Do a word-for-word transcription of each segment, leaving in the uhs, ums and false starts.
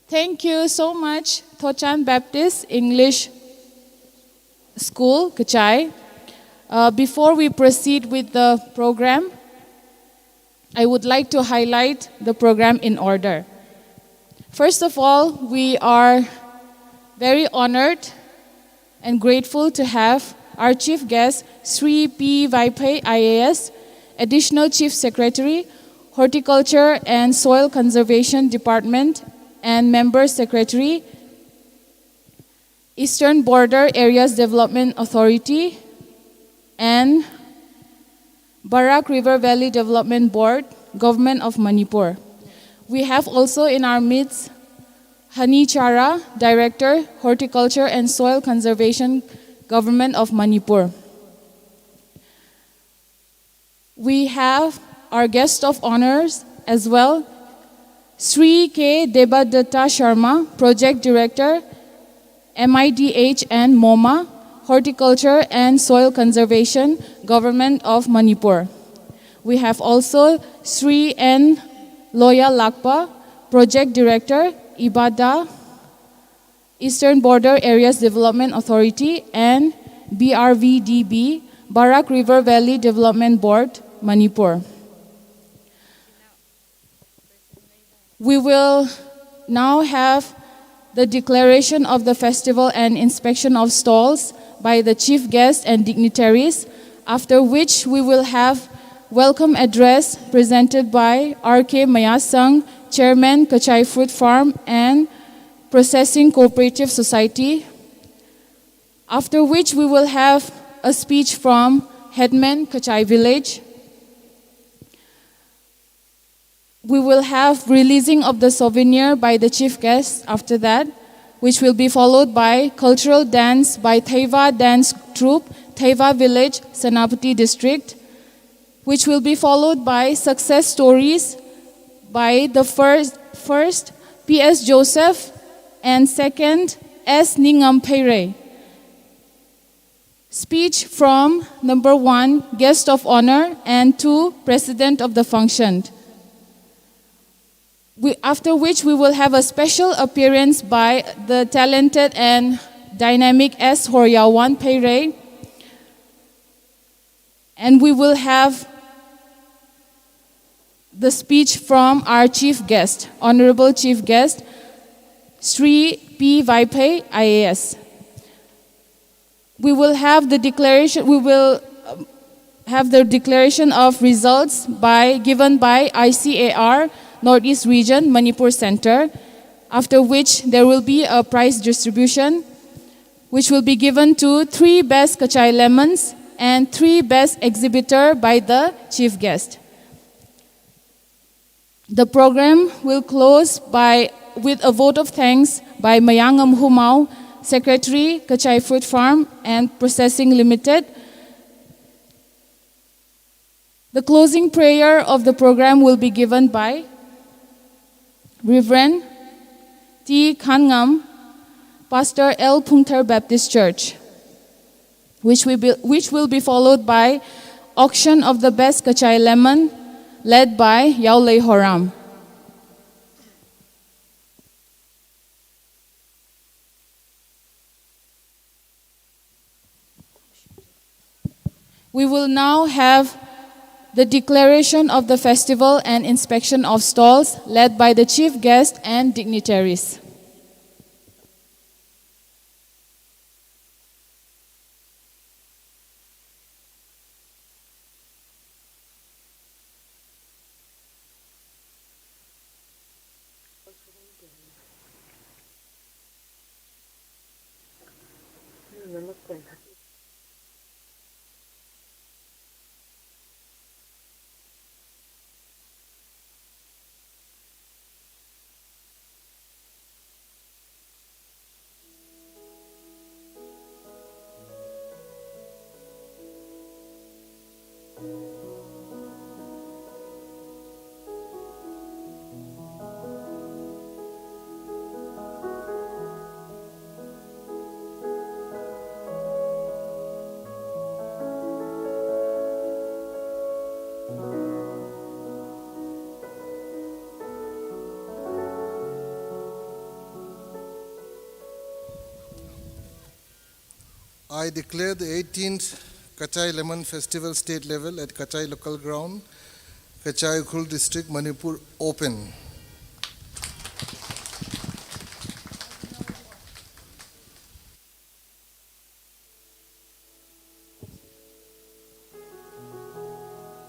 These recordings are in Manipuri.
Thank you so much, Thochan Baptist English School, Kachai. Uh, before we proceed with the program, I would like to highlight the program in order. First of all, we are very honored and grateful to have our chief guest, Sri P Vaiphei, I A S, Additional Chief Secretary, Horticulture and Soil Conservation Department, and Member Secretary, Eastern Border Areas Development Authority, and Barak River Valley Development Board, Government of Manipur. We have also in our midst Hani Chara, Director, Horticulture and Soil Conservation, Government of Manipur. We have our guest of honors as well, Sri K Debadatta Sharma, Project Director, M I D H and MOMA, Horticulture and Soil Conservation, Government of Manipur. We have also Sri N Loya Lakpa, Project Director, IBADA, Eastern Border Areas Development Authority, and B R V D B, Barak River Valley Development Board, Manipur. We will now have the declaration of the festival and inspection of stalls by the chief guests and dignitaries, after which we will have welcome address presented by R K Mayasang, Chairman, Kachai Fruit Farm and Processing Cooperative Society, after which we will have a speech from Headman, Kachai Village. We will have releasing of the souvenir by the chief guest after that, which will be followed by cultural dance by Theiva Dance Troupe, Theiva Village, Senapati District, which will be followed by success stories by the first, first P S Joseph and second S Ningam Pheirei. Speech from number one, guest of honor, and two, president of the function. We, after which, we will have a special appearance by the talented and dynamic S Horyawan Pheirei. And we will have the speech from our chief guest, Honorable Chief Guest, Sri P Vaiphei, I A S. We will have the declaration, we will um, have the declaration of results by, given by I C A R, Northeast Region, Manipur Center, after which there will be a prize distribution, which will be given to three best Kachai Lemons and three best exhibitor by the chief guest. The program will close by, with a vote of thanks by Mayangam Humau, Secretary, Kachai Fruit Farm and Processing Limited. The closing prayer of the program will be given by Reverend T Khanngam, Pastor L Phungthar Baptist Church, which will be, which will be followed by auction of the best Kachai Lemon, led by Yaolei Horam. We will now have the declaration of the festival and inspection of stalls, led by the chief guest and dignitaries. I declare the eighteenth Kachai Lemon Festival State Level at Kachai Local Ground, Kachai Ukhrul District, Manipur open.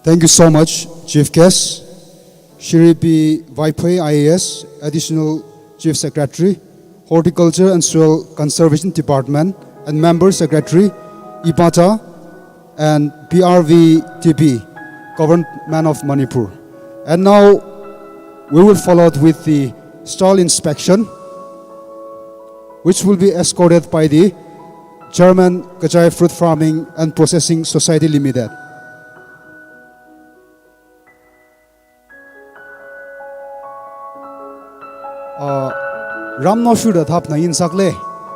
Thank you so much, Chief Guest. Shri P Vaiphei, I A S, Additional Chief Secretary, Horticulture and Soil Conservation Department, and Member Secretary, IPATA, and P R V T P, Government of Manipur. And now we will follow with the stall inspection, which will be escorted by the Chairman, Kachai Fruit Farming and Processing Society Limited. Ram no shuda thap na yin sakle.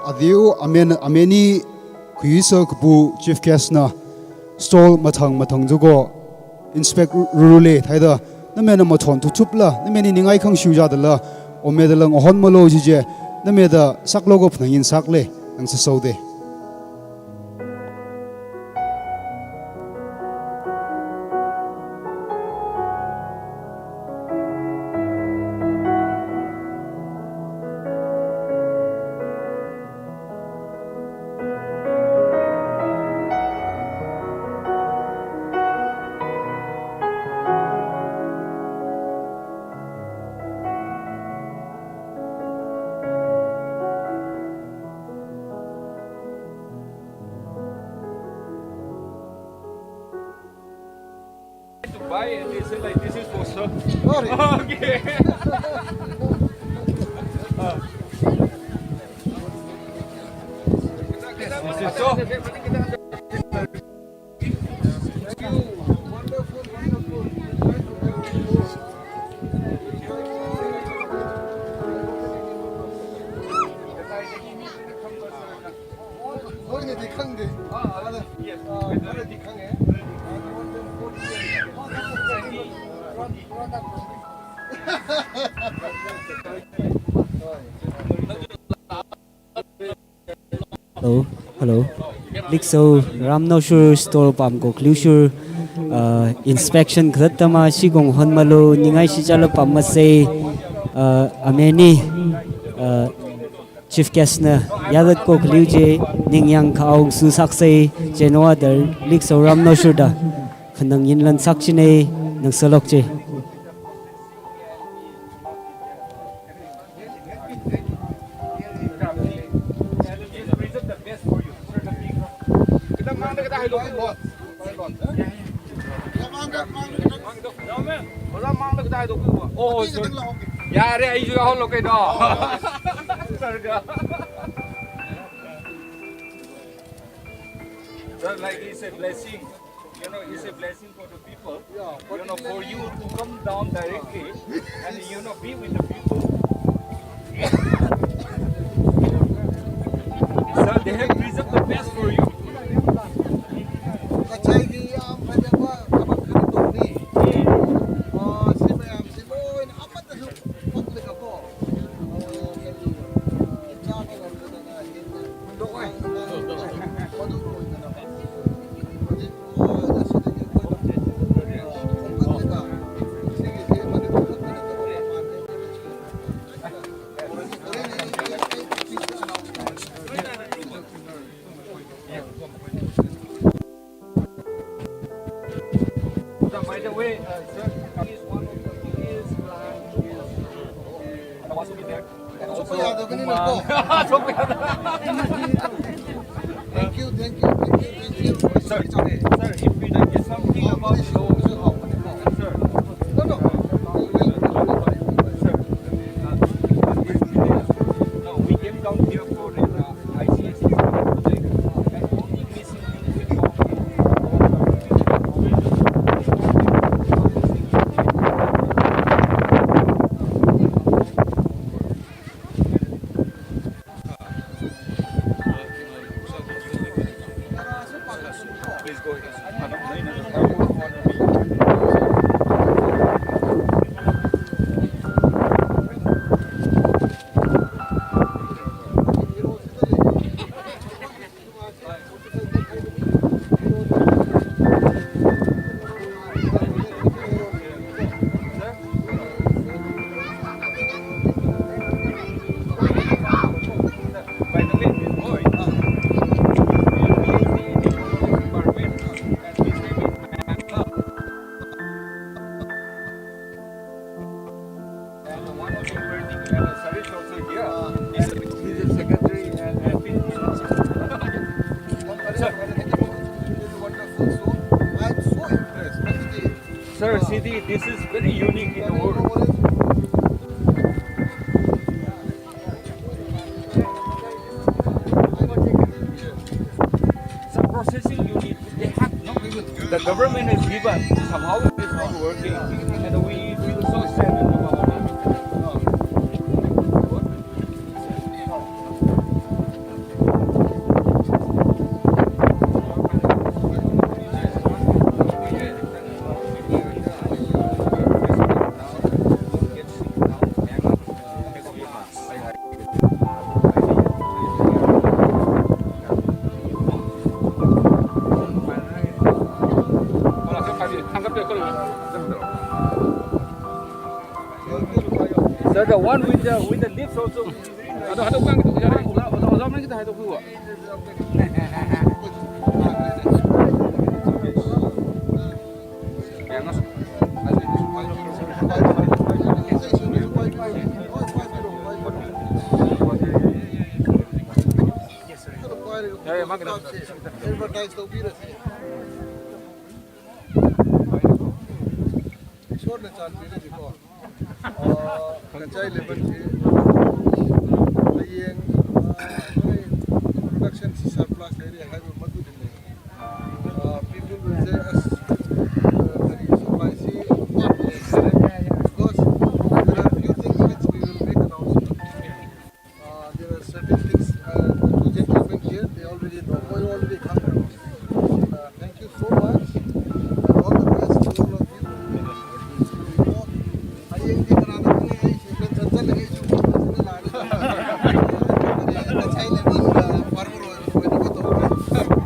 Adiu amen ameni kuisa kubu Chief Guest na stall mathang mathang jugo inspect rurule thaida namena mathon tu thupla nameni ningai khang shuja dala omeda lang ohon malo jije nameda saklo go phna yin sakle nang sa saude. To buy and they say like this is for sale. Okay. Ah. This is so. Hello, hello. Likso Ramno Shur store pam ko kliu shur, uh, inspection khattama sigong honmalo ningai si chala pam masei, uh, ameni, uh, chief guest na yadat ko kliu je ningyang khaung su saksei jenoa der Likso Ramno Shur da khanang yin lan sakchine nang salok je. ꯑꯣ, ꯁꯣꯔꯤ꯫ ꯌꯥꯔꯦ, ꯑꯩꯁꯨ ꯌꯥꯎꯍꯜꯂꯣ ꯀꯩꯅꯣ꯫ Sir, like, it's a blessing. You know, it's a blessing for the people. You know, for you to come down directly and, you know, be with the people. Sir, they have preserved the best for you. ꯉꯁꯥꯏꯒꯤ ꯌꯥꯝ ꯐꯖꯕ ꯊꯕꯛ ꯈꯔ ꯇꯧꯅꯤ꯫ ꯑꯣ, ꯁꯤ ꯃꯌꯥꯝꯁꯤ ꯂꯣꯏꯅ ꯑꯃꯠꯇꯁꯨ ꯄꯛꯂꯒꯀꯣ꯫ ꯑꯣ, ꯀꯔꯤ, ꯆꯥꯕ ꯉꯝꯗꯗꯅ ꯍꯦꯟꯅ ꯃꯗꯨ ꯑꯣꯏꯗꯅꯕ꯫ ꯍꯧꯖꯤꯛ By the way, uh, sir, is one of the biggest plant. I was with there. ꯊꯣꯛꯄ ꯌꯥꯗꯕꯅꯤꯅꯀꯣ꯫ ꯊꯣꯛꯄ ꯌꯥꯗꯕ꯫ Thank you, thank you, thank you, thank you. Sir, sir, if we don't get something about the law, sir. No, no. Sir, uh, no, we came down here for the, uh, I C S project. And only missing link with Please go ahead. Sir, see, the, this is very unique in the world. Some processing unit, they have no, the government has given, somehow it is not working, and we feel so sad about it. Sir, the one with the, with the lips also. ꯑꯗꯣ ꯍꯟꯗꯛ ꯃꯇꯥꯡꯒꯤꯗꯤ ꯌꯥꯔꯦ, ꯑꯣꯖꯥ, ꯑꯣꯖꯥ, ꯑꯣꯖꯥ ꯃꯅꯤꯒꯤꯗ ꯍꯥꯏꯗꯣꯛꯄꯤꯌꯨꯕ꯫ ꯌꯥꯔꯦ, ꯃꯥꯒꯤꯗꯣ꯫ ꯑꯦꯗꯚꯔꯇꯥꯏꯁ ꯇꯧꯕꯤꯔꯁꯤ꯫ ꯏꯁꯣꯔꯅ ꯆꯥꯟꯕꯤꯔꯗꯤꯀꯣ, ꯑꯥ, ꯀꯆꯥꯏ ꯂꯦꯕꯟꯁꯤ ꯍꯌꯦꯡ, ꯑꯥ, ꯑꯩꯈꯣꯏ ꯄ꯭ꯔꯗꯛꯁꯟꯁꯤ ꯁꯔꯄ꯭ꯂꯁ ꯂꯩꯔꯦ ꯍꯥꯏꯕ ꯃꯗꯨꯗꯤ ꯂꯩ꯫ ꯑꯥ, people will say, "ꯑꯁ, ꯑꯥ, ꯀꯔꯤ ꯁꯄ꯭ꯂꯥꯏꯁꯤ ꯋꯥꯠꯂꯦ ꯍꯥꯏꯔꯦ?" Because there are few things which we will make announcement. Uh, there are certain things, uh, the two gentlemen here, they already know, they already come. Uh, thank you so much, and all the best to all of you. ꯍꯌꯦꯡꯗꯤ ꯀꯅꯥꯅ ꯈꯪꯉꯤ, ꯑꯩ ꯁꯦꯟꯇ꯭ꯔꯦꯜ ꯆꯠꯂꯒ ꯑꯩꯁꯨ ꯐꯖꯅ ꯂꯥꯛꯑꯒ ꯉꯁꯥꯏ ꯂꯦꯕꯔ, ꯑ, ꯐꯥꯔꯃꯔ ꯑꯣꯏꯕ, ꯑꯣꯏꯅꯕ ꯇꯧꯔꯦ꯫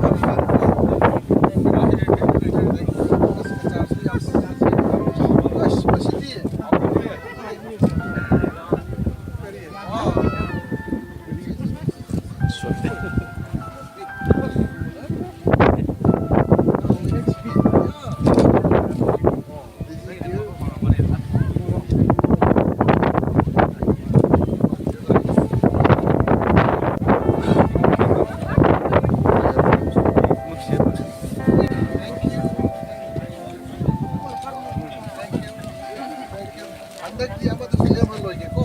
ꯍꯟꯗꯛꯀꯤ ꯑꯃꯗꯨꯁꯨ ꯌꯥꯝꯍꯜꯂꯣꯏꯒꯦꯀꯣ꯫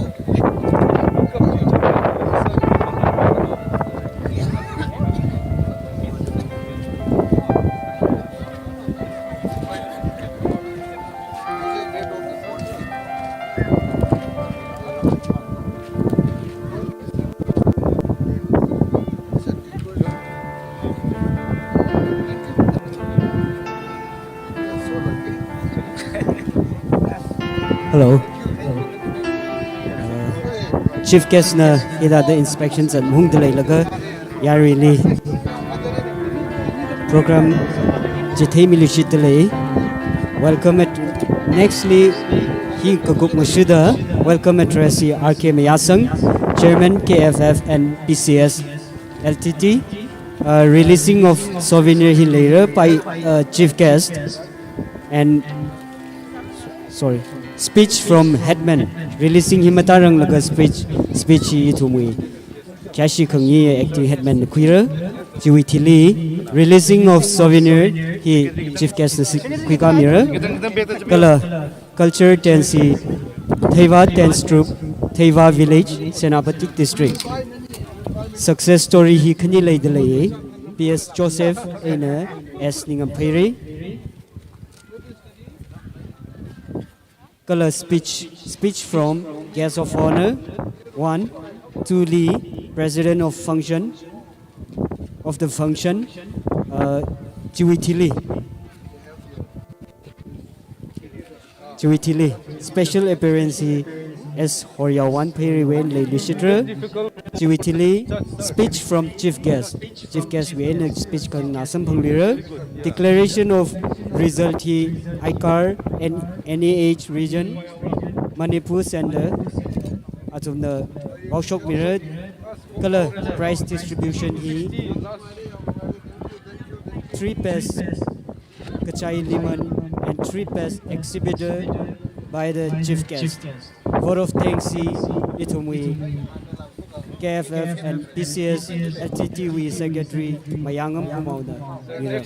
Hello. Chief guest na ida da inspection zan mung da lai laga yari ni program jithei mi lushi da lai. Welcome at nextly hi kagup mashuda welcome address hi R K Mayasang, Chairman K F F and P C S L T T. Uh, releasing of souvenir hi later by uh, chief guest and sorry, speech from headman. Releasing hi matarang laga speech speech hi thumui. Kyashi khangi acting headman kuira. Chiwi thili releasing of souvenir hi chief guest na si kuika mira. Kala culture tensi Theiva Dance Troupe, Theiva Village, Senapati District. Success story hi khani lei de lei. P S Joseph ena S Ningam Phairi. Kala speech speech from guest of honor one, two Lee, president of function of the function, uh, Chiwi Thili. Chiwi Thili. Special appearance hi S Horyawan Phairi wen lei lushitra. Chiwi Thili. Speech from chief guest. Chief guest wen speech kan nasam phanglira. Declaration of result hi I C A R and N A H region Manipur Center. Atum na Baushok Mirror. Kala prize distribution hi three pairs Kachai Liman and three pairs exhibited by the chief guest. Vote of thanks hi ithumui K F F and P C S L T T we secretary Mayangam Kumauna. Mira.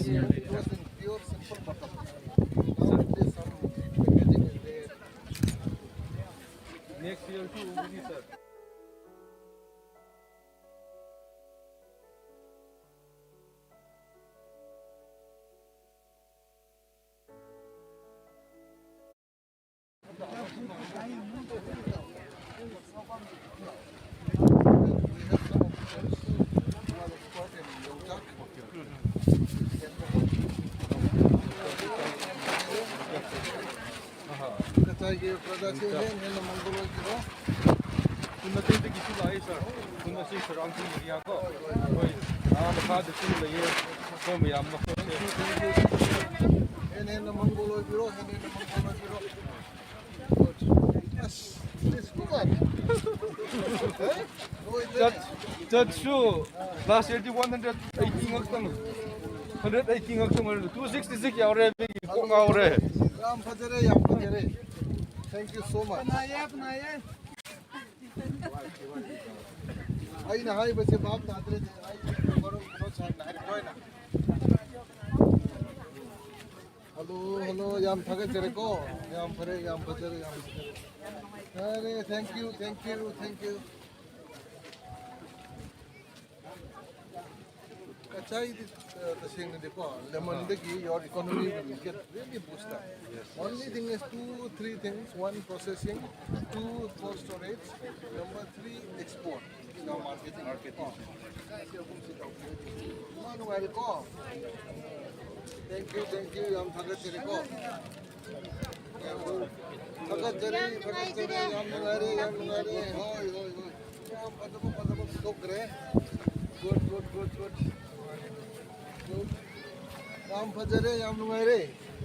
ꯉꯁꯥꯏꯒꯤ ꯄ꯭ꯔꯗꯛꯁꯦ ꯍꯦꯟꯅ ꯍꯦꯟꯅ ꯃꯪꯒꯣꯜ ꯑꯣꯏꯕꯤꯔꯣ꯫ ꯈꯨꯟ ꯑꯇꯩꯗꯒꯤꯁꯨ ꯂꯥꯛꯑꯦ, ꯁꯥꯔ꯫ ꯈꯨꯟ ꯑꯁꯤ ꯁꯔꯥꯎꯟꯗꯤꯡ ꯑꯦꯔꯤꯌꯥ ꯀꯣ, ꯑꯩꯈꯣꯏ ꯑꯥ ꯃꯈꯥꯗꯁꯨ ꯂꯩꯌꯦ, ꯁꯣꯝ ꯃꯌꯥꯝ ꯃꯈꯣꯏꯁꯦ꯫ ꯍꯦꯟꯅ ꯍꯦꯟꯅ ꯃꯪꯒꯣꯜ ꯑꯣꯏꯕꯤꯔꯣ, ꯍꯦꯟꯅ ꯍꯦꯟꯅ ꯃꯪꯒꯣꯜ ꯑꯣꯏꯕꯤꯔꯣ꯫ ꯑꯁ, please, come on. ꯆꯠ-, ꯆꯠꯁꯨ last year ꯗꯤ one hundred eighty ꯉꯥꯛꯇꯪ, hundred eighty ꯉꯥꯛꯇꯪ ꯑꯣꯏꯔꯦ, two sixty six ꯌꯥꯎꯔꯦ, ꯑꯩꯒꯤ ꯀꯣꯛ ꯉꯥꯎꯔꯦ꯫ ꯌꯥꯝ ꯐꯖꯔꯦ, ꯌꯥꯝ ꯐꯖꯔꯦ꯫ Thank you so much. ꯑꯩꯅ ꯍꯥꯏꯕꯁꯦ ꯚꯥꯞ ꯇꯥꯗ꯭ꯔꯦꯅꯦ꯫ ꯑꯩ ꯃꯔꯨꯞ ꯀꯩꯅꯣ ꯁꯥꯍꯦꯕꯅ ꯍꯥꯏꯔꯛꯄ ꯑꯣꯏꯅ꯫ ꯍꯜꯂꯣ, ꯍꯜꯂꯣ, ꯌꯥꯝ ꯊꯥꯒꯠꯆꯔꯦꯀꯣ꯫ ꯌꯥꯝ ꯐꯔꯦ, ꯌꯥꯝ ꯐꯖꯔꯦ, ꯌꯥꯝ ꯐꯖꯔꯦ꯫ ꯐꯔꯦ, thank you, thank you, thank you. ꯀꯆꯥꯏꯗꯤ, ꯑ, ꯇꯁꯦꯡꯅꯗꯤꯀꯣ, lemon ꯗꯒꯤ your economy will get really boost up. Only thing is two, three things. One, processing. Two, cold storage. Number three, export. Now marketing. Marketing. ꯀꯣ, ꯁꯤ ꯑꯍꯨꯝꯁꯤ ꯇꯧꯕꯤꯔꯗꯤ ꯃꯥ ꯅꯨꯡꯉꯥꯏꯔꯦꯀꯣ꯫ Thank you, thank you. ꯌꯥꯝ ꯊꯥꯒꯠꯆꯔꯤꯀꯣ꯫ ꯊꯥꯒꯠꯆꯔꯤ, ꯊꯥꯒꯠꯆꯔꯤ꯫ ꯌꯥꯝ ꯅꯨꯡꯉꯥꯏꯔꯦ, ꯌꯥꯝ ꯅꯨꯡꯉꯥꯏꯔꯦ꯫ ꯍꯣꯏ, ꯍꯣꯏ, ꯍꯣꯏ꯫ ꯌꯥꯝ ꯐꯖꯕ, ꯐꯖꯕ ꯄꯨꯊꯣꯛꯈ꯭ꯔꯦ꯫ Good, good, good, good. Good. ꯌꯥꯝ ꯐꯖꯔꯦ, ꯌꯥꯝ ꯅꯨꯡꯉꯥꯏꯔꯦ꯫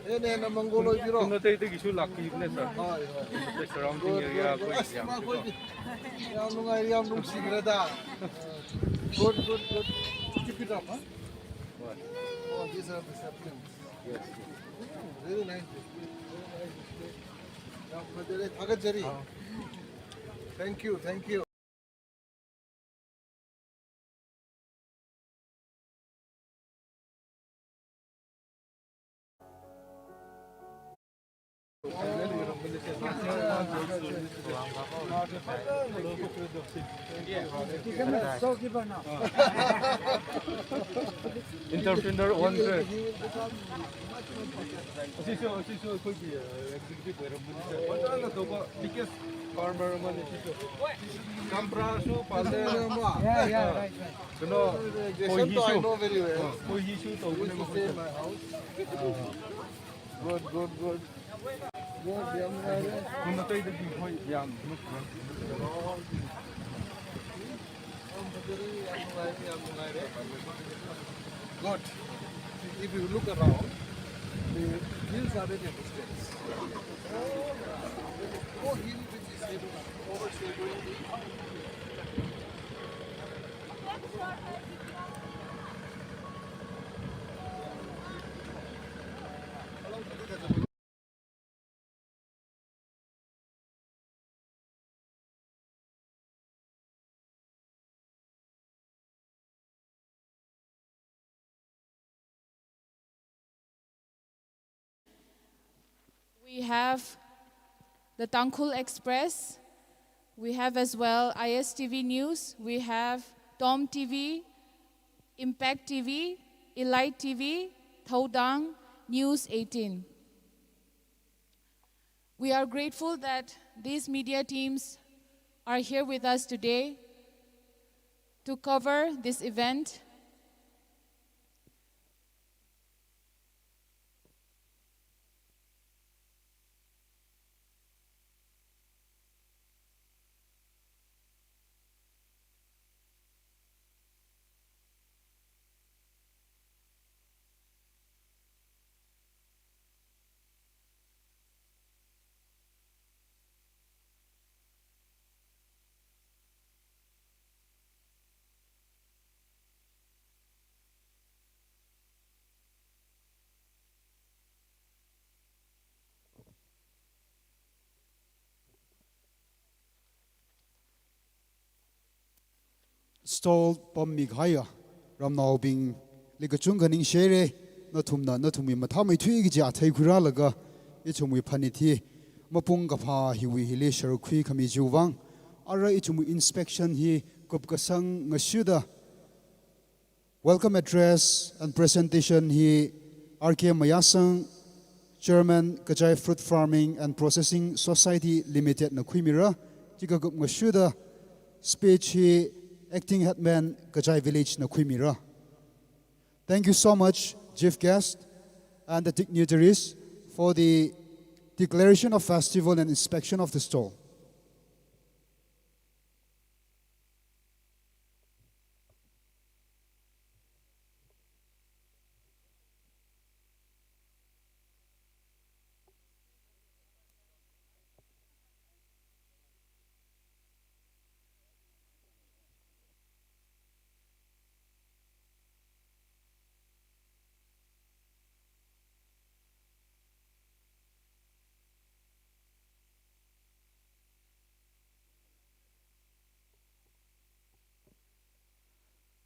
ꯍꯦꯟꯅ ꯍꯦꯟꯅ ꯃꯪꯒꯣꯜ ꯑꯣꯏꯕꯤꯔꯣ꯫ ꯈꯨꯟ ꯑꯇꯩꯗꯒꯤꯁꯨ ꯂꯥꯛꯄꯤꯕꯅꯦ, ꯁꯥꯔ꯫ ꯍꯣꯏ, ꯍꯣꯏ꯫ ꯑꯩꯈꯣꯏ surrounding area, ꯑꯩꯈꯣꯏ ꯑꯁ, ꯌꯥꯝ ꯃꯈꯣꯏꯗꯤ ꯌꯥꯝ ꯅꯨꯡꯉꯥꯏꯔꯦ, ꯌꯥꯝ ꯅꯨꯡꯁꯤꯈ꯭ꯔꯦꯗ꯫ Good, good, good. Keep it up, huh? ꯍꯣꯏ꯫ Oh, these are the saplings. Yes, yes. Mm, very nice display, very nice display. ꯌꯥꯝ ꯐꯖꯔꯦ, ꯊꯥꯒꯠꯆꯔꯤ꯫ ꯑꯥ꯫ Thank you, thank you. Entrepreneur ꯑꯣꯟꯈ꯭ꯔꯦ꯫ ꯑꯁꯤꯁꯨ, ꯑꯁꯤꯁꯨ ꯑꯩꯈꯣꯏꯒꯤ, ꯑ, executive ꯑꯣꯏꯔꯝꯕꯅꯤ꯫ ꯐꯖꯅ ꯇꯧꯕ biggest farmer ꯑꯃꯅꯤ ꯁꯤꯁꯨ꯫ ꯆꯝꯄ꯭ꯔꯥꯁꯨ ꯄꯥꯜꯂꯦ꯫ Yeah, yeah, right, right. ꯀꯩꯅꯣ, Jason, ꯈꯣꯏꯍꯤꯁꯨ꯫ I know very well. ꯑ, ꯈꯣꯏꯍꯤꯁꯨ ꯇꯧꯕꯅꯦ ꯃꯈꯣꯏꯁꯦ꯫ Good, good, good. ꯎꯝ, ꯑꯇꯩꯗꯒꯤ ꯍꯣꯏ ꯌꯥꯝ Good. If you look around, the hills are in a distance. No hill which is overshadowing the We have the Tangkhul Express. We have as well I S T V News. We have Tom T V, Impact T V, Elite T V, Thaudang, News eighteen. We are grateful that these media teams are here with us today to cover this event. Stall pam mi khaya, ramnaobing, lika chung kaning shere, nathumna, nathumwi matha mai thui kija thai khura laga, ichumwi phani thi, Mapung kapha hiwi hili sharuk khui khami jiu vang, ara ithum inspection hi kup kasang ngashuda. Welcome address and presentation hi R K Mayasang, Chairman Kachai Fruit Farming and Processing Society Limited na khuimira, chikakup ngashuda speech hi Acting Headman Kachai Village na khuimira. Thank you so much, Chief Guest and the dignitaries, for the declaration of festival and inspection of the stall.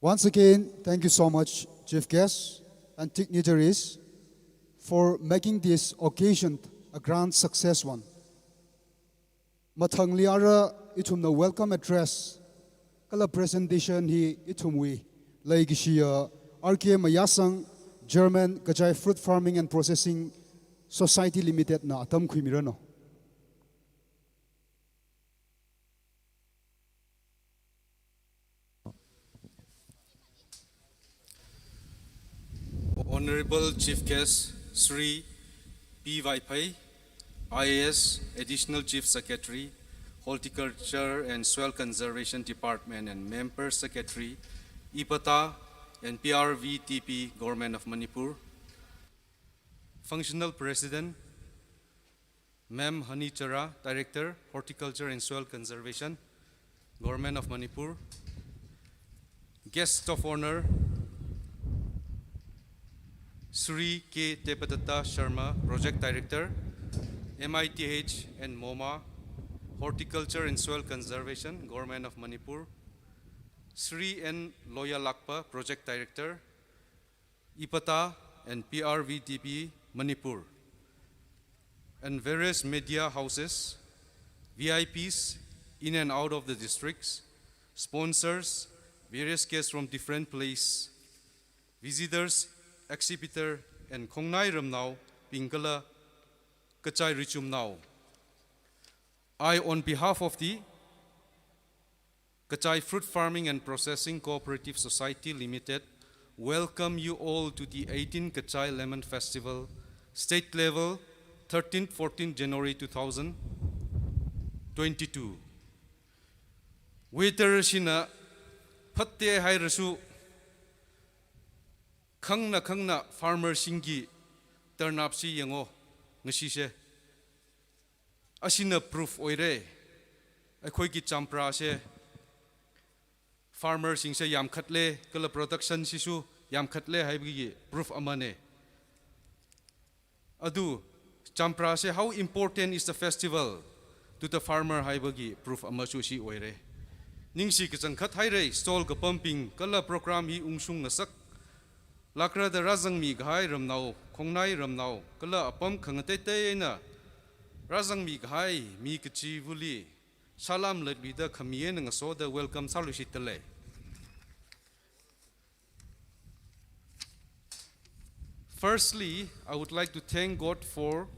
Once again, thank you so much, Chief Guests and dignitaries, for making this occasion a grand success one. Mathangli ara ithumna welcome address kala presentation hi ithumwi leikishiya R K Mayasang, Chairman Kachai Fruit Farming and Processing Society Limited na atam khuimirano. Honorable Chief Guest Shri P Vaiphei, I A S, Additional Chief Secretary, Horticulture and Soil Conservation Department and Member Secretary, IPATA and P R V T P, Government of Manipur. Functional President, Ma'am Hani Chara, Director, Horticulture and Soil Conservation, Government of Manipur. Guest of Honor, Shri K Tepadatta Sharma, Project Director, M I T H and MOMA, Horticulture and Soil Conservation, Government of Manipur. Shri N Loyalakpa, Project Director, IPATA and P R V T P, Manipur. and various media houses, V I Ps in and out of the districts, sponsors, various guests from different places, visitors, exhibitor, and Khongnai Ramnao, Pingkala, Kachai Richumnao. I, on behalf of the Kachai Fruit Farming and Processing Cooperative Society Limited, welcome you all to the eighteen Kachai Lemon Festival, state level, thirteenth, fourteenth January two thousand twenty-two. Weather ꯑꯁꯤꯅ ꯐꯠꯇꯦ ꯍꯥꯏꯔꯁꯨ, ꯈꯪꯅ ꯈꯪꯅ farmerꯁꯤꯡꯒꯤ turn upꯁꯤ ꯌꯦꯡꯉꯣ ꯉꯁꯤꯁꯦ꯫ ꯑꯁꯤꯅ proof ꯑꯣꯏꯔꯦ, ꯑꯩꯈꯣꯏꯒꯤ ꯆꯝꯄ꯭ꯔꯥꯁꯦ farmerꯁꯤꯡꯁꯦ ꯌꯥꯝꯈꯠꯂꯦ, ꯀꯂ productionꯁꯤꯁꯨ ꯌꯥꯝꯈꯠꯂꯦ ꯍꯥꯏꯕꯒꯤ proof ꯑꯃꯅꯦ꯫ ꯑꯗꯨ ꯆꯝꯄ꯭ꯔꯥꯁꯦ, how important is the festival to the farmer ꯍꯥꯏꯕꯒꯤ proof ꯑꯃꯁꯨ ꯁꯤ ꯑꯣꯏꯔꯦ꯫ ꯅꯤꯡꯁꯤ ꯀꯆꯪꯈꯠ ꯍꯥꯏꯔꯦ, stall ꯀꯄꯝꯄꯤꯡ ꯀꯂ program ꯍꯤ ꯎꯪꯁꯨꯡ ꯉꯁꯛ ꯂꯥꯛꯔꯗ ꯔꯥꯖꯪꯃꯤ ꯒꯍꯥꯏ ꯔꯝꯅꯥꯎ, ꯈꯣꯡꯅꯥꯏ ꯔꯝꯅꯥꯎ, ꯀꯂ ꯑꯄꯝ ꯈꯪꯉꯇꯩꯇꯩ ꯑꯩꯅ ꯔꯥꯖꯪꯃꯤ ꯒꯍꯥꯏ ꯃꯤ ꯀꯆꯤꯕꯨꯂꯤ ꯁꯥꯂꯥꯝ ꯂꯠꯂꯤꯗ ꯈꯝꯃꯤꯌꯦꯅ ꯉꯁꯣꯗ welcome ꯁꯥꯂꯨꯁꯤꯠꯇ ꯂꯩ꯫ Firstly, I would like to thank God for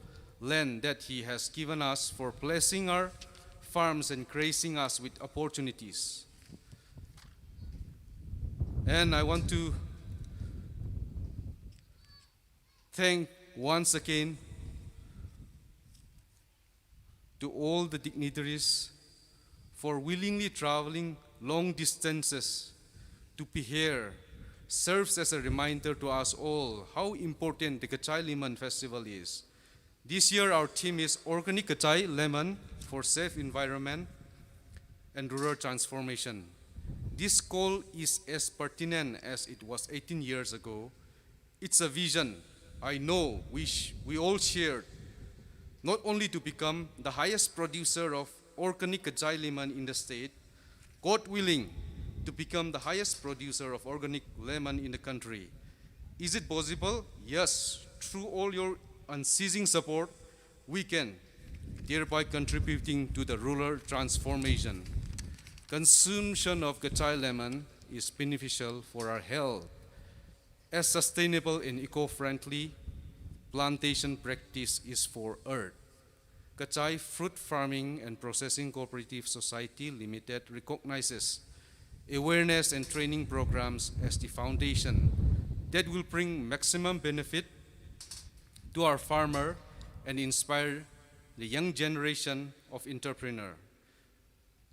land that He has given us, for blessing our farms and gracing us with opportunities. And I want to thank once again to all the dignitaries for willingly traveling long distances to be here. Serves as a reminder to us all how important the Kachai Liman Festival is. This year, our theme is Organic Kachai Lemon for Safe Environment and Rural Transformation. This call is as pertinent as it was eighteen years ago. It's a vision I know we, sh- we all shared, not only to become the highest producer of organic Kachai Lemon in the state, God willing, to become the highest producer of organic lemon in the country. Is it possible? Yes, through all your unceasing support, weekend, thereby contributing to the rural transformation. Consumption of Kachai lemon is beneficial for our health, as sustainable and eco-friendly plantation practice is for earth. Kachai Fruit Farming and Processing Cooperative Society Limited recognizes awareness and training programs as the foundation that will bring maximum benefit to our farmer and inspire the young generation of entrepreneur.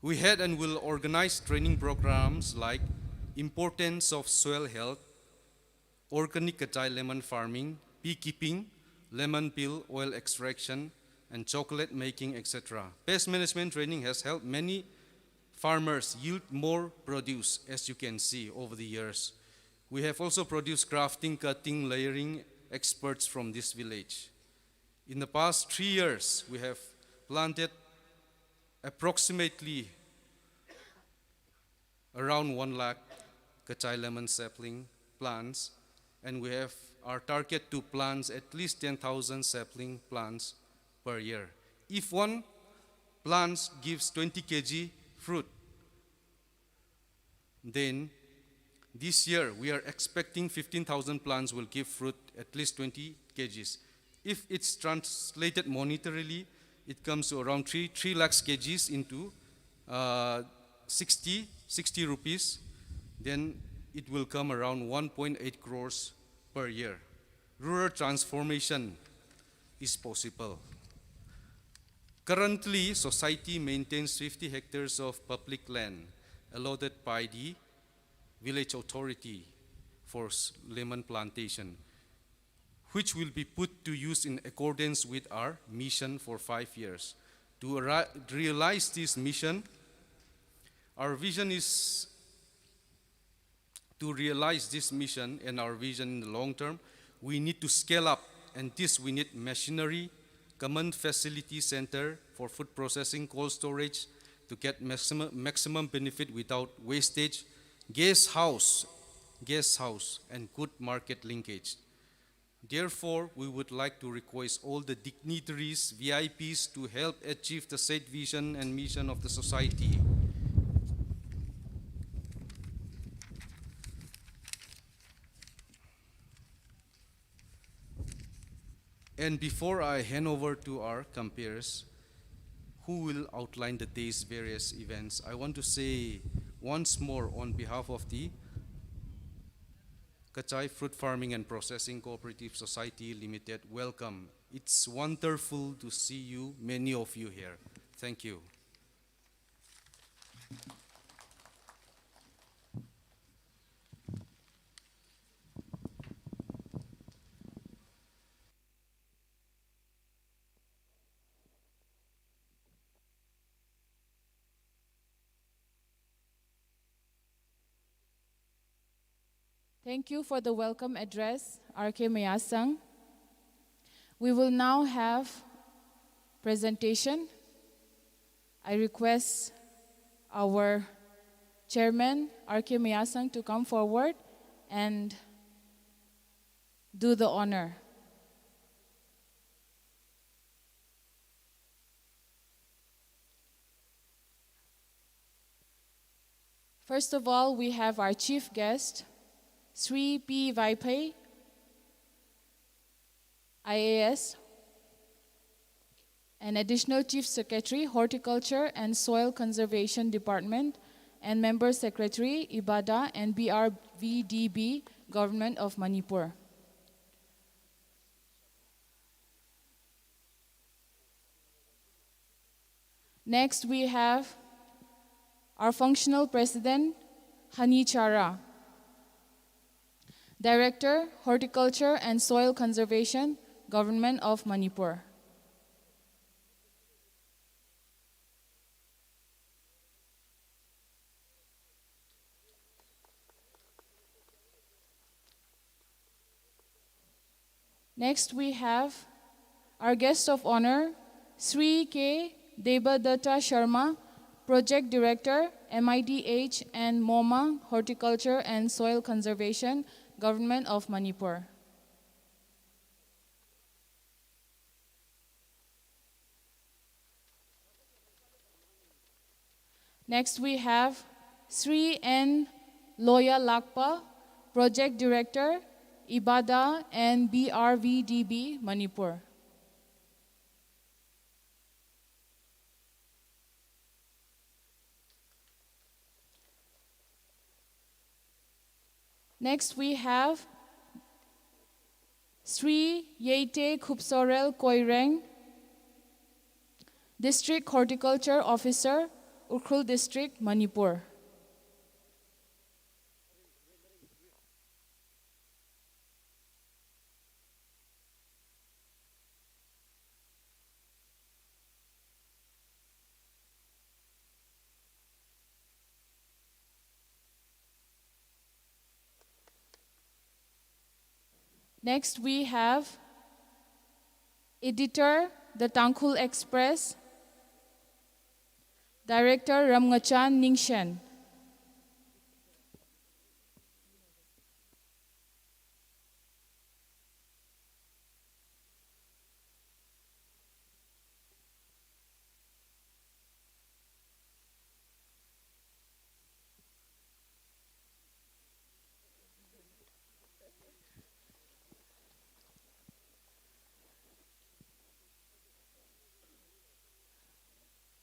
We had and will organize training programs like importance of soil health, organic Kachai lemon farming, beekeeping, lemon peel oil extraction, and chocolate making, et cetera. Pest management training has helped many farmers yield more produce, as you can see, over the years. We have also produced crafting, cutting, layering experts from this village. In the past three years, we have planted approximately around one lakh Kachai lemon sapling plants, and we have our target to plant at least ten thousand sapling plants per year. If one plant gives twenty K G fruit, then this year we are expecting fifteen thousand plants will give fruit at least twenty K Gs. If it's translated monetarily, it comes to around three, three lakhs K Gs into uh, sixty, sixty rupees, then it will come around one point eight crores per year. Rural transformation is possible. Currently, society maintains fifty hectares of public land allotted by the village authority for s- lemon plantation, which will be put to use in accordance with our mission for five years. To arri- realize this mission, our vision is to realize this mission and our vision in the long term, we need to scale up, and this we need machinery, common facility center for food processing, cold storage to get maximum, maximum benefit without wastage, guest house, guest house, and good market linkage. Therefore, we would like to request all the dignitaries, V I Ps, to help achieve the said vision and mission of the society. And before I hand over to our comperes, who will outline the day's various events, I want to say once more on behalf of the Kachai Fruit Farming and Processing Cooperative Society Limited, welcome. It's wonderful to see you, many of you here. Thank you. Thank you for the welcome address, R K Mayasang. We will now have presentation. I request our chairman, R K Mayasang, to come forward and do the honor. First of all, we have our chief guest, Sri P Vaiphei, I A S, and Additional Chief Secretary, Horticulture and Soil Conservation Department, and Member Secretary, IBADA and B R V D B, Government of Manipur. Next, we have our functional president, Hani Chara, Director, Horticulture and Soil Conservation, Government of Manipur. Next, we have our guest of honor, Sri K Debadatta Sharma, Project Director, M I D H and MOMA, Horticulture and Soil Conservation, Government of Manipur. Next, we have Sri N Loya Lakpa, Project Director, IBADA and B R V D B, Manipur. Next, we have Sri Yeite Khupsorel Koireng, District Horticulture Officer, Ukhrul District, Manipur. Next, we have editor, The Tangkhul Express, Director Ramngachan Ningshen.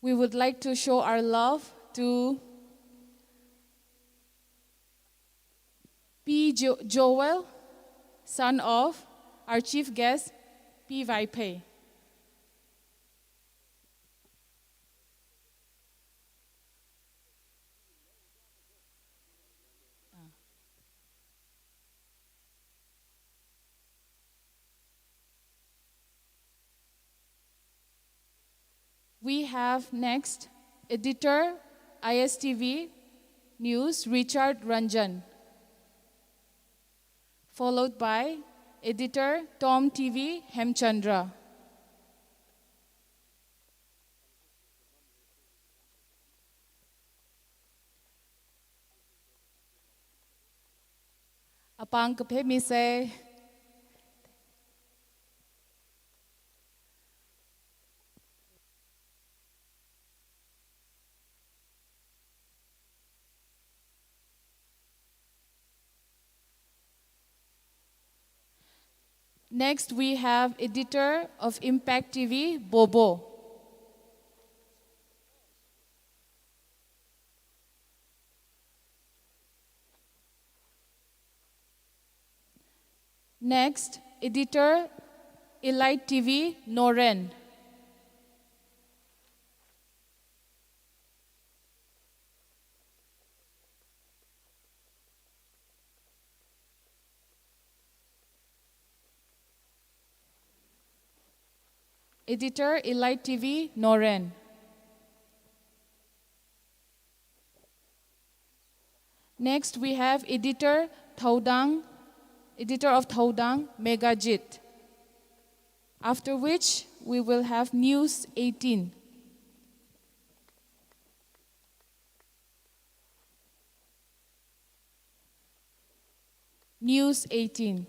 We would like to show our love to P. Jo-, Joel, son of our chief guest, P. Vaiphei. We have next editor, I S T V News, Richard Ranjan, followed by editor, Tom T V, Hemchandra. Apang kaphe mise. Next, we have editor of Impact T V, Bobo. Next, editor, Elite T V, Noren. Editor, Elite T V, Noren. Next, we have editor Thaudang, editor of Thaudang, Megajit. After which, we will have News eighteen. News eighteen.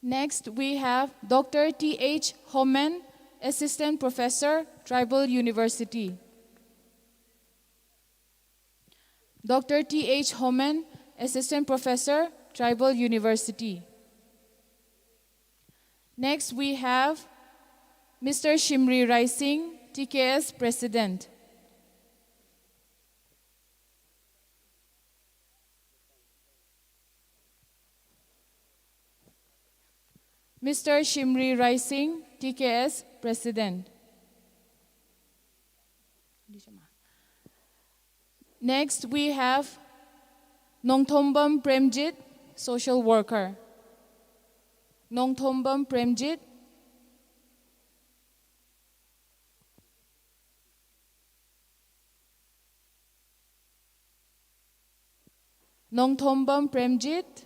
Next, we have Doctor T H Homan, Assistant Professor, Tribal University. Doctor T H Homan, Assistant Professor, Tribal University. Next, we have Mister Shimri Raising, T K S President. Mister Shimri Raising, T K S President. Next, we have Nongthombam Premjit, social worker. Nongthombam Premjit. Nongthombam Premjit.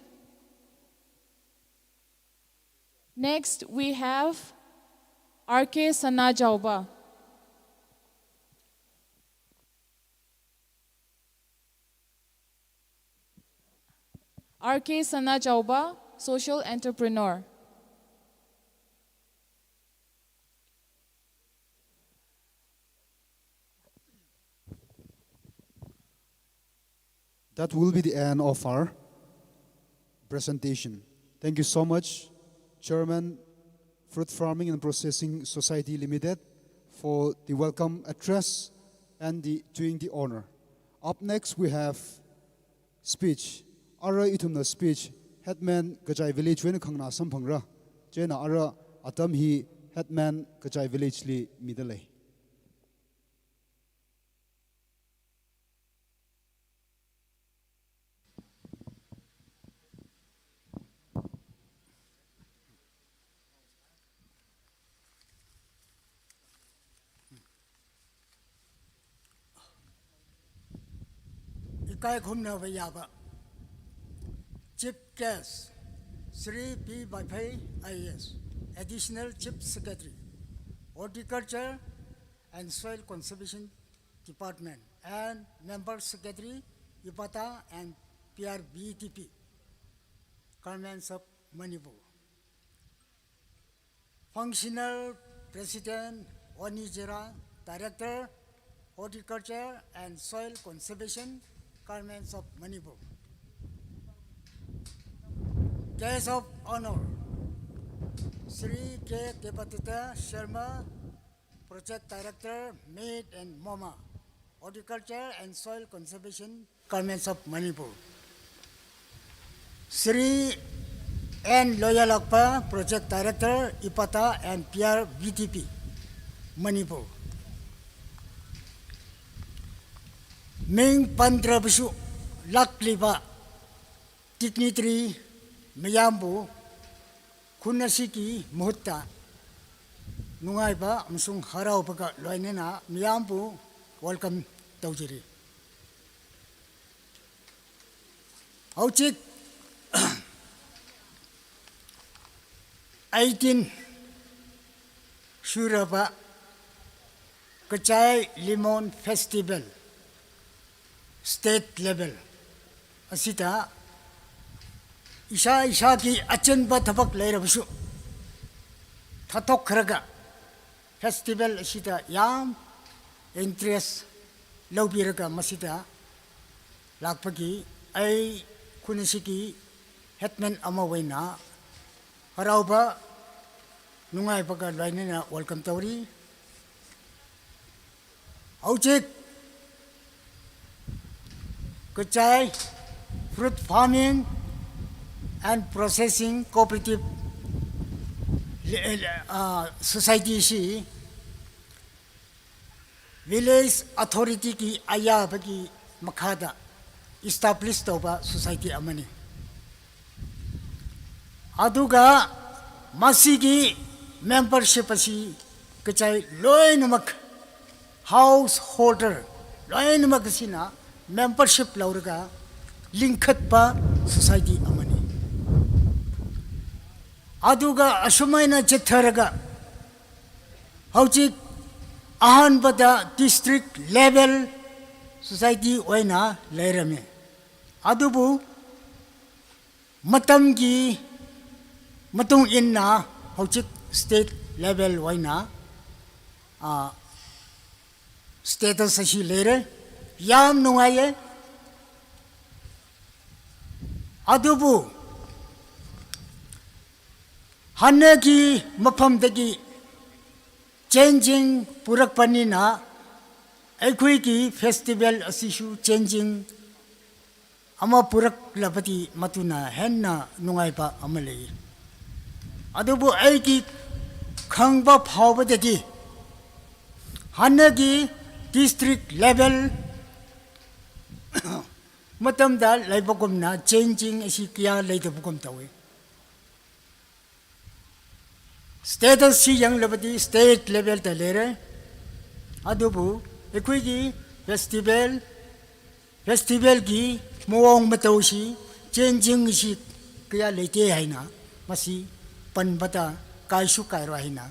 Next, we have R K Sanajaoba. R K Sanachauba, social entrepreneur. That will be the end of our presentation. Thank you so much, Chairman, Fruit Farming and Processing Society Limited, for the welcome address and the doing the honor. Up next, we have speech. Ara ithumna speech headman Kachai village wena khangna samphangra. Chena ara atam hi headman Kachai village li midalei. ꯏꯀꯥꯏ ꯈꯨꯝꯅꯕ ꯌꯥꯕ Chief Guest, Shri P Baifei, I A S, Additional Chief Secretary, Horticulture and Soil Conservation Department, and Member Secretary, IPATA and P R B T P, Governments of Manipur. Functional President Oni Jera, Director, Horticulture and Soil Conservation, Governments of Manipur. Guest of Honor, Shri K Debaduta Sharma, Project Director, MIT and MoMA, Horticulture and Soil Conservation, Governments of Manipur. Shri N Loyalakpa, Project Director, IPATA and P R B T P, Manipur. ꯃꯤꯡ ꯄꯟꯗ꯭ꯔꯕꯁꯨ ꯂꯥꯛꯂꯤꯕ dignitary ꯃꯌꯥꯝꯕꯨ ꯈꯨꯟ ꯑꯁꯤꯒꯤ ꯃꯍꯨꯠꯇ ꯅꯨꯡꯉꯥꯏꯕ ꯑꯃꯁꯨꯡ ꯍꯔꯥꯎꯕꯒ ꯂꯣꯏꯅꯅ ꯃꯤꯌꯥꯝꯕꯨ welcome ꯇꯧꯖꯔꯤ꯫ ꯍꯧꯖꯤꯛ eighteen ꯁꯨꯔꯕ Kachai lemon festival state level ꯑꯁꯤꯗ ꯏꯁꯥ ꯏꯁꯥꯒꯤ ꯑꯆꯤꯟꯕ ꯊꯕꯛ ꯂꯩꯔꯕꯁꯨ ꯊꯥꯗꯣꯛꯈ꯭ꯔꯒ ꯐꯦꯁꯇꯤꯚꯦꯜ ꯑꯁꯤꯗ ꯌꯥꯝ ꯏꯟꯇꯔꯦꯁ ꯂꯧꯕꯤꯔꯒ ꯃꯁꯤꯗ ꯂꯥꯛꯄꯒꯤ ꯑꯩ ꯈꯨꯟ ꯑꯁꯤꯒꯤ ꯍꯦꯗꯃꯦꯟ ꯑꯃ ꯑꯣꯏꯅ ꯍꯔꯥꯎꯕ ꯅꯨꯡꯉꯥꯏꯕꯒ ꯂꯣꯏꯅꯅ ꯋꯦꯜꯀꯝ ꯇꯧꯔꯤ꯫ ꯍꯧꯖꯤꯛ Kachai Fruit Farming and Processing Cooperative Society ꯑꯁꯤ ꯚꯤꯂꯦꯖ ꯑꯊꯣꯔꯤꯇꯤꯒꯤ ꯑꯌꯥꯕꯒꯤ ꯃꯈꯥꯗ ꯏꯁꯇꯥꯕ꯭ꯂꯤꯁ ꯇꯧꯕ ꯁꯣꯁꯥꯏꯇꯤ ꯑꯃꯅꯤ꯫ ꯑꯗꯨꯒ ꯃꯁꯤꯒꯤ ꯃꯦꯝꯕꯔꯁꯤꯞ ꯑꯁꯤ ꯀꯆꯥꯏ ꯂꯣꯏꯅꯃꯛ, ꯍꯥꯎꯁ ꯍꯣꯜꯗꯔ ꯂꯣꯏꯅꯃꯛ ꯑꯁꯤꯅ ꯃꯦꯝꯕꯔꯁꯤꯞ ꯂꯧꯔꯒ ꯂꯤꯡꯈꯠꯄ ꯁꯣꯁꯥꯏꯇꯤ ꯑꯃꯅꯤ꯫ ꯑꯗꯨꯒ ꯑꯁꯨꯃꯥꯏꯅ ꯆꯠꯊꯔꯒ ꯍꯧꯖꯤꯛ ꯑꯍꯥꯟꯕꯗ ꯗꯤꯁꯇ꯭ꯔꯤꯛ ꯂꯦꯚꯦꯜ ꯁꯣꯁꯥꯏꯇꯤ ꯑꯣꯏꯅ ꯂꯩꯔꯝꯃꯤ꯫ ꯑꯗꯨꯕꯨ ꯃꯇꯝꯒꯤ ꯃꯇꯨꯡ ꯏꯟꯅ ꯍꯧꯖꯤꯛ ꯁ꯭ꯇꯦꯠ ꯂꯦꯚꯦꯜ ꯑꯣꯏꯅ, ꯑ, ꯁ꯭ꯇꯦꯇꯁ ꯑꯁꯤ ꯂꯩꯔꯦ꯫ ꯌꯥꯝ ꯅꯨꯡꯉꯥꯏꯌꯦ꯫ ꯑꯗꯨꯕꯨ ꯍꯥꯟꯅꯒꯤ ꯃꯐꯝꯗꯒꯤ ꯆꯦꯟꯖꯤꯡ ꯄꯨꯔꯛꯄꯅꯤꯅ ꯑꯩꯈꯣꯏꯒꯤ ꯐꯦꯁꯇꯤꯚꯦꯜ ꯑꯁꯤꯁꯨ ꯆꯦꯟꯖꯤꯡ ꯑꯃ ꯄꯨꯔꯛꯂꯕꯗꯤ ꯃꯗꯨꯅ ꯍꯦꯟꯅ ꯅꯨꯡꯉꯥꯏꯕ ꯑꯃ ꯂꯩ꯫ ꯑꯗꯨꯕꯨ ꯑꯩꯒꯤ ꯈꯪꯕ ꯐꯥꯎꯕꯗꯗꯤ ꯍꯥꯟꯅꯒꯤ ꯗꯤꯁꯇ꯭ꯔꯤꯛ ꯂꯦꯚꯦꯜ ꯃꯇꯝꯗ ꯂꯩꯕꯒꯨꯝꯅ ꯆꯦꯟꯖꯤꯡ ꯑꯁꯤ ꯀꯌꯥ ꯂꯩꯇꯕꯒꯨꯝ ꯇꯧꯏ꯫ ꯁ꯭ꯇꯦꯇꯁꯁꯤ ꯌꯦꯡꯂꯕꯗꯤ ꯁ꯭ꯇꯦꯠ ꯂꯦꯚꯦꯜꯗ ꯂꯩꯔꯦ꯫ ꯑꯗꯨꯕꯨ ꯑꯩꯈꯣꯏꯒꯤ ꯐꯦꯁꯇꯤꯚꯦꯜ, ꯐꯦꯁꯇꯤꯚꯦꯜꯒꯤ ꯃꯑꯣꯡ ꯃꯇꯧꯁꯤ, ꯆꯦꯟꯖꯤꯡ ꯑꯁꯤ ꯀꯌꯥ ꯂꯩꯇꯦ ꯍꯥꯏꯅ ꯃꯁꯤ ꯄꯟꯕꯗ ꯀꯥꯏꯁꯨ ꯀꯥꯏꯔꯣꯏ ꯍꯥꯏꯅ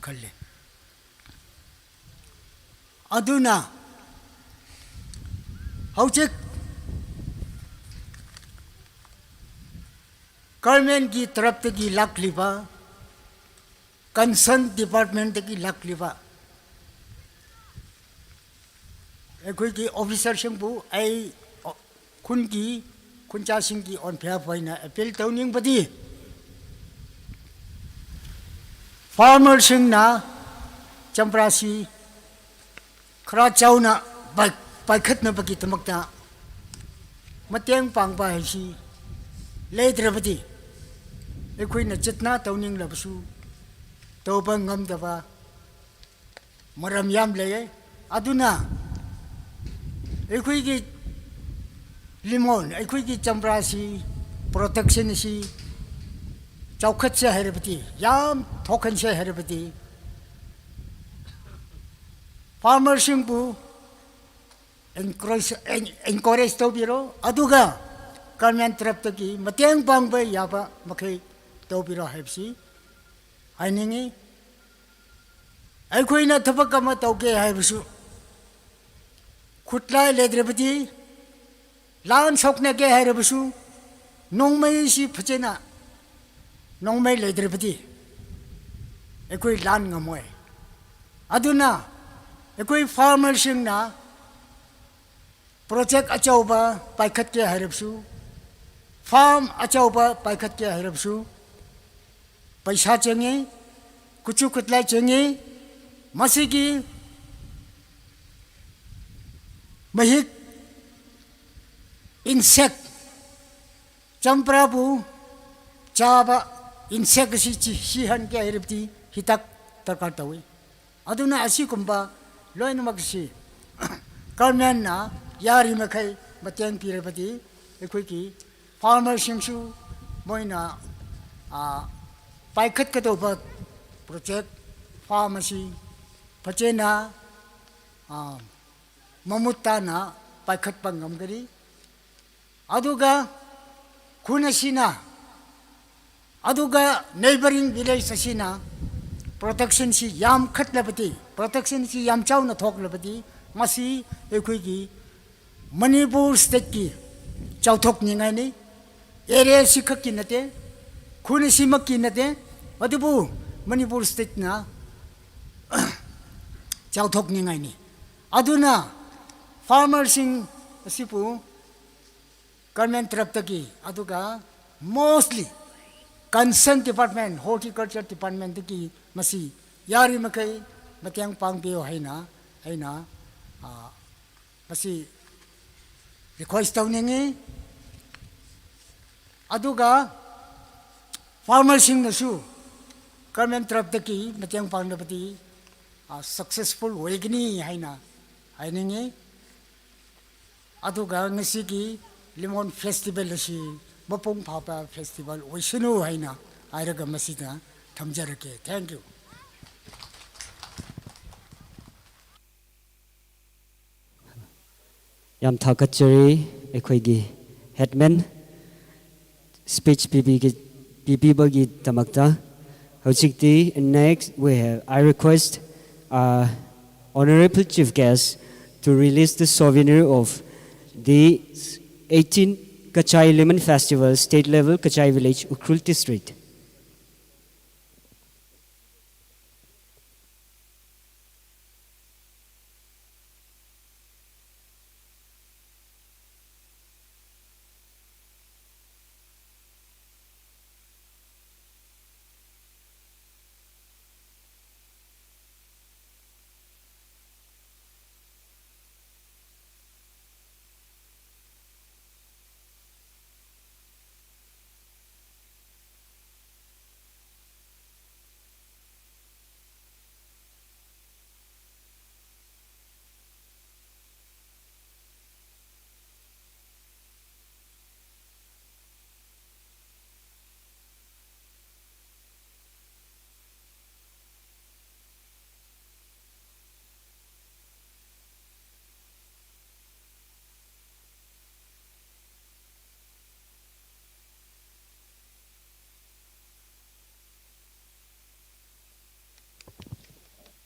ꯈꯜꯂꯤ꯫ ꯑꯗꯨꯅ ꯍꯧꯖꯤꯛ ꯒꯚꯔꯟꯃꯦꯟꯒꯤ ꯇꯔꯞꯇꯒꯤ ꯂꯥꯛꯂꯤꯕ, ꯀꯟꯁꯔꯟ ꯗꯤꯄꯥꯔꯠꯃꯦꯟꯗꯒꯤ ꯂꯥꯛꯂꯤꯕ ꯑꯩꯈꯣꯏꯒꯤ ꯑꯣꯐꯤꯁꯔꯁꯤꯡꯕꯨ ꯑꯩ ꯈꯨꯟꯒꯤ ꯈꯨꯟꯖꯥꯁꯤꯡꯒꯤ ꯑꯣꯟ ꯕꯤꯍꯥꯐ ꯑꯣꯏꯅ ꯑꯦꯄꯤꯜ ꯇꯧꯅꯤꯡꯕꯗꯤ, ꯐꯥꯔꯃꯔꯁꯤꯡꯅ ꯆꯝꯄ꯭ꯔꯥꯁꯤ ꯈꯔ ꯆꯥꯎꯅ ꯄꯥꯏ-, ꯄꯥꯏꯈꯠꯅꯕꯒꯤꯗꯃꯛꯇ ꯃꯇꯦꯡ ꯄꯥꯡꯕ ꯍꯥꯏꯁꯤ ꯂꯩꯇ꯭ꯔꯕꯗꯤ, ꯑꯩꯈꯣꯏꯅ ꯖꯠꯅ ꯇꯧꯅꯤꯡꯂꯕꯁꯨ ꯇꯧꯕ ꯉꯝꯗꯕ ꯃꯔꯝ ꯌꯥꯝ ꯂꯩꯌꯦ꯫ ꯑꯗꯨꯅ ꯑꯩꯈꯣꯏꯒꯤ ꯂꯤꯃꯣꯟ, ꯑꯩꯈꯣꯏꯒꯤ ꯆꯝꯄ꯭ꯔꯥꯁꯤ, ꯄ꯭ꯔꯣꯗꯛꯁꯟ ꯑꯁꯤ ꯆꯥꯎꯈꯠꯁꯦ ꯍꯥꯏꯔꯕꯗꯤ, ꯌꯥꯝ ꯊꯣꯛꯍꯟꯁꯦ ꯍꯥꯏꯔꯕꯗꯤ, ꯐꯥꯔꯃꯔꯁꯤꯡꯕꯨ ꯑꯦꯟꯀꯔꯦꯖ, ꯑꯦꯟ-, ꯑꯦꯟꯀꯔꯦꯖ ꯇꯧꯕꯤꯔꯣ, ꯑꯗꯨꯒ ꯒꯚꯔꯟꯃꯦꯟ ꯇꯔꯞꯇꯒꯤ ꯃꯇꯦꯡ ꯄꯥꯡꯕ ꯌꯥꯕ ꯃꯈꯩ ꯇꯧꯕꯤꯔꯣ ꯍꯥꯏꯕꯁꯤ ꯍꯥꯏꯅꯤꯡꯉꯤ꯫ ꯑꯩꯈꯣꯏꯅ ꯊꯕꯛ ꯑꯃ ꯇꯧꯒꯦ ꯍꯥꯏꯕꯁꯨ, ꯈꯨꯠꯂꯥꯏ ꯂꯩꯇ꯭ꯔꯕꯗꯤ, ꯂꯥꯟ ꯁꯣꯛꯅꯒꯦ ꯍꯥꯏꯔꯕꯁꯨ, ꯅꯣꯡꯃꯩꯁꯤ ꯐꯖꯅ, ꯅꯣꯡꯃꯩ ꯂꯩꯇ꯭ꯔꯕꯗꯤ ꯑꯩꯈꯣꯏ ꯂꯥꯟ ꯉꯝꯃꯣꯏ꯫ ꯑꯗꯨꯅ ꯑꯩꯈꯣꯏ ꯐꯥꯔꯃꯔꯁꯤꯡꯅ ꯄ꯭ꯔꯣꯖꯦꯛ ꯑꯆꯧꯕ ꯄꯥꯏꯈꯠꯀꯦ ꯍꯥꯏꯔꯕꯁꯨ, ꯐꯥꯔꯝ ꯑꯆꯧꯕ ꯄꯥꯏꯈꯠꯀꯦ ꯍꯥꯏꯔꯕꯁꯨ, ꯄꯩꯁꯥ ꯆꯪꯉꯤ, ꯈꯨꯠꯁꯨ ꯈꯨꯠꯂꯥꯏ ꯆꯪꯉꯤ꯫ ꯃꯁꯤꯒꯤ ꯃꯍꯤꯛ, ꯏꯟꯁꯦꯛ, ꯆꯝꯄ꯭ꯔꯥꯕꯨ ꯆꯥꯕ ꯏꯟꯁꯦꯛ ꯑꯁꯤ ꯁꯤ-, ꯁꯤꯍꯟꯒꯦ ꯍꯥꯏꯔꯕꯗꯤ ꯍꯤꯗꯥꯛ ꯗꯔꯀꯥꯔ ꯇꯧꯏ꯫ ꯑꯗꯨꯅ ꯑꯁꯤꯒꯨꯝꯕ ꯂꯣꯏꯅꯃꯛ ꯑꯁꯤ ꯒꯚꯔꯟꯃꯦꯟꯅ ꯌꯥꯔꯤꯃꯈꯩ ꯃꯇꯦꯡ ꯄꯤꯔꯕꯗꯤ, ꯑꯩꯈꯣꯏꯒꯤ ꯐꯥꯔꯃꯔꯁꯤꯡꯁꯨ ꯃꯣꯏꯅ, ꯑ, ꯄꯥꯏꯈꯠꯀꯗꯧꯕ ꯄ꯭ꯔꯣꯖꯦꯛ, ꯐꯥꯔꯝ ꯑꯁꯤ ꯐꯖꯅ, ꯑ, ꯃꯃꯨꯠ ꯇꯥꯅ ꯄꯥꯏꯈꯠꯄ ꯉꯝꯒꯅꯤ꯫ ꯑꯗꯨꯒ ꯈꯨꯟ ꯑꯁꯤꯅ, ꯑꯗꯨꯒ ꯅꯦꯕꯔꯤꯡ ꯚꯤꯂꯦꯖ ꯑꯁꯤꯅ ꯄ꯭ꯔꯣꯗꯛꯁꯟꯁꯤ ꯌꯥꯝꯈꯠꯂꯕꯗꯤ, ꯄ꯭ꯔꯣꯗꯛꯁꯟꯁꯤ ꯌꯥꯝ ꯆꯥꯎꯅ ꯊꯣꯛꯂꯕꯗꯤ, ꯃꯁꯤ ꯑꯩꯈꯣꯏꯒꯤ ꯃꯅꯤꯄꯨꯔ ꯁ꯭ꯇꯦꯠꯀꯤ ꯆꯥꯎꯊꯣꯛꯅꯤꯡꯉꯥꯏꯅꯤ꯫ ꯑꯦꯔꯤꯌꯥꯁꯤ ꯈꯛꯀꯤ ꯅꯠꯇꯦ, ꯈꯨꯟ ꯑꯁꯤꯃꯛꯀꯤ ꯅꯠꯇꯦ, ꯑꯗꯨꯕꯨ ꯃꯅꯤꯄꯨꯔ ꯁ꯭ꯇꯦꯠꯅ ꯆꯥꯎꯊꯣꯛꯅꯤꯡꯉꯥꯏꯅꯤ꯫ ꯑꯗꯨꯅ ꯐꯥꯔꯃꯔꯁꯤꯡ ꯑꯁꯤꯕꯨ ꯒꯔꯃꯦꯟ ꯇꯔꯞꯇꯒꯤ, ꯑꯗꯨꯒ mostly concern department, horticulture departmentꯇꯒꯤ ꯃꯁꯤ ꯌꯥꯔꯤꯃꯈꯩ ꯃꯇꯦꯡ ꯄꯥꯡꯕꯤꯌꯨ ꯍꯥꯏꯅ ꯑꯩꯅ, ꯑ, ꯃꯁꯤ ꯔꯤꯀ꯭ꯋꯦꯁ ꯇꯧꯅꯤꯡꯉꯤ꯫ ꯑꯗꯨꯒ ꯐꯥꯔꯃꯔꯁꯤꯡꯅꯁꯨ ꯒꯔꯃꯦꯟ ꯇꯔꯞꯇꯒꯤ ꯃꯇꯦꯡ ꯄꯥꯡꯅꯕꯗꯤ, ꯑ, ꯁꯛꯁꯦꯁꯐꯨꯜ ꯑꯣꯏꯒꯅꯤ ꯍꯥꯏꯅ ꯍꯥꯏꯅꯤꯡꯉꯤ꯫ ꯑꯗꯨꯒ ꯉꯁꯤꯒꯤ ꯂꯤꯃꯣꯟ ꯐꯦꯁꯇꯤꯚꯦꯜ ꯑꯁꯤ ꯃꯄꯨꯡ ꯐꯥꯕ ꯐꯦꯁꯇꯤꯚꯦꯜ ꯑꯣꯏꯁꯅꯨ ꯍꯥꯏꯅ ꯍꯥꯏꯔꯒ ꯃꯁꯤꯗ ꯊꯝꯖꯔꯒꯦ꯫ Thank you꯫ ꯌꯥꯝ ꯊꯥꯒꯠꯆꯔꯤ ꯑꯩꯈꯣꯏꯒꯤ headman speech ꯄꯤꯕꯤꯕꯒꯤꯗꯃꯛꯇ꯫ ꯍꯧꯖꯤꯛꯇꯤ next we have, I request, uh, Honorable Chief Guest to release the souvenir of the eighteen Kachai Lemon Festival, State Level, Kachai Village, Ukhrul District.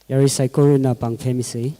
Yari saikoruna pangphemisi.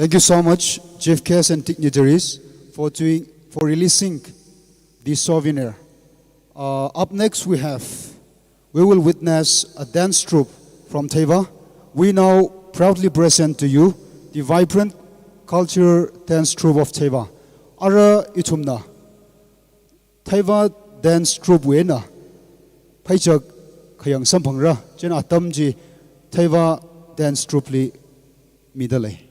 Thank you so much, chief guests and dignitaries, for doing, for releasing this souvenir. Uh, up next, we have, we will witness a dance troupe from Theiwa. We now proudly present to you the vibrant culture dance troupe of Theiwa. Ara ithumna Theiwa dance troupe wena phaichak khayang samphangra, chena atam chi Theiwa dance troupe li mida lei.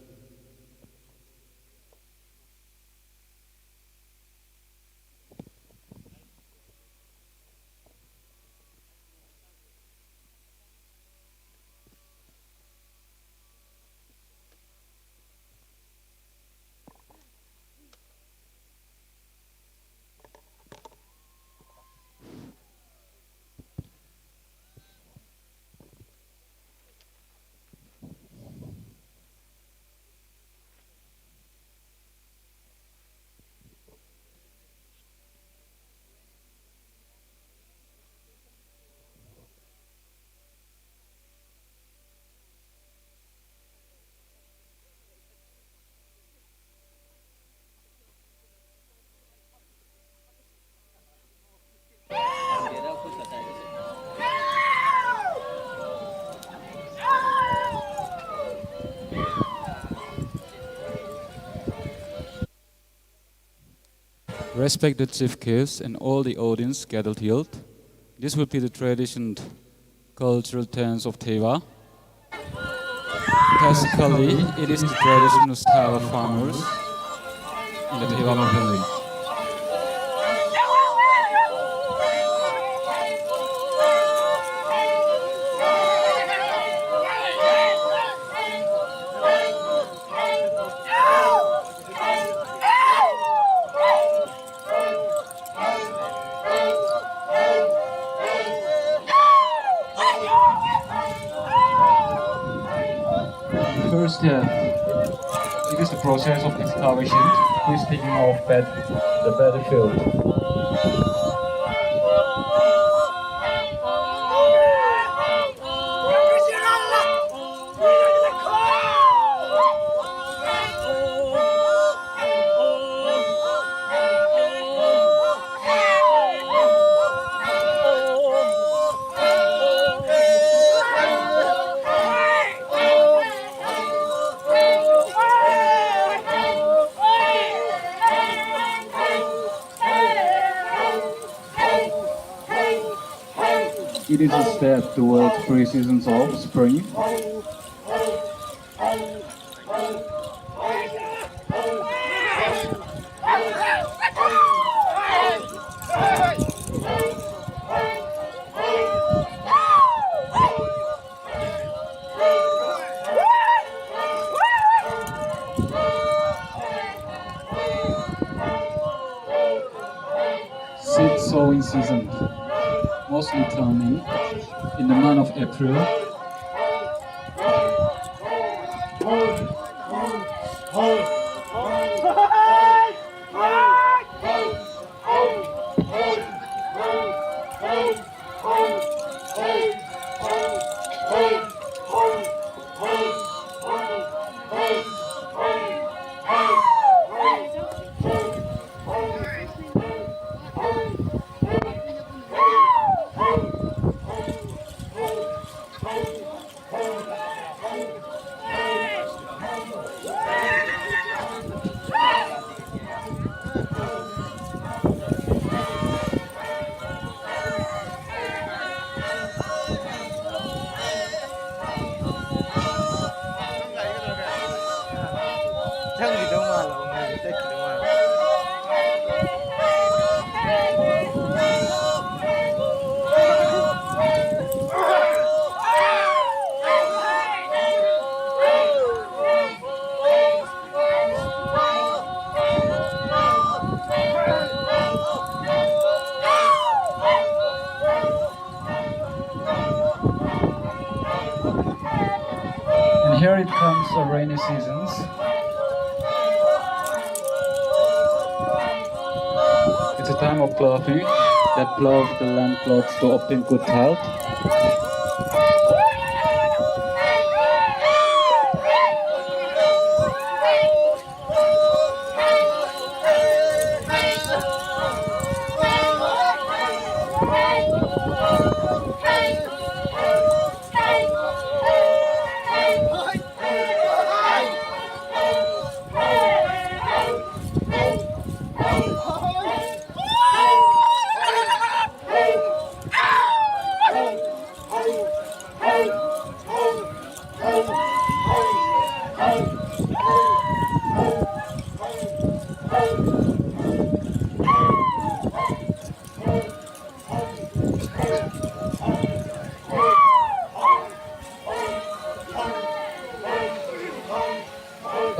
Respected chief guests and all the audience gathered here, this will be the traditional cultural dance of Theiwa. Classically, it is the traditional style of farmers in the Theiwa village. First, uh, it is the process of excavation, who is taking off bed, the battlefield. It is a step towards three seasons of spring. Seed sowing season, mostly coming in the month of April. ꯆꯪꯈꯤꯗꯧ ꯃꯥꯜꯂꯕ ꯃꯣꯏꯁꯦ, ꯆꯠꯈꯤꯗꯧ ꯃꯥꯜꯂꯕ꯫ And here it comes, the rainy seasons. It's a time of ploughing that plows the land plots to obtain good health.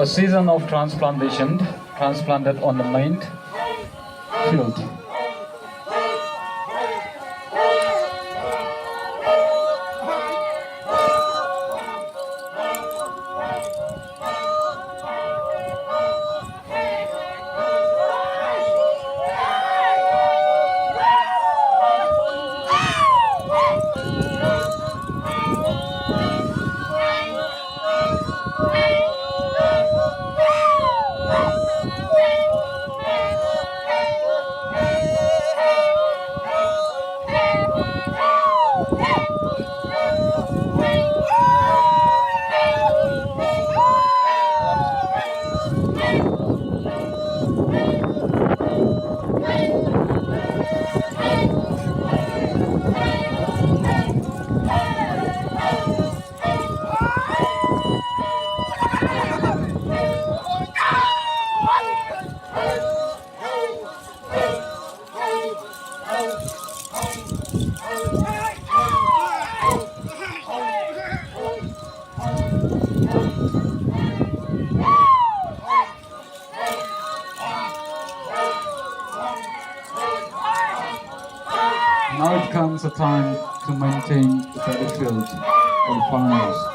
A season of transplantation, transplanted on the main field. Now it comes a time to maintain the battlefield for the farmers.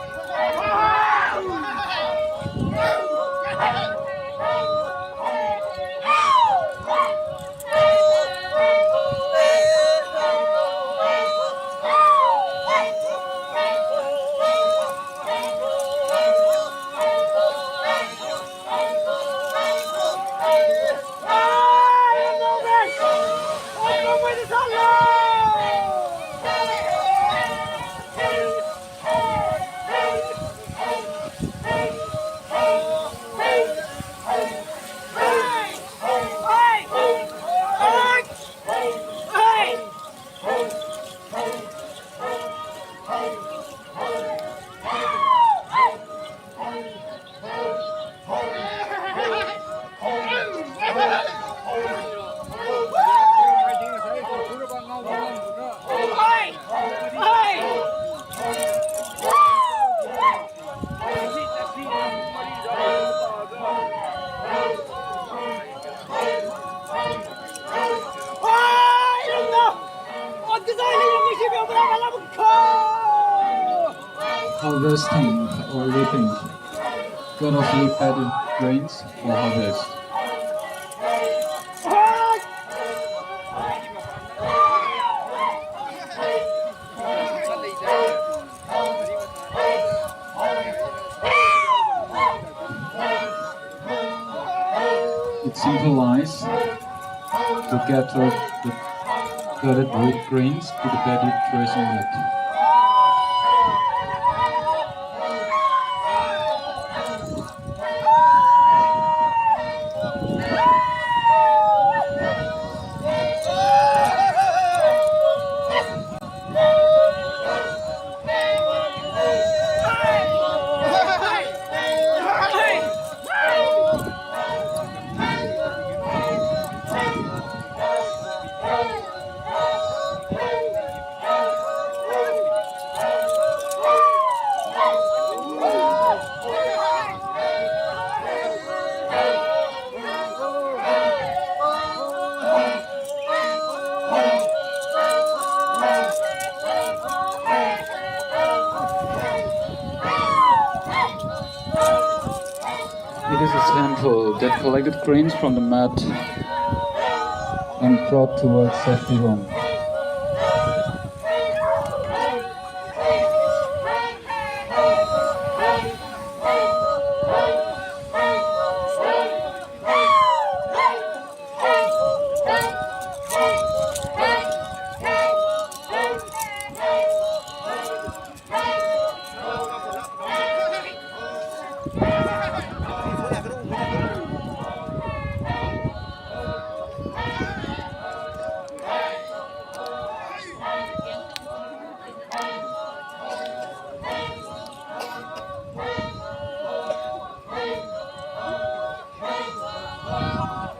Harvesting or reaping. Gonna flip that in grains for harvest. It symbolizes to gather the gathered grains to the paddy threshing yard. It is a sample that collected grains from the mud and brought towards safety home.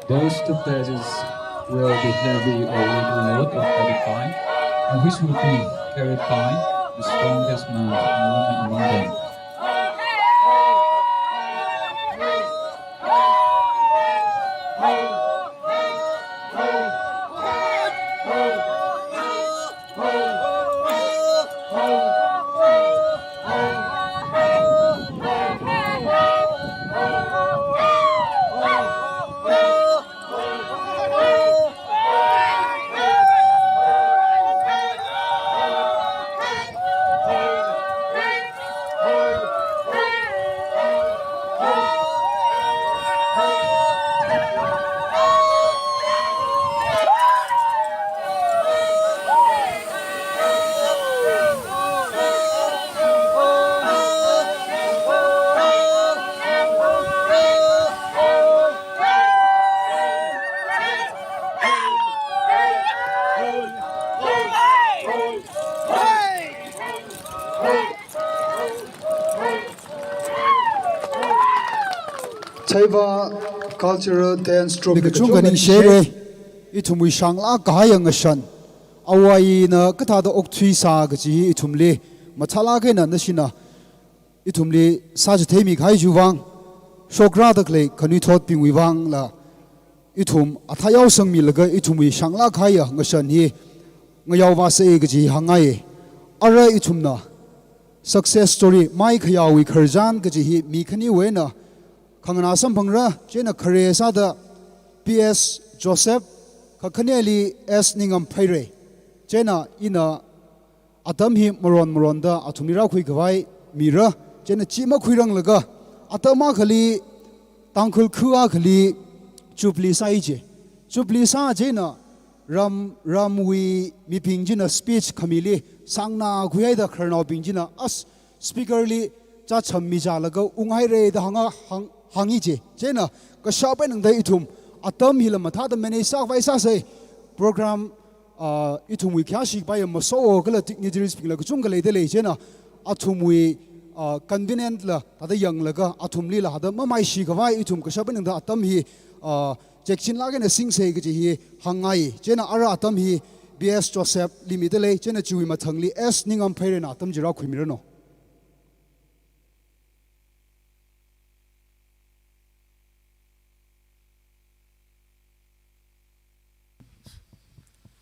Those two pledges will be heavy or with a lot of heavy pine, and which will be carried by the strongest man and woman among them. ꯍꯥꯏꯕ cultural dance troupe ꯀꯆꯨꯡ ꯀꯅꯤꯡ ꯁꯦꯔꯦ꯫ ꯏꯊꯨꯝ ꯋꯤꯁꯥꯡꯂꯥ ꯀꯍꯥꯌ ꯉꯁꯟ꯫ ꯑꯋꯥꯏꯅ ꯀꯊꯥꯗ ꯑꯣꯛꯊꯨꯏ ꯁꯥ ꯀꯆꯤ ꯏꯊꯨꯝꯂꯤ꯫ ꯃꯊꯥꯂꯥ ꯀꯩꯅ ꯅꯁꯤꯅ ꯏꯊꯨꯝꯂꯤ ꯁꯥꯖ ꯊꯦꯃꯤ ꯈꯥꯏ ꯖꯨꯋꯥꯡ꯫ ꯁꯣꯀ꯭ꯔꯥꯗ ꯀꯂꯦ ꯈꯅꯨꯏ ꯊꯣꯠ ꯄꯤꯡꯋꯤ ꯋꯥꯡꯂ꯫ ꯏꯊꯨꯝ ꯑꯊꯥ ꯌꯥꯎꯁꯪ ꯃꯤꯂꯒ ꯏꯊꯨꯝ ꯋꯤꯁꯥꯡꯂꯥ ꯈꯥꯌ ꯉꯁꯟ ꯍꯤ ꯉꯌꯥꯎ ꯋꯥꯁꯦ ꯀꯆꯤ ꯍꯉꯥꯏ꯫ ꯑꯔ ꯏꯊꯨꯝꯅ success story ꯃꯥꯏ ꯈꯌꯥꯎꯋꯤ ꯈꯔꯖꯥꯟ ꯀꯆꯤ ꯍꯤ ꯃꯤ ꯈꯅꯤ ꯋꯦꯅ ꯈꯪꯅꯥ ꯁꯝꯐꯪꯔ ꯆꯦꯅ ꯈꯔꯦ ꯁꯥꯗ ꯄꯤ ꯑꯦꯁ ꯖꯣꯁꯦꯐ ꯈꯈꯅꯦꯂꯤ ꯑꯦꯁ ꯅꯤꯡꯉꯝ ꯐꯩꯔꯦ꯫ ꯆꯦꯅ ꯏꯅ ꯑꯇꯝ ꯍꯤ ꯃꯔꯣꯟ ꯃꯔꯣꯟꯗ ꯑꯊꯨꯝ ꯏꯔꯥ ꯈꯨꯏ ꯈꯋꯥꯏ ꯃꯤꯔ ꯆꯦꯅ ꯆꯤꯃ ꯈꯨꯏꯔꯪꯂꯒ ꯑꯇꯝ ꯑꯈꯂꯤ ꯇꯥꯡꯈꯨꯜ ꯈꯨ ꯑꯈꯂꯤ ꯆꯨꯞꯂꯤ ꯁꯥꯏꯖꯦ꯫ ꯆꯨꯞꯂꯤ ꯁꯥ ꯆꯦꯅ ꯔꯝ ꯔꯝꯋꯤ ꯃꯤꯄꯤꯡꯖꯤꯅ speech ꯈꯃꯤꯂꯤ ꯁꯥꯡꯅ ꯈꯨꯌꯥꯏꯗ ꯈꯔꯅꯥꯎ ꯄꯤꯡꯖꯤꯅ ꯑꯁ speakerꯂꯤ ꯆꯥ ꯁꯝꯃꯤ ꯆꯥꯂꯒ ꯎꯉꯥꯏꯔꯦꯗ ꯍꯪꯉ ꯍꯪ- ꯍꯪꯉꯤꯖꯦ꯫ ꯆꯦꯅ ꯀꯁꯥꯄ ꯅꯪꯗ ꯏꯊꯨꯝ ꯑꯇꯝ ꯍꯤꯂ ꯃꯊꯥꯗ ꯃꯦꯅꯦ ꯁꯥ ꯋꯥꯏ ꯁꯥꯁꯦ program ꯏꯊꯨꯝ ꯋꯤꯈ꯭ꯌꯥ ꯁꯤ ꯄꯥꯏ ꯃꯁꯣ ꯀꯂ dignitaries ꯄꯤꯡꯂꯒ ꯆꯨꯡꯒ ꯂꯩꯗ ꯂꯩ꯫ ꯆꯦꯅ ꯑꯊꯨꯝ ꯋꯤ convenient ꯂ ꯇꯥꯗ ꯌꯪꯂꯒ ꯑꯊꯨꯝ ꯂꯤꯂ ꯍꯥꯗ ꯃꯃꯥꯏ ꯁꯤ ꯒꯋꯥꯏ ꯏꯊꯨꯝ ꯀꯁꯥꯄ ꯅꯪꯗ ꯑꯇꯝ ꯍꯤ ꯆꯦꯛꯁꯤꯟ ꯂꯥꯒꯦꯅ ꯁꯤꯡꯁꯦ ꯀꯖꯤ ꯍꯤ ꯍꯪꯉꯥꯏ꯫ ꯆꯦꯅ ꯑꯔ ꯑꯇꯝ ꯍꯤ ꯕꯤ ꯑꯦꯁ ꯖꯣꯁꯦꯐ ꯂꯤꯃꯤꯗ ꯂꯩ꯫ ꯆꯦꯅ ꯆꯨꯋꯤ ꯃꯊꯪꯂꯤ ꯑꯦꯁ ꯅꯤꯡꯉꯝ ꯐꯩꯔꯦꯅ ꯑꯇꯝ ꯖꯤꯔꯥ ꯈꯨꯏꯃꯤꯔꯅꯣ꯫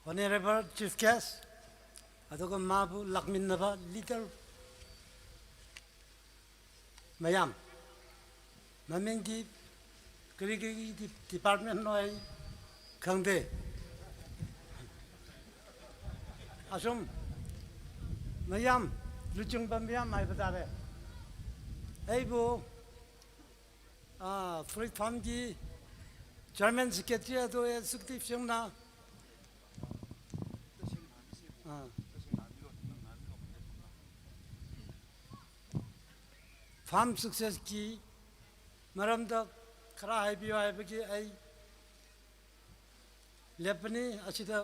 Honorable Chief Guest, ꯑꯗꯨꯒ ꯃꯥꯕꯨ ꯂꯥꯛꯃꯤꯟꯅꯕ leader ꯃꯌꯥꯝ, ꯃꯃꯤꯡꯗꯤ ꯀꯔꯤ ꯀꯔꯤ departmentꯅꯣ ꯑꯩ ꯈꯪꯗꯦ꯫ ꯑꯁꯨꯝ ꯃꯌꯥꯝ, ꯂꯨꯆꯤꯡꯕ ꯃꯌꯥꯝ ꯍꯥꯏꯕ ꯇꯥꯔꯦ꯫ ꯑꯩꯕꯨ ꯐ꯭ꯔꯨꯏꯠ ꯐꯥꯝꯒꯤ chairman, secretary ꯑꯗꯨ executive ꯁꯤꯡꯅ farm successꯀꯤ ꯃꯔꯝꯗ ꯈꯔ ꯍꯥꯏꯕꯤꯌꯨ ꯍꯥꯏꯕꯒꯤ ꯑꯩ ꯂꯦꯞꯄꯅꯤ꯫ ꯑꯁꯤꯗ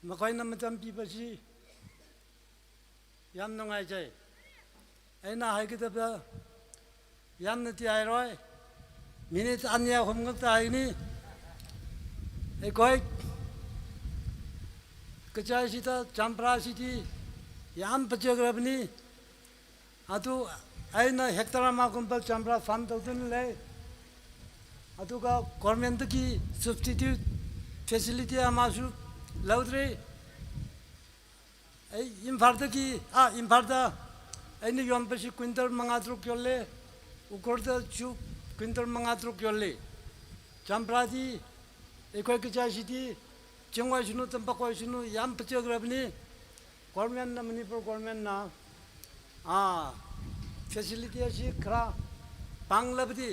ꯃꯈꯣꯏꯅ ꯃꯇꯝ ꯄꯤꯕꯁꯤ ꯌꯥꯝ ꯅꯨꯡꯉꯥꯏꯖꯩ꯫ ꯑꯩꯅ ꯍꯥꯏꯒꯗꯕ ꯌꯥꯝꯅꯗꯤ ꯍꯥꯏꯔꯣꯏ, ꯃꯤꯅꯤꯠ ꯑꯅꯤ ꯑꯍꯨꯝ ꯈꯛꯇ ꯍꯥꯏꯒꯅꯤ꯫ ꯑꯩꯈꯣꯏ ꯀꯆꯥꯏꯁꯤꯗ ꯆꯝꯄ꯭ꯔꯥ ꯁꯤꯗꯤ ꯌꯥꯝ ꯐꯖꯈ꯭ꯔꯕꯅꯤ꯫ ꯑꯗꯨ ꯑꯩꯅ ꯍꯦꯛꯇꯔ ꯑꯃꯒꯨꯝꯕ ꯆꯝꯄ꯭ꯔꯥ ꯐꯥꯔꯝ ꯇꯧꯗꯨꯅ ꯂꯩ꯫ ꯑꯗꯨꯒ ꯒꯣꯔꯃꯦꯟꯗꯒꯤ ꯁꯕꯁꯤꯗꯤ ꯐꯦꯁꯤꯂꯤꯇꯤ ꯑꯃꯁꯨ ꯂꯧꯗ꯭ꯔꯤ꯫ ꯑꯩ ꯏꯝꯐꯥꯜꯗꯒꯤ, ꯑꯥ, ꯏꯝꯐꯥꯜꯗ ꯑꯩꯅ ꯌꯣꯟꯕꯁꯤ ꯀ꯭ꯋꯤꯟꯇꯜ ꯃꯉꯥ ꯇꯔꯨꯛ ꯌꯣꯜꯂꯦ, ꯎꯈ꯭ꯔꯨꯜꯗꯁꯨ ꯀ꯭ꯋꯤꯟꯇꯜ ꯃꯉꯥ ꯇꯔꯨꯛ ꯌꯣꯜꯂꯤ꯫ ꯆꯝꯄ꯭ꯔꯥꯗꯤ ꯑꯩꯈꯣꯏ ꯀꯆꯥꯏꯁꯤꯗꯤ ꯆꯤꯡ ꯑꯣꯏꯁꯅꯨ, ꯇꯝꯄꯥꯛ ꯑꯣꯏꯁꯅꯨ, ꯌꯥꯝ ꯐꯖꯈ꯭ꯔꯕꯅꯤ꯫ ꯒꯣꯔꯃꯦꯟꯅ, ꯃꯅꯤꯄꯨꯔ ꯒꯣꯔꯃꯦꯟꯅ, ꯑꯥ, ꯐꯦꯁꯤꯂꯤꯇꯤ ꯑꯁꯤ ꯈꯔ ꯄꯥꯡꯂꯕꯗꯤ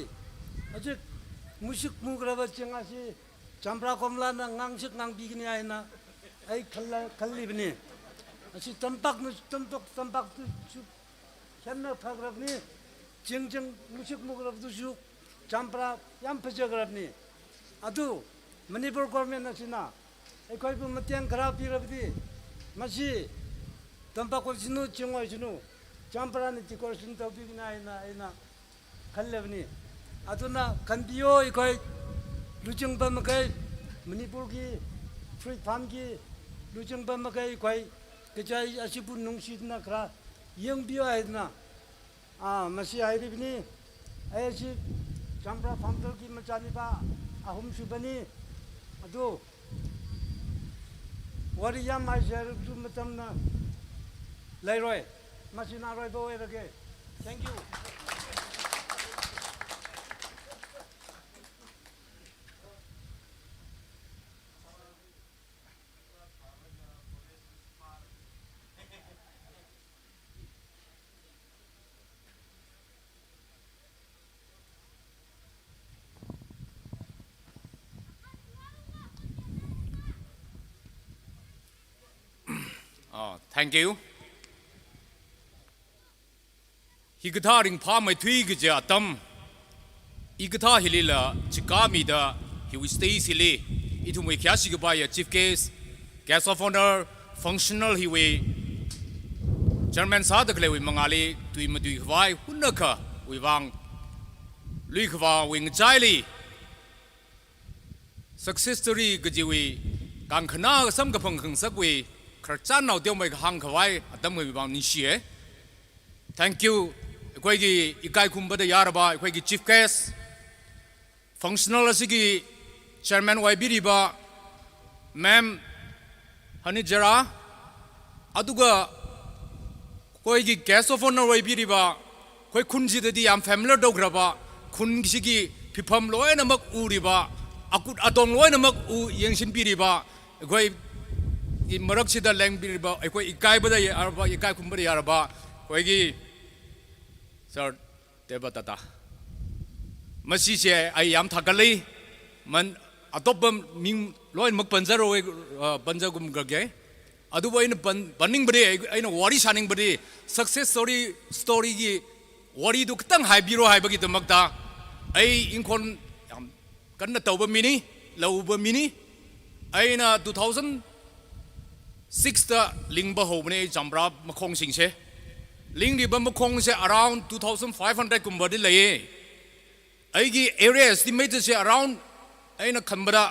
ꯍꯧꯖꯤꯛ ꯃꯨꯁꯤꯛ ꯃꯨꯈ꯭ꯔꯕ ꯆꯤꯡ ꯑꯁꯤ ꯆꯝꯄ꯭ꯔꯥ ꯀꯣꯝꯂꯥꯅ ꯉꯥꯡꯁꯤꯛ ꯉꯥꯡꯕꯤꯒꯅꯤ ꯍꯥꯏꯅ ꯑꯩ ꯈꯜꯂ-, ꯈꯜꯂꯤꯕꯅꯤ꯫ ꯑꯁꯤ ꯇꯝꯄꯥꯛꯅ-, ꯇꯝꯄꯥꯛ-, ꯇꯝꯄꯥꯛꯇꯁꯨ ꯍꯦꯟꯅ ꯐꯈ꯭ꯔꯕꯅꯤ꯫ ꯆꯤꯡ ꯆꯤꯡ ꯃꯨꯁꯤꯛ ꯃꯨꯈ꯭ꯔꯕꯗꯨꯁꯨ ꯆꯝꯄ꯭ꯔꯥ ꯌꯥꯝ ꯐꯖꯈ꯭ꯔꯕꯅꯤ꯫ ꯑꯗꯨ ꯃꯅꯤꯄꯨꯔ ꯒꯣꯔꯃꯦꯟ ꯑꯁꯤꯅ ꯑꯩꯈꯣꯏꯕꯨ ꯃꯇꯦꯡ ꯈꯔ ꯄꯤꯔꯕꯗꯤ ꯃꯁꯤ ꯇꯝꯄꯥꯛ ꯑꯣꯏꯁꯅꯨ, ꯆꯤꯡ ꯑꯣꯏꯁꯅꯨ, ꯆꯝꯄ꯭ꯔꯥꯅ ꯗꯦꯀꯣꯔꯦꯁꯟ ꯇꯧꯕꯤꯒꯅꯤ ꯍꯥꯏꯅ ꯑꯩꯅ ꯈꯜꯂꯕꯅꯤ꯫ ꯑꯗꯨꯅ ꯈꯟꯕꯤꯌꯣ, ꯑꯩꯈꯣꯏ ꯂꯨꯆꯤꯡꯕ ꯃꯈꯩ, ꯃꯅꯤꯄꯨꯔꯒꯤ ꯐ꯭ꯔꯨꯏꯠ ꯐꯥꯝꯒꯤ ꯂꯨꯆꯤꯡꯕ ꯃꯈꯩ, ꯑꯩꯈꯣꯏ ꯀꯆꯥꯏ ꯑꯁꯤꯕꯨ ꯅꯨꯡꯁꯤꯗꯨꯅ ꯈꯔ ꯌꯦꯡꯕꯤꯌꯨ ꯍꯥꯏꯗꯅ, ꯑꯥ, ꯃꯁꯤ ꯍꯥꯏꯔꯤꯕꯅꯤ꯫ ꯑꯩ ꯑꯁꯤ ꯆꯝꯄ꯭ꯔꯥ ꯐꯥꯎꯟꯗꯔꯒꯤ ꯃꯆꯥꯅꯤꯄꯥ ꯑꯍꯨꯝꯁꯨꯕꯅꯤ꯫ ꯑꯗꯨ ꯋꯥꯔꯤ ꯌꯥꯝ ꯍꯥꯏꯁꯦ ꯍꯥꯏꯔꯕꯁꯨ ꯃꯇꯝꯅ ꯂꯩꯔꯣꯏ꯫ ꯃꯁꯤꯅ ꯑꯔꯣꯏꯕ ꯑꯣꯏꯔꯒꯦ꯫ Thank you꯫ Ah, thank you꯫ ꯍꯤꯒꯊꯥ ꯔꯤꯡꯐꯥ ꯃꯩꯊꯨꯏꯒꯤꯖꯦ ꯑꯇꯝ ꯏꯒꯊꯥ ꯍꯤꯂꯤꯂ ꯆꯤꯀꯥꯃꯤꯗ ꯍꯤꯎ ꯁ꯭ꯇꯦꯖ ꯍꯤꯂꯤ ꯏꯊꯨꯝ ꯏꯈ꯭ꯌꯥꯁꯤꯒꯕꯥꯏ chief guest, guest of honour, functional ꯍꯤꯋꯤ chairman ꯁꯥꯗꯒ ꯂꯩꯋꯤ ꯃꯉꯥꯂꯤ ꯇꯨꯏ ꯃꯗꯨꯏ ꯍꯋꯥꯏ ꯍꯨꯟꯅꯈ ꯎꯏꯋꯥꯡ ꯂꯨꯏꯈꯕ ꯋꯤꯡ ꯆꯥꯏꯂꯤ ꯁꯛꯁꯦꯁ ꯁ꯭ꯇꯣꯔꯤ ꯒꯖꯤꯋꯤ ꯀꯥꯡꯈꯅꯥ ꯁꯝ ꯀꯐꯪ ꯈꯪꯁꯛꯋꯤ ꯈꯔ ꯆꯥꯟ ꯅꯥꯎ ꯇꯦꯝꯕꯩ ꯍꯥꯡ ꯈꯋꯥꯏ ꯑꯇꯝ ꯑꯣꯏꯕ ꯅꯤꯡꯁꯤꯌꯦ꯫ Thank you꯫ ꯑꯩꯈꯣꯏꯒꯤ ꯏꯀꯥꯏ ꯈꯨꯝꯕꯗ ꯌꯥꯔꯕ ꯑꯩꯈꯣꯏꯒꯤ ꯆꯤꯐ ꯒꯦꯁ, ꯐꯪꯁꯅꯦꯜ ꯑꯁꯤꯒꯤ ꯆꯤꯌꯔꯃꯦꯟ ꯑꯣꯏꯕꯤꯔꯤꯕ ꯃꯦꯝ ꯍꯅꯤꯖꯔꯥ, ꯑꯗꯨꯒ ꯑꯩꯈꯣꯏꯒꯤ ꯒꯦꯁ ꯑꯣꯐ ꯑꯣꯅꯔ ꯑꯣꯏꯕꯤꯔꯤꯕ, ꯑꯩꯈꯣꯏ ꯈꯨꯟꯁꯤꯗꯗꯤ ꯌꯥꯝ ꯐꯦꯃꯤꯂꯔ ꯇꯧꯈ꯭ꯔꯕ, ꯈꯨꯟꯁꯤꯒꯤ ꯐꯤꯐꯝ ꯂꯣꯏꯅꯃꯛ ꯎꯔꯤꯕ, ꯑꯀꯨꯠ ꯑꯇꯣꯡ ꯂꯣꯏꯅꯃꯛ ꯎ ꯌꯦꯡꯁꯤꯟꯕꯤꯔꯤꯕ, ꯑꯩꯈꯣꯏꯒꯤ ꯃꯔꯛꯁꯤꯗ ꯂꯦꯡꯕꯤꯔꯤꯕ, ꯑꯩꯈꯣꯏ ꯏꯀꯥꯏꯕꯗ ꯌꯥꯔꯕ, ꯏꯀꯥꯏ ꯈꯨꯝꯕꯗ ꯌꯥꯔꯕ ꯑꯩꯈꯣꯏꯒꯤ ꯁꯥꯔ ꯗꯦꯕꯗꯠꯇ, ꯃꯁꯤꯁꯦ ꯑꯩ ꯌꯥꯝ ꯊꯥꯒꯠꯂꯤ꯫ ꯃꯟ-, ꯑꯇꯣꯞꯄ ꯃꯤꯡ ꯂꯣꯏꯅꯃꯛ ꯄꯟꯖꯔꯣꯏ, ꯑ, ꯄꯟꯖꯒꯨꯝꯈ꯭ꯔꯒꯦ꯫ ꯑꯗꯨꯕꯨ ꯑꯩꯅ ꯄꯟ-, ꯄꯟꯅꯤꯡꯕꯗꯤ, ꯑꯩ-, ꯑꯩꯅ ꯋꯥꯔꯤ ꯁꯥꯅꯤꯡꯕꯗꯤ ꯁꯛꯁꯦꯁ ꯁ꯭ꯇꯣꯔꯤ, ꯁ꯭ꯇꯣꯔꯤꯒꯤ ꯋꯥꯔꯤꯗꯨ ꯈꯤꯇꯪ ꯍꯥꯏꯕꯤꯔꯣ ꯍꯥꯏꯕꯒꯤꯗꯃꯛꯇ꯫ ꯑꯩ ꯏꯪꯈꯣꯜ ꯌꯥꯝ ꯀꯟꯅ ꯇꯧꯕ ꯃꯤꯅꯤ, ꯂꯧ ꯎꯕ ꯃꯤꯅꯤ꯫ ꯑꯩꯅ two thousand sixꯇ ꯂꯤꯡꯕ ꯍꯧꯕꯅꯦ ꯑꯩ ꯆꯝꯄ꯭ꯔꯥ ꯃꯈꯣꯡꯁꯤꯡꯁꯦ꯫ ꯂꯤꯡꯂꯤꯕ ꯃꯈꯣꯡꯁꯦ around two thousand five hundred ꯀꯨꯝꯕꯗꯤ ꯂꯩꯌꯦ꯫ ꯑꯩꯒꯤ ꯑꯦꯔꯤꯌꯥ ꯑꯦꯁꯇꯤꯃꯦꯠꯁꯦ around, ꯑꯩꯅ ꯈꯟꯕꯗ,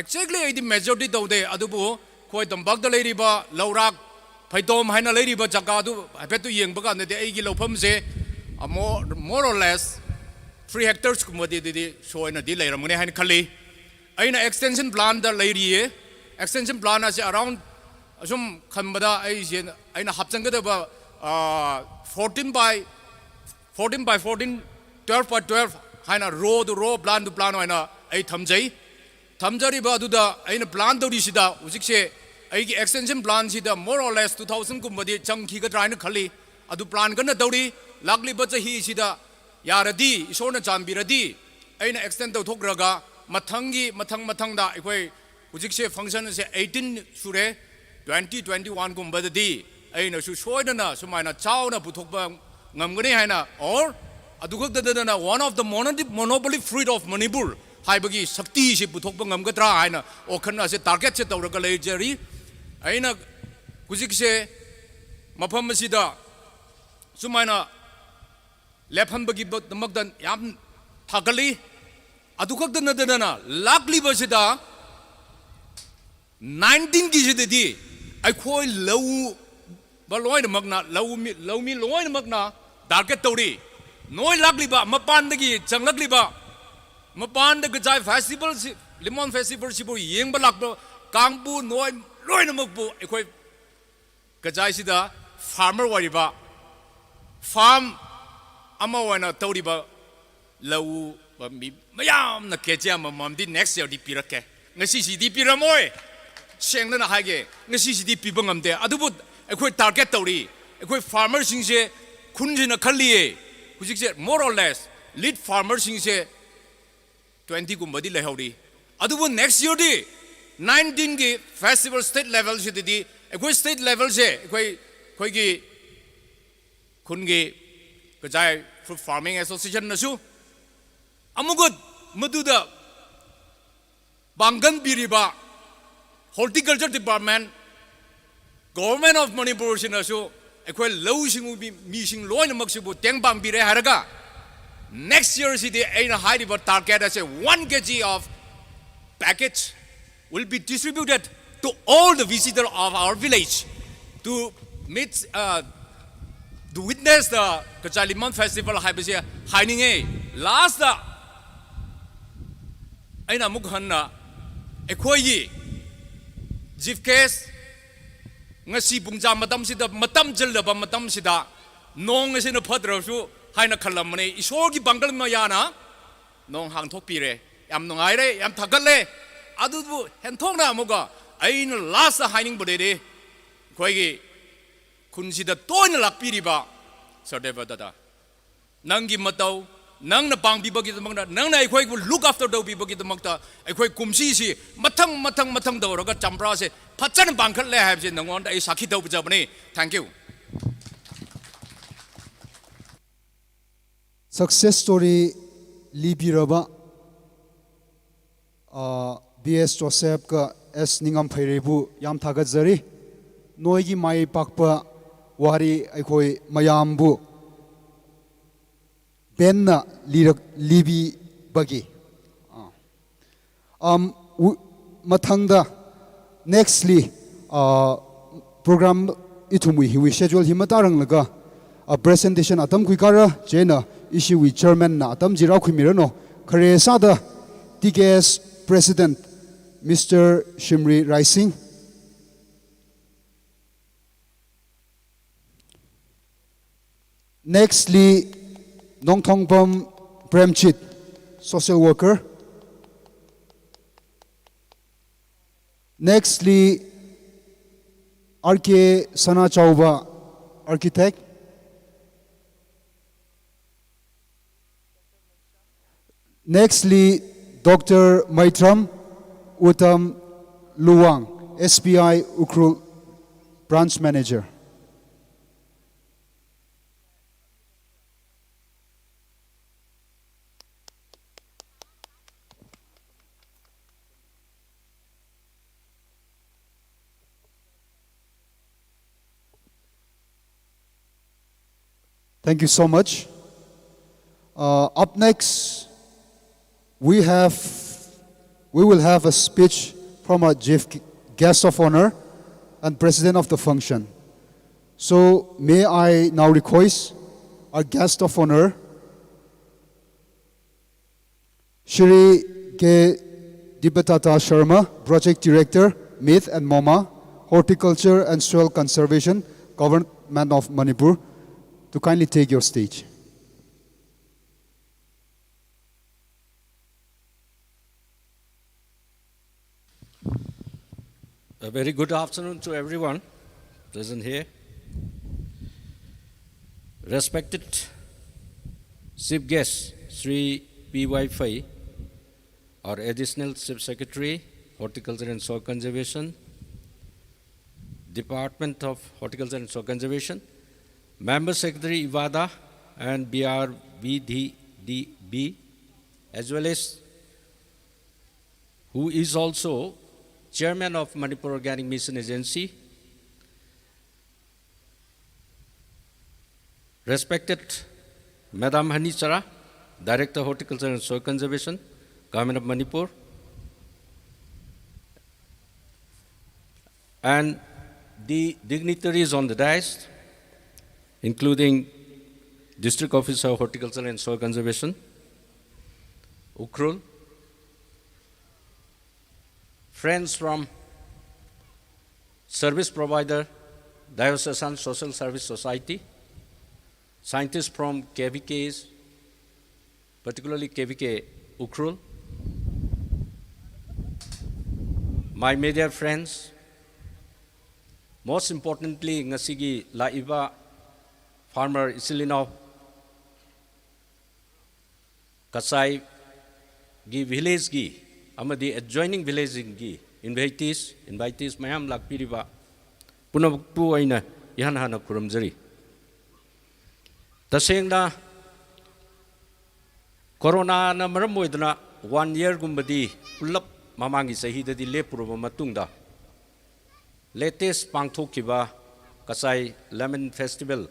exactly ꯑꯩꯗꯤ ꯃꯦꯖꯔꯗꯤ ꯇꯧꯗꯦ, ꯑꯗꯨꯕꯨ ꯑꯩꯈꯣꯏ ꯇꯝꯄꯥꯛꯇ ꯂꯩꯔꯤꯕ ꯂꯧꯔꯥꯛ ꯐꯩꯗꯣꯝ ꯍꯥꯏꯅ ꯂꯩꯔꯤꯕ ꯖꯒꯥꯗꯨ ꯍꯥꯏꯐꯦꯠꯇꯨ ꯌꯦꯡꯕ ꯀꯥꯟꯗꯗꯤ ꯑꯩꯒꯤ ꯂꯧꯐꯝꯁꯦ, ꯑ, more, more or less three hectares ꯀꯨꯝꯕꯗꯤ ꯑꯗꯨꯗꯤ ꯁꯣꯏꯅꯗꯤ ꯂꯩꯔꯝꯒꯅꯤ ꯍꯥꯏꯅ ꯈꯜꯂꯤ꯫ ꯑꯩꯅ ꯑꯦꯛꯁꯇꯦꯟꯁꯟ ꯄ꯭ꯂꯥꯟꯗ ꯂꯩꯔꯤꯌꯦ꯫ ꯑꯦꯛꯁꯇꯦꯟꯁꯟ ꯄ꯭ꯂꯥꯟ ꯑꯁꯦ around, ꯑꯁꯨꯝ ꯈꯟꯕꯗ ꯑꯩꯁꯦ, ꯑꯩꯅ ꯍꯥꯞꯆꯤꯟꯒꯗꯕ, ꯑ, fourteen by fourteen by fourteen, twelve by twelve ꯍꯥꯏꯅ ꯔꯣꯗꯨ ꯔꯣ, ꯄ꯭ꯂꯥꯟꯗꯨ ꯄ꯭ꯂꯥꯟ ꯑꯣꯏꯅ ꯑꯩ ꯊꯝꯖꯩ꯫ ꯊꯝꯖꯔꯤꯕ ꯑꯗꯨꯗ ꯑꯩꯅ ꯄ꯭ꯂꯥꯟ ꯇꯧꯔꯤꯁꯤꯗ ꯍꯧꯖꯤꯛꯁꯦ ꯑꯩꯒꯤ extension ꯄ꯭ꯂꯥꯟꯁꯤꯗ more or less two thousand ꯀꯨꯝꯕꯗꯤ ꯆꯪꯈꯤꯒꯗ꯭ꯔꯥ ꯍꯥꯏꯅ ꯈꯜꯂꯤ꯫ ꯑꯗꯨ ꯄ꯭ꯂꯥꯟ ꯀꯟꯅ ꯇꯧꯔꯤ꯫ ꯂꯥꯛꯂꯤꯕ ꯆꯍꯤꯁꯤꯗ ꯌꯥꯔꯗꯤ, ꯏꯁꯣꯔꯅ ꯆꯥꯟꯕꯤꯔꯗꯤ, ꯑꯩꯅ ꯑꯦꯛꯁꯇꯦꯟ ꯇꯧꯊꯣꯛꯈ꯭ꯔꯒ ꯃꯊꯪꯒꯤ, ꯃꯊꯪ ꯃꯊꯪꯗ ꯑꯩꯈꯣꯏ ꯍꯧꯖꯤꯛꯁꯦ ꯐꯪꯁꯟꯁꯦ eighteen ꯁꯨꯔꯦ, twenty twenty-one ꯀꯨꯝꯕꯗꯗꯤ ꯑꯩꯅꯁꯨ ꯁꯣꯏꯗꯅ ꯁꯨꯃꯥꯏꯅ ꯆꯥꯎꯅ ꯄꯨꯊꯣꯛꯄ ꯉꯝꯒꯅꯤ ꯍꯥꯏꯅ, or ꯑꯗꯨ ꯈꯛꯇ ꯅꯠꯇꯅ one of the mono-, monopoly fruit of Manipur ꯍꯥꯏꯕꯒꯤ ꯁꯛꯇꯤꯁꯤ ꯄꯨꯊꯣꯛꯄ ꯉꯝꯒꯗ꯭ꯔꯥ ꯍꯥꯏꯅ ꯋꯥꯈꯜ ꯑꯁꯦ ꯇꯥꯔꯒꯦꯠꯁꯦ ꯇꯧꯔꯒ ꯂꯩꯖꯔꯤ꯫ ꯑꯩꯅ ꯍꯧꯖꯤꯛꯁꯦ ꯃꯐꯝ ꯑꯁꯤꯗ ꯁꯨꯃꯥꯏꯅ ꯂꯦꯞꯍꯟꯕꯒꯤꯗꯃꯛꯇ ꯌꯥꯝ ꯊꯥꯒꯠꯂꯤ꯫ ꯑꯗꯨ ꯈꯛꯇ ꯅꯠꯇꯅ ꯂꯥꯛꯂꯤꯕꯁꯤꯗ ꯅꯥꯏꯟꯇꯤꯟꯒꯤꯁꯤꯗꯗꯤ ꯑꯩꯈꯣꯏ ꯂꯧ ꯕ ꯂꯣꯏꯅꯃꯛꯅ, ꯂꯧꯃꯤ, ꯂꯧꯃꯤ ꯂꯣꯏꯅꯃꯛꯅ ꯇꯥꯔꯒꯦꯠ ꯇꯧꯔꯤ꯫ ꯅꯣꯏ ꯂꯥꯛꯂꯤꯕ, ꯃꯄꯥꯟꯗꯒꯤ ꯆꯪꯂꯛꯂꯤꯕ, ꯃꯄꯥꯟꯗ ꯀꯆꯥꯏ ꯐꯦꯁꯇꯤꯚꯦꯜꯁꯤ, ꯂꯤꯃꯣꯟ ꯐꯦꯁꯇꯤꯚꯦꯜꯁꯤꯕꯨ ꯌꯦꯡꯕ ꯂꯥꯛꯄ ꯀꯥꯡꯕꯨ, ꯅꯣꯏ ꯂꯣꯏꯅꯃꯛꯄꯨ ꯑꯩꯈꯣꯏ ꯀꯆꯥꯏꯁꯤꯗ ꯐꯥꯔꯃꯔ ꯑꯣꯏꯔꯤꯕ, ꯐꯥꯔꯝ ꯑꯃ ꯑꯣꯏꯅ ꯇꯧꯔꯤꯕ ꯂꯧ ꯄꯥꯝꯕꯤ ꯃꯌꯥꯝꯅ ꯀꯦ ꯖꯤ ꯑꯃꯃꯝꯗꯤ ꯅꯦꯛꯁ ꯌꯔꯗꯤ ꯄꯤꯔꯛꯀꯦ꯫ ꯉꯁꯤꯁꯤꯗꯤ ꯄꯤꯔꯝꯃꯣꯏ꯫ ꯁꯦꯡꯅꯅ ꯍꯥꯏꯒꯦ, ꯉꯁꯤꯁꯤꯗꯤ ꯄꯤꯕ ꯉꯝꯗꯦ꯫ ꯑꯗꯨꯕꯨ ꯑꯩꯈꯣꯏ ꯇꯥꯔꯒꯦꯠ ꯇꯧꯔꯤ꯫ ꯑꯩꯈꯣꯏ ꯐꯥꯔꯃꯔꯁꯤꯡꯁꯦ ꯈꯨꯟꯁꯤꯅ ꯈꯜꯂꯤꯌꯦ, ꯍꯧꯖꯤꯛꯁꯦ more or less ꯂꯤꯗ ꯐꯥꯔꯃꯔꯁꯤꯡꯁꯦ ꯇ꯭ꯋꯦꯟꯇꯤꯒꯨꯝꯕꯗꯤ ꯂꯩꯍꯧꯔꯤ꯫ ꯑꯗꯨꯕꯨ ꯅꯦꯛꯁ ꯌꯔꯗꯤ ꯅꯥꯏꯟꯇꯤꯟꯒꯤ ꯐꯦꯁꯇꯤꯚꯦꯜ ꯁ꯭ꯇꯦꯠ ꯂꯦꯚꯦꯜꯁꯤꯗꯗꯤ ꯑꯩꯈꯣꯏ ꯁ꯭ꯇꯦꯠ ꯂꯦꯚꯦꯜꯁꯦ ꯑꯩꯈꯣꯏ, ꯑꯩꯈꯣꯏꯒꯤ ꯈꯨꯟꯒꯤ ꯀꯆꯥꯏ ꯐ꯭ꯔꯨꯠ ꯐꯥꯔꯃꯤꯡ ꯑꯦꯁꯣꯁꯤꯌꯦꯁꯟꯅꯁꯨ ꯑꯃꯨꯛꯀ ꯃꯗꯨꯗ ꯄꯥꯡꯒꯜ ꯄꯤꯔꯤꯕ ꯍꯣꯔꯇꯤꯀꯜꯆꯔ ꯗꯤꯄꯥꯔꯠꯃꯦꯟ, ꯒꯣꯚꯔꯟꯃꯦꯟ ꯑꯣꯐ ꯃꯅꯤꯄꯨꯔꯁꯤꯅꯁꯨ ꯑꯩꯈꯣꯏ ꯂꯧꯎ ꯁꯤꯡꯎꯕꯤ ꯃꯤꯁꯤꯡ ꯂꯣꯏꯅꯃꯛꯁꯤꯕꯨ ꯇꯦꯡ ꯄꯥꯡꯕꯤꯔꯦ ꯍꯥꯏꯔꯒ, ꯅꯦꯛꯁ ꯌꯔꯁꯤꯗꯤ ꯑꯩꯅ ꯍꯥꯏꯔꯤꯕ ꯇꯥꯔꯒꯦꯠ ꯑꯁꯦ one K G of package will be distributed to all the visitor of our village to meet, uh, to witness the Kachai lemon festival ꯍꯥꯏꯕꯁꯦ ꯍꯥꯏꯅꯤꯡꯉꯦ꯫ ꯂꯥꯁꯇ ꯑꯩꯅ ꯑꯃꯨꯛ ꯍꯟꯅ ꯑꯩꯈꯣꯏꯒꯤ ꯆꯤꯐ ꯒꯦꯁ, ꯉꯁꯤ ꯄꯨꯡꯖꯥ ꯃꯇꯝꯁꯤꯗ, ꯃꯇꯝ ꯆꯤꯜꯂꯕ ꯃꯇꯝꯁꯤꯗ, ꯅꯣꯡ ꯑꯁꯤꯅ ꯐꯠꯇ꯭ꯔꯁꯨ ꯍꯥꯏꯅ ꯈꯜꯂꯝꯕꯅꯤ꯫ ꯏꯁꯣꯔꯒꯤ ꯄꯥꯡꯒꯜ ꯃꯌꯥꯅ ꯅꯣꯡ ꯍꯥꯡꯊꯣꯛꯄꯤꯔꯦ꯫ ꯌꯥꯝ ꯅꯨꯡꯉꯥꯏꯔꯦ, ꯌꯥꯝ ꯊꯥꯒꯠꯂꯦ꯫ ꯑꯗꯨꯕꯨ ꯍꯦꯟꯊꯣꯛꯅ ꯑꯃꯨꯛꯀ ꯑꯩꯅ ꯂꯥꯁꯇ ꯍꯥꯏꯅꯤꯡꯕꯗꯩꯗꯤ, ꯑꯩꯈꯣꯏꯒꯤ ꯈꯨꯟꯁꯤꯗ ꯇꯣꯏꯅ ꯂꯥꯛꯄꯤꯔꯤꯕ ꯁꯔꯗꯦꯕ ꯗꯗꯥ, ꯅꯪꯒꯤ ꯃꯇꯧ, ꯅꯪꯅ ꯄꯥꯡꯕꯤꯕꯒꯤꯗꯃꯛꯇ, ꯅꯪꯅ ꯑꯩꯈꯣꯏꯕꯨ ꯂꯨꯛ ꯑꯥꯐꯇꯔ ꯇꯧꯕꯤꯕꯒꯤꯗꯃꯛꯇ ꯑꯩꯈꯣꯏ ꯀꯨꯝꯁꯤꯁꯤ ꯃꯊꯪ, ꯃꯊꯪ, ꯃꯊꯪ ꯇꯧꯔꯒ ꯆꯝꯄ꯭ꯔꯥꯁꯦ ꯐꯖꯅ ꯄꯥꯡꯈꯠꯂꯦ ꯍꯥꯏꯕꯁꯦ ꯅꯉꯣꯟꯗ ꯑꯩ ꯁꯥꯈꯤ ꯇꯧꯖꯕꯅꯤ꯫ Thank you꯫ ꯁꯛꯁꯦꯁ ꯁ꯭ꯇꯣꯔꯤ ꯂꯤꯕꯤꯔꯕ ꯕꯤ ꯑꯦꯁ ꯖꯣꯁꯦꯐꯀ ꯑꯦꯁ ꯅꯤꯡꯉꯝꯐꯩꯔꯩꯕꯨ ꯌꯥꯝ ꯊꯥꯒꯠꯆꯔꯤ꯫ ꯅꯣꯏꯒꯤ ꯃꯥꯏ ꯄꯥꯛꯄ ꯋꯥꯔꯤ ꯑꯩꯈꯣꯏ ꯃꯌꯥꯝꯕꯨ ꯄꯦꯟꯅ ꯂꯤꯔꯛ-, ꯂꯤꯕꯤꯕꯒꯤ꯫ ꯑꯥ꯫ ꯑꯝ, ꯎ-, ꯃꯊꯪꯗ, nextly, ꯑꯥ, program ꯏꯊꯨꯝ ꯎꯏ ꯍꯤꯋꯤ schedule ꯍꯤꯃ ꯇꯥꯔꯪꯂꯒ, ꯑ, presentation ꯑꯇꯝ ꯀꯨꯏꯀꯥꯔ ꯆꯦꯅ ꯏꯁꯤꯋꯤ chairman ꯅ ꯑꯇꯝ ꯖꯤꯔꯥ ꯈꯨꯏꯃꯤꯔꯅꯣ ꯈꯔꯦ ꯁꯥꯗ T K S president Mister ꯁꯤꯝꯔꯤ ꯔꯥꯏꯁꯤꯡ꯫ Nextly, Nongthongpam Premchit, social worker. Nextly, R K Sanachauba, architect. Nextly, Doctor Maitram Uttam Luwang, S B I Ukhrul branch manager. Thank you so much. Uh, up next, we have, we will have a speech from our chief guest of honor and president of the function. So may I now request our guest of honor, Shri K Dibbatata Sharma, Project Director, Myth and MoMA, Horticulture and Soil Conservation, Government of Manipur, to kindly take your stage. A very good afternoon to everyone present here. Respected chief guest, Shri P Y Fai, our Additional Chief Secretary, Horticulture and Soil Conservation, Department of Horticulture and Soil Conservation, Member Secretary Iwada and B R V D D B, as well as who is also chairman of Manipur Organic Mission Agency, respected Madam Hani Chara, Director, Horticulture and Soil Conservation, Government of Manipur, and the dignitaries on the dais, including District Officer, Horticulture and Soil Conservation, Ukhrul, friends from service provider, Diocesan Social Service Society, scientists from K V Ks, particularly K V K Ukhrul, my media friends, most importantly, ꯉꯁꯤꯒꯤ ꯂꯥꯛꯏꯕ farmer ꯏꯆꯤꯜ ꯏꯅꯥꯎ, ꯀꯆꯥꯏꯒꯤ ꯚꯤꯂꯦꯖꯀꯤ ꯑꯃꯗꯤ adjoining ꯚꯤꯂꯦꯖꯁꯤꯡꯒꯤ invitees, invitees ꯃꯌꯥꯝ ꯂꯥꯛꯄꯤꯔꯤꯕ ꯄꯨꯝꯅꯃꯛꯄꯨ ꯑꯩꯅ ꯏꯍꯥꯟ ꯍꯥꯟꯅ ꯈꯨꯔꯨꯝꯖꯔꯤ꯫ ꯇꯁꯦꯡꯅ ꯀꯣꯔꯣꯅꯥꯅ ꯃꯔꯝ ꯑꯣꯏꯗꯨꯅ one yearꯒꯨꯝꯕꯗꯤ ꯄꯨꯂꯞ ꯃꯃꯥꯡꯒꯤ ꯆꯍꯤꯗꯗꯤ ꯂꯦꯞꯄꯨꯔꯕ ꯃꯇꯨꯡꯗ, latest ꯄꯥꯡꯊꯣꯛꯈꯤꯕ ꯀꯆꯥꯏ Lemon Festival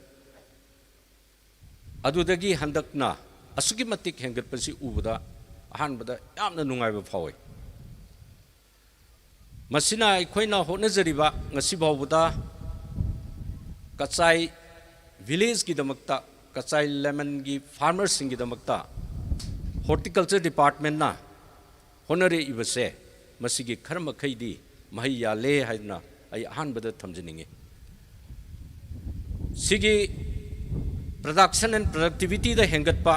ꯑꯗꯨꯗꯒꯤ ꯍꯟꯗꯛꯅ ꯑꯁꯨꯛꯀꯤ ꯃꯇꯤꯛ ꯍꯦꯟꯒꯠꯄꯁꯤ ꯎꯕꯗ ꯑꯍꯥꯟꯕꯗ ꯌꯥꯝꯅ ꯅꯨꯡꯉꯥꯏꯕ ꯐꯥꯎꯏ꯫ ꯃꯁꯤꯅ ꯑꯩꯈꯣꯏꯅ ꯍꯣꯠꯅꯖꯔꯤꯕ ꯉꯁꯤ ꯐꯥꯎꯕꯗ ꯀꯆꯥꯏ ꯚꯤꯂꯦꯖꯀꯤꯗꯃꯛꯇ, ꯀꯆꯥꯏ ꯂꯦꯃꯟꯒꯤ farmerꯁꯤꯡꯒꯤꯗꯃꯛꯇ horticulture departmentꯅ ꯍꯣꯠꯅꯔꯛꯏꯕꯁꯦ, ꯃꯁꯤꯒꯤ ꯈꯔ ꯃꯈꯩꯗꯤ ꯃꯍꯩ ꯌꯥꯜꯂꯦ ꯍꯥꯏꯗꯨꯅ ꯑꯩ ꯑꯍꯥꯟꯕꯗ ꯊꯝꯖꯅꯤꯡꯉꯤ꯫ ꯁꯤꯒꯤ production and productivityꯗ ꯍꯦꯟꯒꯠꯄ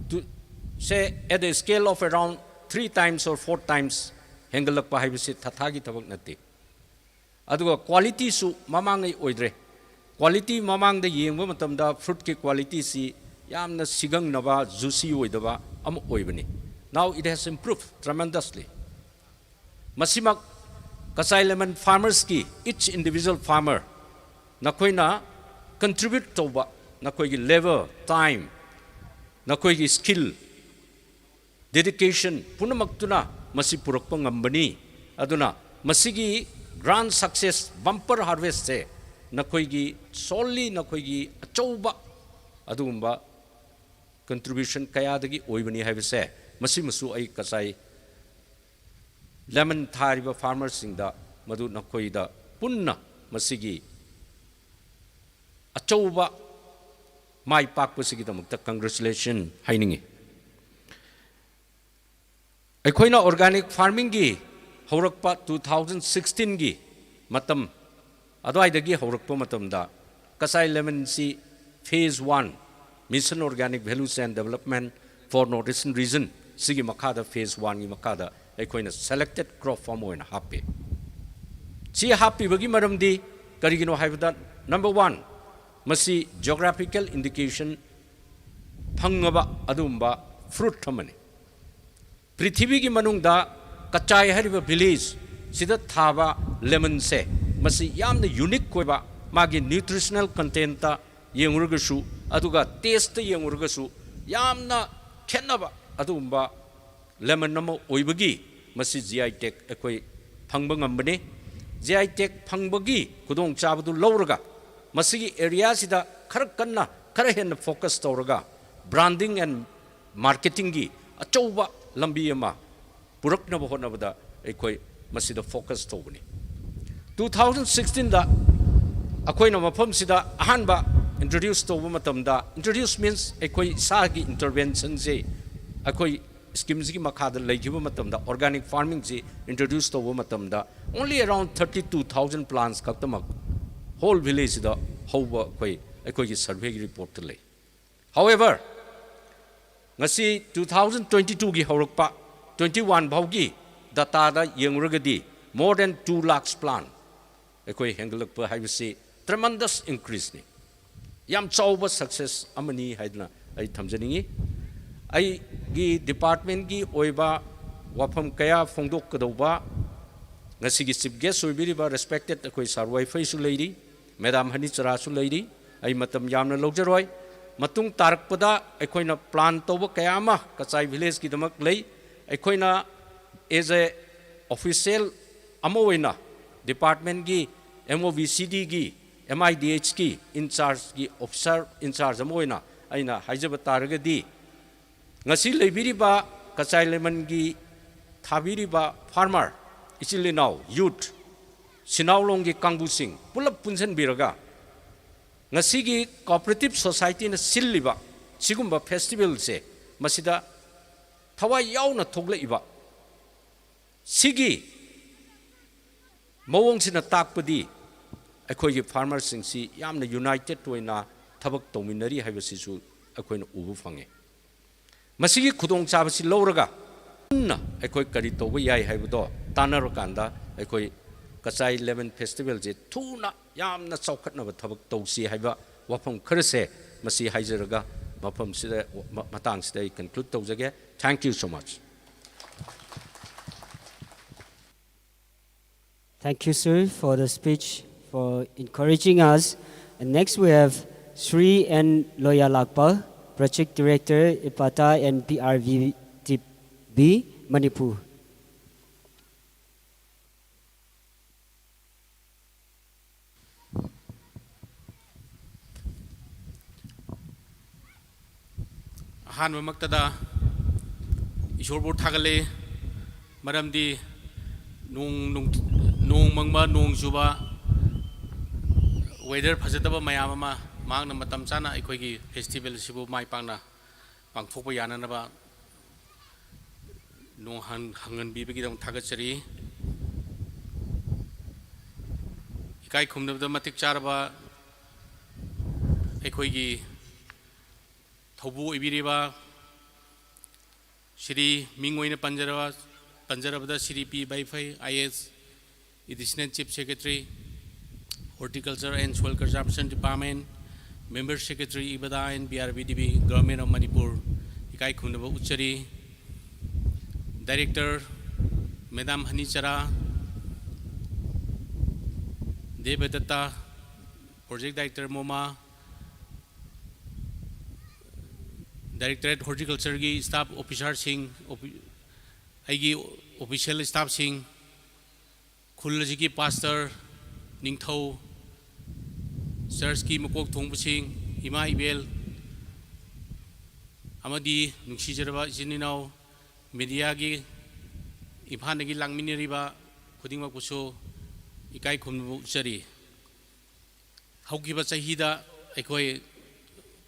two-, say at a scale of around three times or four times ꯍꯦꯟꯒꯠꯂꯛꯄ ꯍꯥꯏꯕꯁꯤ ꯊꯥꯊꯥꯒꯤ ꯊꯕꯛ ꯅꯠꯇꯦ꯫ ꯑꯗꯨꯒ qualityꯁꯨ ꯃꯃꯥꯡꯉꯩ ꯑꯣꯏꯗ꯭ꯔꯦ꯫ Quality ꯃꯃꯥꯡꯗ ꯌꯦꯡꯕ ꯃꯇꯝꯗ fruitꯀꯤ qualityꯁꯤ ꯌꯥꯝꯅ ꯁꯤꯒꯪꯅꯕ, juicy ꯑꯣꯏꯗꯕ ꯑꯃ ꯑꯣꯏꯕꯅꯤ꯫ Now it has improved tremendously꯫ ꯃꯁꯤꯃꯛ ꯀꯆꯥꯏ ꯂꯦꯃꯟ farmersꯀꯤ, each individual farmer, ꯅꯈꯣꯏꯅ contribute ꯇꯧꯕ, ꯅꯈꯣꯏꯒꯤ labour, time, ꯅꯈꯣꯏꯒꯤ skill, dedication ꯄꯨꯝꯅꯃꯛꯇꯨꯅ ꯃꯁꯤ ꯄꯨꯔꯛꯄ ꯉꯝꯕꯅꯤ꯫ ꯑꯗꯨꯅ ꯃꯁꯤꯒꯤ grand success, bumper harvestꯁꯦ ꯅꯈꯣꯏꯒꯤ, solely ꯅꯈꯣꯏꯒꯤ ꯑꯆꯧꯕ ꯑꯗꯨꯒꯨꯝꯕ contribution ꯀꯌꯥꯗꯒꯤ ꯑꯣꯏꯕꯅꯤ ꯍꯥꯏꯕꯁꯦ, ꯃꯁꯤꯃꯁꯨ ꯑꯩ ꯀꯆꯥꯏ lemon ꯊꯥꯔꯤꯕ farmerꯁꯤꯡꯗ, ꯃꯗꯨ ꯅꯈꯣꯏꯗ ꯄꯨꯟꯅ ꯃꯁꯤꯒꯤ ꯑꯆꯧꯕ ꯃꯥꯏ ꯄꯥꯛꯄꯁꯤꯒꯤꯗꯃꯛꯇ congratulation ꯍꯥꯏꯅꯤꯡꯏ꯫ ꯑꯩꯈꯣꯏꯅ organic farmingꯒꯤ ꯍꯧꯔꯛꯄ two thousand sixteenꯒꯤ ꯃꯇꯝ ꯑꯗꯨꯋꯥꯏꯗꯒꯤ ꯍꯧꯔꯛꯄ ꯃꯇꯝꯗ, Kachai lemonꯁꯤ phase one, Mission Organic Value Chain Development for North Eastern Region, ꯁꯤꯒꯤ ꯃꯈꯥꯗ, phase oneꯒꯤ ꯃꯈꯥꯗ ꯑꯩꯈꯣꯏꯅ selected crop ꯑꯃ ꯑꯣꯏꯅ ꯍꯥꯞꯄꯤ꯫ ꯁꯤ ꯍꯥꯞꯄꯤꯕꯒꯤ ꯃꯔꯝꯗꯤ ꯀꯔꯤꯒꯤꯅꯣ ꯍꯥꯏꯕꯗ, number one, ꯃꯁꯤ geographical indication ꯐꯪꯉꯕ ꯑꯗꯨꯒꯨꯝꯕ fruit ꯑꯃꯅꯤ꯫ ꯄ꯭ꯔꯤꯊꯤꯕꯤꯒꯤ ꯃꯅꯨꯡꯗ ꯀꯆꯥꯏ ꯍꯥꯏꯔꯤꯕ village ꯁꯤꯗ ꯊꯥꯕ lemonꯁꯦ, ꯃꯁꯤ ꯌꯥꯝꯅ unique ꯑꯣꯏꯕ, ꯃꯥꯒꯤ nutritional contentꯇ ꯌꯦꯡꯉꯨꯔꯒꯁꯨ, ꯑꯗꯨꯒ tasteꯇ ꯌꯦꯡꯉꯨꯔꯒꯁꯨ ꯌꯥꯝꯅ ꯈꯦꯠꯅꯕ ꯑꯗꯨꯒꯨꯝꯕ lemon ꯑꯃ ꯑꯣꯏꯕꯒꯤ ꯃꯁꯤ G I tag ꯑꯩꯈꯣꯏ ꯐꯪꯕ ꯉꯝꯕꯅꯤ꯫ G I tag ꯐꯪꯕꯒꯤ ꯈꯨꯗꯣꯡꯆꯥꯕꯗꯨ ꯂꯧꯔꯒ, ꯃꯁꯤꯒꯤ areaꯁꯤꯗ ꯈꯔ ꯀꯟꯅ, ꯈꯔ ꯍꯦꯟꯅ focus ꯇꯧꯔꯒ, branding and marketingꯒꯤ ꯑꯆꯧꯕ ꯂꯝꯕꯤ ꯑꯃ ꯄꯨꯔꯛꯅꯕ ꯍꯣꯠꯅꯕꯗ ꯑꯩꯈꯣꯏ ꯃꯁꯤꯗ focus ꯇꯧꯕꯅꯤ꯫ Two thousand sixteenꯗ ꯑꯩꯈꯣꯏꯅ ꯃꯐꯝꯁꯤꯗ ꯑꯍꯥꯟꯕ introduce ꯇꯧꯕ ꯃꯇꯝꯗ, introduce means ꯑꯩꯈꯣꯏ ꯏꯁꯥꯒꯤ interventionꯁꯦ, ꯑꯩꯈꯣꯏ schemeꯁꯤꯒꯤ ꯃꯈꯥꯗ ꯂꯩꯈꯤꯕ ꯃꯇꯝꯗ, organic farmingꯁꯤ introduce ꯇꯧꯕ ꯃꯇꯝꯗ, only around thirty two thousand plants ꯈꯛꯇꯃꯛ whole villageꯁꯤꯗ ꯍꯧꯕ ꯑꯩꯈꯣꯏ, ꯑꯩꯈꯣꯏꯒꯤ surveyꯒꯤ reportꯇ ꯂꯩ꯫ However, ꯉꯁꯤ two thousand twenty twoꯒꯤ ꯍꯧꯔꯛꯄ, twenty one ꯐꯥꯎꯒꯤ dataꯗ ꯌꯦꯡꯂꯨꯔꯒꯗꯤ, more than two lakhs plant ꯑꯩꯈꯣꯏ ꯍꯦꯟꯒꯠꯂꯛꯄ ꯍꯥꯏꯕꯁꯤ tremendous increaseꯅꯤ꯫ ꯌꯥꯝ ꯆꯥꯎꯕ success ꯑꯃꯅꯤ ꯍꯥꯏꯗꯨꯅ ꯑꯩ ꯊꯝꯖꯅꯤꯡꯏ꯫ ꯑꯩꯒꯤ departmentꯀꯤ ꯑꯣꯏꯕ ꯋꯥꯐꯝ ꯀꯌꯥ ꯐꯣꯡꯗꯣꯛꯀꯗꯧꯕ ꯉꯁꯤꯒꯤ chief guest ꯑꯣꯏꯕꯤꯔꯤꯕ respected ꯑꯩꯈꯣꯏ sir ꯋꯥꯏꯐꯩꯁꯨ ꯂꯩꯔꯤ, madam ꯍꯅꯤꯆꯔꯥꯁꯨ ꯂꯩꯔꯤ꯫ ꯑꯩ ꯃꯇꯝ ꯌꯥꯝꯅ ꯂꯧꯖꯔꯣꯏ꯫ ꯃꯇꯨꯡ ꯇꯥꯔꯛꯄꯗ ꯑꯩꯈꯣꯏꯅ plan ꯇꯧꯕ ꯀꯌꯥ ꯑꯃ ꯀꯆꯥꯏ villageꯀꯤꯗꯃꯛ ꯂꯩ꯫ ꯑꯩꯈꯣꯏꯅ as a official ꯑꯃ ꯑꯣꯏꯅ departmentꯀꯤ, MOVCDꯒꯤ ꯑꯦꯝ ꯑꯥꯏ ꯗꯤ ꯑꯩꯆꯀꯤ ꯏꯟꯆꯥꯔꯖꯀꯤ ꯑꯣꯐꯤꯁꯥꯔ ꯏꯟꯆꯥꯔꯖ ꯑꯃ ꯑꯣꯏꯅ ꯑꯩꯅ ꯍꯥꯏꯖꯕ ꯇꯥꯔꯒꯗꯤ, ꯉꯁꯤ ꯂꯩꯕꯤꯔꯤꯕ ꯀꯆꯥꯏ ꯂꯦꯃꯟꯒꯤ ꯊꯥꯕꯤꯔꯤꯕ ꯐꯥꯔꯃꯔ ꯏꯆꯤꯜ ꯏꯅꯥꯎ, ꯌꯨꯠ, ꯁꯤꯅꯥꯎꯂꯣꯡꯒꯤ ꯀꯥꯡꯕꯨꯁꯤꯡ ꯄꯨꯂꯞ ꯄꯨꯟꯁꯤꯟꯕꯤꯔꯒ ꯉꯁꯤꯒꯤ ꯀꯣꯑꯣꯄꯔꯦꯇꯤꯞ ꯁꯣꯁꯥꯏꯇꯤꯅ ꯁꯤꯜꯂꯤꯕ ꯁꯤꯒꯨꯝꯕ ꯐꯦꯁꯇꯤꯚꯦꯜꯁꯦ, ꯃꯁꯤꯗ ꯊꯋꯥꯏ ꯌꯥꯎꯅ ꯊꯣꯛꯂꯛꯏꯕ ꯁꯤꯒꯤ ꯃꯑꯣꯡꯁꯤꯅ ꯇꯥꯛꯄꯗꯤ ꯑꯩꯈꯣꯏꯒꯤ ꯐꯥꯔꯃꯔꯁꯤꯡꯁꯤ ꯌꯥꯝꯅ ꯌꯨꯅꯥꯏꯇꯦꯠ ꯑꯣꯏꯅ ꯊꯕꯛ ꯇꯧꯃꯤꯟꯅꯔꯤ ꯍꯥꯏꯕꯁꯤꯁꯨ ꯑꯩꯈꯣꯏꯅ ꯎꯕ ꯐꯪꯉꯤ꯫ ꯃꯁꯤꯒꯤ ꯈꯨꯗꯣꯡꯆꯥꯕꯁꯤ ꯂꯧꯔꯒ ꯄꯨꯟꯅ ꯑꯩꯈꯣꯏ ꯀꯔꯤ ꯇꯧꯕ ꯌꯥꯏ ꯍꯥꯏꯕꯗꯣ ꯇꯥꯟꯅꯔꯀꯥꯟꯗ ꯑꯩꯈꯣꯏ ꯀꯆꯥꯏ ꯂꯦꯃꯟ ꯐꯦꯁꯇꯤꯚꯦꯜꯁꯦ ꯊꯨꯅ ꯌꯥꯝꯅ ꯆꯥꯎꯈꯠꯅꯕ ꯊꯕꯛ ꯇꯧꯁꯤ ꯍꯥꯏꯕ ꯋꯥꯐꯝ ꯈꯔꯁꯦ ꯃꯁꯤ ꯍꯥꯏꯖꯔꯒ ꯃꯐꯝꯁꯤꯗ, ꯃꯇꯥꯡꯁꯤꯗ ꯑꯩ ꯀꯟꯀ꯭ꯂꯨꯗ ꯇꯧꯖꯒꯦ꯫ Thank you so much. Thank you, sir, for the speech, for encouraging us. And next we have Sri N Loyalakpa, Project Director, IPATA and P R V T B, Manipur. ꯑꯍꯥꯟꯕꯃꯛꯇꯗ ꯏꯁꯣꯔꯕꯨ ꯊꯥꯒꯠꯂꯤ꯫ ꯃꯔꯝꯗꯤ ꯅꯣꯡ, ꯅꯣꯡ, ꯅꯣꯡ ꯃꯪꯕ, ꯅꯣꯡ ꯆꯨꯕ, weather ꯐꯖꯗꯕ ꯃꯌꯥꯝ ꯑꯃ ꯃꯍꯥꯛꯅ ꯃꯇꯝ ꯆꯥꯅ ꯑꯩꯈꯣꯏꯒꯤ festival ꯑꯁꯤꯕꯨ ꯃꯥꯏ ꯄꯥꯛꯅ ꯄꯥꯡꯊꯣꯛꯄ ꯌꯥꯅꯅꯕ ꯅꯣꯡ ꯍꯪ-, ꯍꯪꯍꯟꯕꯤꯕꯒꯤꯗꯃꯛ ꯊꯥꯒꯠꯆꯔꯤ꯫ ꯏꯀꯥꯏ ꯈꯨꯝꯅꯕꯗ ꯃꯇꯤꯛ ꯆꯥꯔꯕ ꯑꯩꯈꯣꯏꯒꯤ ꯊꯧꯕꯨ ꯑꯣꯏꯕꯤꯔꯤꯕ ꯁ꯭ꯔꯤ, ꯃꯤꯡ ꯑꯣꯏꯅ ꯄꯟꯖꯔꯕ, ꯄꯟꯖꯔꯕꯗ ꯁ꯭ꯔꯤ ꯄꯤ ꯕꯥꯏꯐꯩ, ꯑꯥꯏ ꯑꯦꯁ, Additional Chief Secretary, Horticulture and Soil Conservation Department, Member Secretary, IPATA and P R V T B, Government of Manipur, ꯏꯀꯥꯏ ꯈꯨꯝꯅꯕ ꯎꯠꯆꯔꯤ꯫ Director, Madam ꯍꯅꯤꯆꯔꯥ ꯗꯦꯕꯗꯠꯇ, Project Director, ꯃꯣꯃꯥ, Directorate Horticulture ꯒꯤ staff officer ꯁꯤꯡ, ꯑꯣꯐꯤ-, ꯑꯩꯒꯤ official staff ꯁꯤꯡ, ꯈꯨꯜ ꯑꯁꯤꯒꯤ pastor, ꯅꯤꯡꯊꯧ, ꯆꯔꯆꯀꯤ ꯃꯀꯣꯛ ꯊꯣꯡꯕꯁꯤꯡ, ꯏꯃꯥ ꯏꯕꯦꯜ, ꯑꯃꯗꯤ ꯅꯨꯡꯁꯤꯖꯔꯕ ꯏꯆꯤꯟ ꯏꯅꯥꯎ, ꯃꯦꯗꯤꯌꯥꯒꯤ ꯏꯝꯐꯥꯜꯗꯒꯤ ꯂꯥꯡꯃꯤꯟꯅꯔꯤꯕ ꯈꯨꯗꯤꯡꯃꯛꯄꯨꯁꯨ ꯏꯀꯥꯏ ꯈꯨꯝꯅꯕ ꯎꯠꯆꯔꯤ꯫ ꯍꯧꯈꯤꯕ ꯆꯍꯤꯗ ꯑꯩꯈꯣꯏ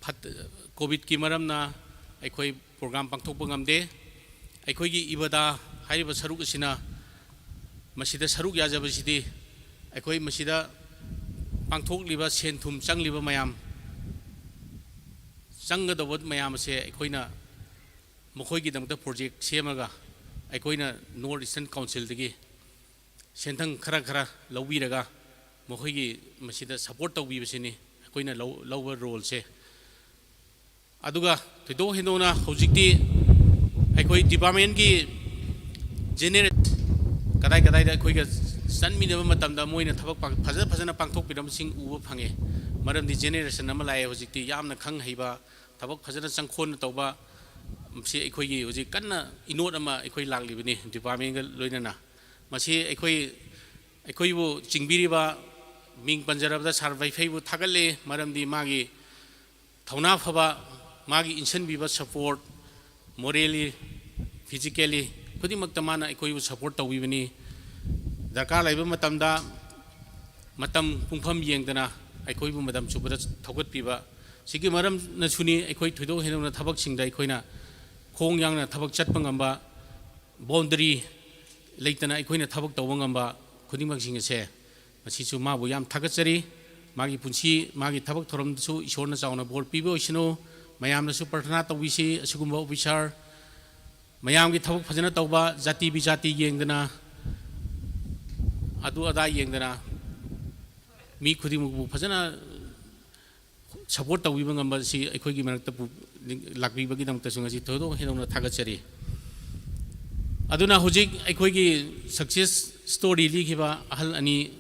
ꯐꯠ-, ꯀꯣꯚꯤꯗꯀꯤ ꯃꯔꯝꯅ ꯑꯩꯈꯣꯏ ꯄ꯭ꯔꯣꯒ꯭ꯔꯥꯝ ꯄꯥꯡꯊꯣꯛꯄ ꯉꯝꯗꯦ꯫ ꯑꯩꯈꯣꯏꯒꯤ ꯏꯕꯗꯥ ꯍꯥꯏꯔꯤꯕ ꯁꯔꯨꯛ ꯑꯁꯤꯅ ꯃꯁꯤꯗ ꯁꯔꯨꯛ ꯌꯥꯖꯕꯁꯤꯗꯤ ꯑꯩꯈꯣꯏ ꯃꯁꯤꯗ ꯄꯥꯡꯊꯣꯛꯂꯤꯕ ꯁꯦꯟ ꯊꯨꯝ ꯆꯪꯂꯤꯕ ꯃꯌꯥꯝ, ꯆꯪꯒꯗꯧꯕ ꯃꯌꯥꯝ ꯑꯁꯦ ꯑꯩꯈꯣꯏꯅ ꯃꯈꯣꯏꯒꯤꯗꯃꯛꯇ ꯄ꯭ꯔꯣꯖꯦꯛ ꯁꯦꯝꯃꯒ ꯑꯩꯈꯣꯏꯅ ꯅꯣꯔꯠ ꯏꯁꯇꯔꯟ ꯀꯥꯎꯟꯁꯤꯜꯗꯒꯤ ꯁꯦꯟꯊꯪ ꯈꯔ ꯈꯔ ꯂꯧꯕꯤꯔꯒ ꯃꯈꯣꯏꯒꯤ ꯃꯁꯤꯗ ꯁꯄꯣꯔꯠ ꯇꯧꯕꯤꯕꯁꯤꯅꯤ ꯑꯩꯈꯣꯏꯅ ꯂꯧ-, ꯂꯧꯕ ꯔꯣꯜꯁꯦ꯫ ꯑꯗꯨꯒ ꯊꯣꯏꯗꯣꯛ ꯍꯦꯟꯗꯣꯛꯅ ꯍꯧꯖꯤꯛꯇꯤ ꯑꯩꯈꯣꯏ ꯗꯤꯄꯥꯔꯠꯃꯦꯟꯒꯤ ꯖꯦꯅꯦꯔꯦꯜ ꯀꯗꯥꯏ ꯀꯗꯥꯏꯗ ꯑꯩꯈꯣꯏꯒ ꯆꯠꯃꯤꯟꯅꯕ ꯃꯇꯝꯗ ꯃꯣꯏꯅ ꯊꯕꯛ ꯄꯥꯡ-, ꯐꯖ ꯐꯖꯅ ꯄꯥꯡꯊꯣꯛꯄꯤꯔꯝꯕꯁꯤꯡ ꯎꯕ ꯐꯪꯉꯦ꯫ ꯃꯔꯝꯗꯤ ꯖꯦꯅꯦꯔꯦꯁꯟ ꯑꯃ ꯂꯥꯛꯑꯦ ꯍꯧꯖꯤꯛꯇꯤ, ꯌꯥꯝꯅ ꯈꯪ ꯍꯩꯕ, ꯊꯕꯛ ꯐꯖꯅ ꯆꯪꯈꯣꯟꯅ ꯇꯧꯕ, ꯁꯤ ꯑꯩꯈꯣꯏꯒꯤ ꯍꯧꯖꯤꯛ ꯀꯟꯅ ꯏꯅꯣꯠ ꯑꯃ ꯑꯩꯈꯣꯏ ꯂꯥꯛꯂꯤꯕꯅꯤ ꯗꯤꯄꯥꯔꯠꯃꯦꯟꯒ ꯂꯣꯏꯅꯅ꯫ ꯃꯁꯤ ꯑꯩꯈꯣꯏ, ꯑꯩꯈꯣꯏꯕꯨ ꯆꯤꯡꯕꯤꯔꯤꯕ, ꯃꯤꯡ ꯄꯟꯖꯔꯕꯗ ꯁꯥꯔ ꯋꯥꯏꯐꯩꯕꯨ ꯊꯥꯒꯠꯂꯦ, ꯃꯔꯝꯗꯤ ꯃꯥꯒꯤ ꯊꯧꯅꯥ ꯐꯕ, ꯃꯥꯒꯤ ꯏꯟꯁꯤꯟꯕꯤꯕ ꯁꯄꯣꯔꯠ, ꯃꯣꯔꯦꯂꯤ, ꯐꯤꯖꯤꯀꯦꯜꯂꯤ ꯈꯨꯗꯤꯡꯃꯛꯇ ꯃꯥꯅ ꯑꯩꯈꯣꯏꯕꯨ ꯁꯄꯣꯔꯠ ꯇꯧꯕꯤꯕꯅꯤ꯫ ꯗꯔꯀꯥꯔ ꯂꯩꯕ ꯃꯇꯝꯗ ꯃꯇꯝ ꯄꯨꯡꯐꯝ ꯌꯦꯡꯗꯅ ꯑꯩꯈꯣꯏꯕꯨ ꯃꯇꯝ ꯆꯨꯞꯄꯗ ꯊꯧꯒꯠꯄꯤꯕ, ꯁꯤꯒꯤ ꯃꯔꯝꯅꯁꯨꯅꯤ ꯑꯩꯈꯣꯏ ꯊꯣꯏꯗꯣꯛ ꯍꯦꯟꯗꯣꯛꯅ ꯊꯕꯛꯁꯤꯡꯗ ꯑꯩꯈꯣꯏꯅ ꯈꯣꯡ ꯌꯥꯡꯅ ꯊꯕꯛ ꯆꯠꯄ ꯉꯝꯕ, ꯕꯥꯎꯟꯗꯔꯤ ꯂꯩꯇꯅ ꯑꯩꯈꯣꯏꯅ ꯊꯕꯛ ꯇꯧꯕ ꯉꯝꯕ ꯈꯨꯗꯤꯡꯃꯛꯁꯤꯡ ꯑꯁꯦ, ꯃꯁꯤꯁꯨ ꯃꯥꯕꯨ ꯌꯥꯝ ꯊꯥꯒꯠꯆꯔꯤ꯫ ꯃꯥꯒꯤ ꯄꯨꯟꯁꯤ, ꯃꯥꯒꯤ ꯊꯕꯛ ꯊꯧꯔꯝꯗꯁꯨ ꯏꯁꯣꯔꯅ ꯆꯥꯎꯅ ꯕꯣꯔ ꯄꯤꯕ ꯑꯣꯏꯁꯅꯨ꯫ ꯃꯌꯥꯝꯅꯁꯨ ꯄ꯭ꯔꯊꯅꯥ ꯇꯧꯕꯤꯁꯤ꯫ ꯑꯁꯤꯒꯨꯝꯕ ꯑꯣꯐꯤꯁꯥꯔ, ꯃꯌꯥꯝꯒꯤ ꯊꯕꯛ ꯐꯖꯅ ꯇꯧꯕ, ꯖꯥꯇꯤ ꯕꯤꯖꯥꯇꯤ ꯌꯦꯡꯗꯅ, ꯑꯗꯨ ꯑꯗꯥ ꯌꯦꯡꯗꯅ, ꯃꯤ ꯈꯨꯗꯤꯡꯃꯛꯄꯨ ꯐꯖꯅ ꯁꯄꯣꯔꯠ ꯇꯧꯕꯤꯕ ꯉꯝꯕ ꯑꯁꯤ ꯑꯩꯈꯣꯏꯒꯤ ꯃꯔꯛꯇ ꯄꯨ-, ꯂꯥꯛꯄꯤꯕꯒꯤꯗꯃꯛꯇꯁꯨ ꯉꯁꯤ ꯊꯣꯏꯗꯣꯛ ꯍꯦꯟꯗꯣꯛꯅ ꯊꯥꯒꯠꯆꯔꯤ꯫ ꯑꯗꯨꯅ ꯍꯧꯖꯤꯛ ꯑꯩꯈꯣꯏꯒꯤ ꯁꯛꯁꯦꯁ ꯁ꯭ꯇꯣꯔꯤ ꯂꯤꯈꯤꯕ ꯑꯍꯜ ꯑꯅꯤ,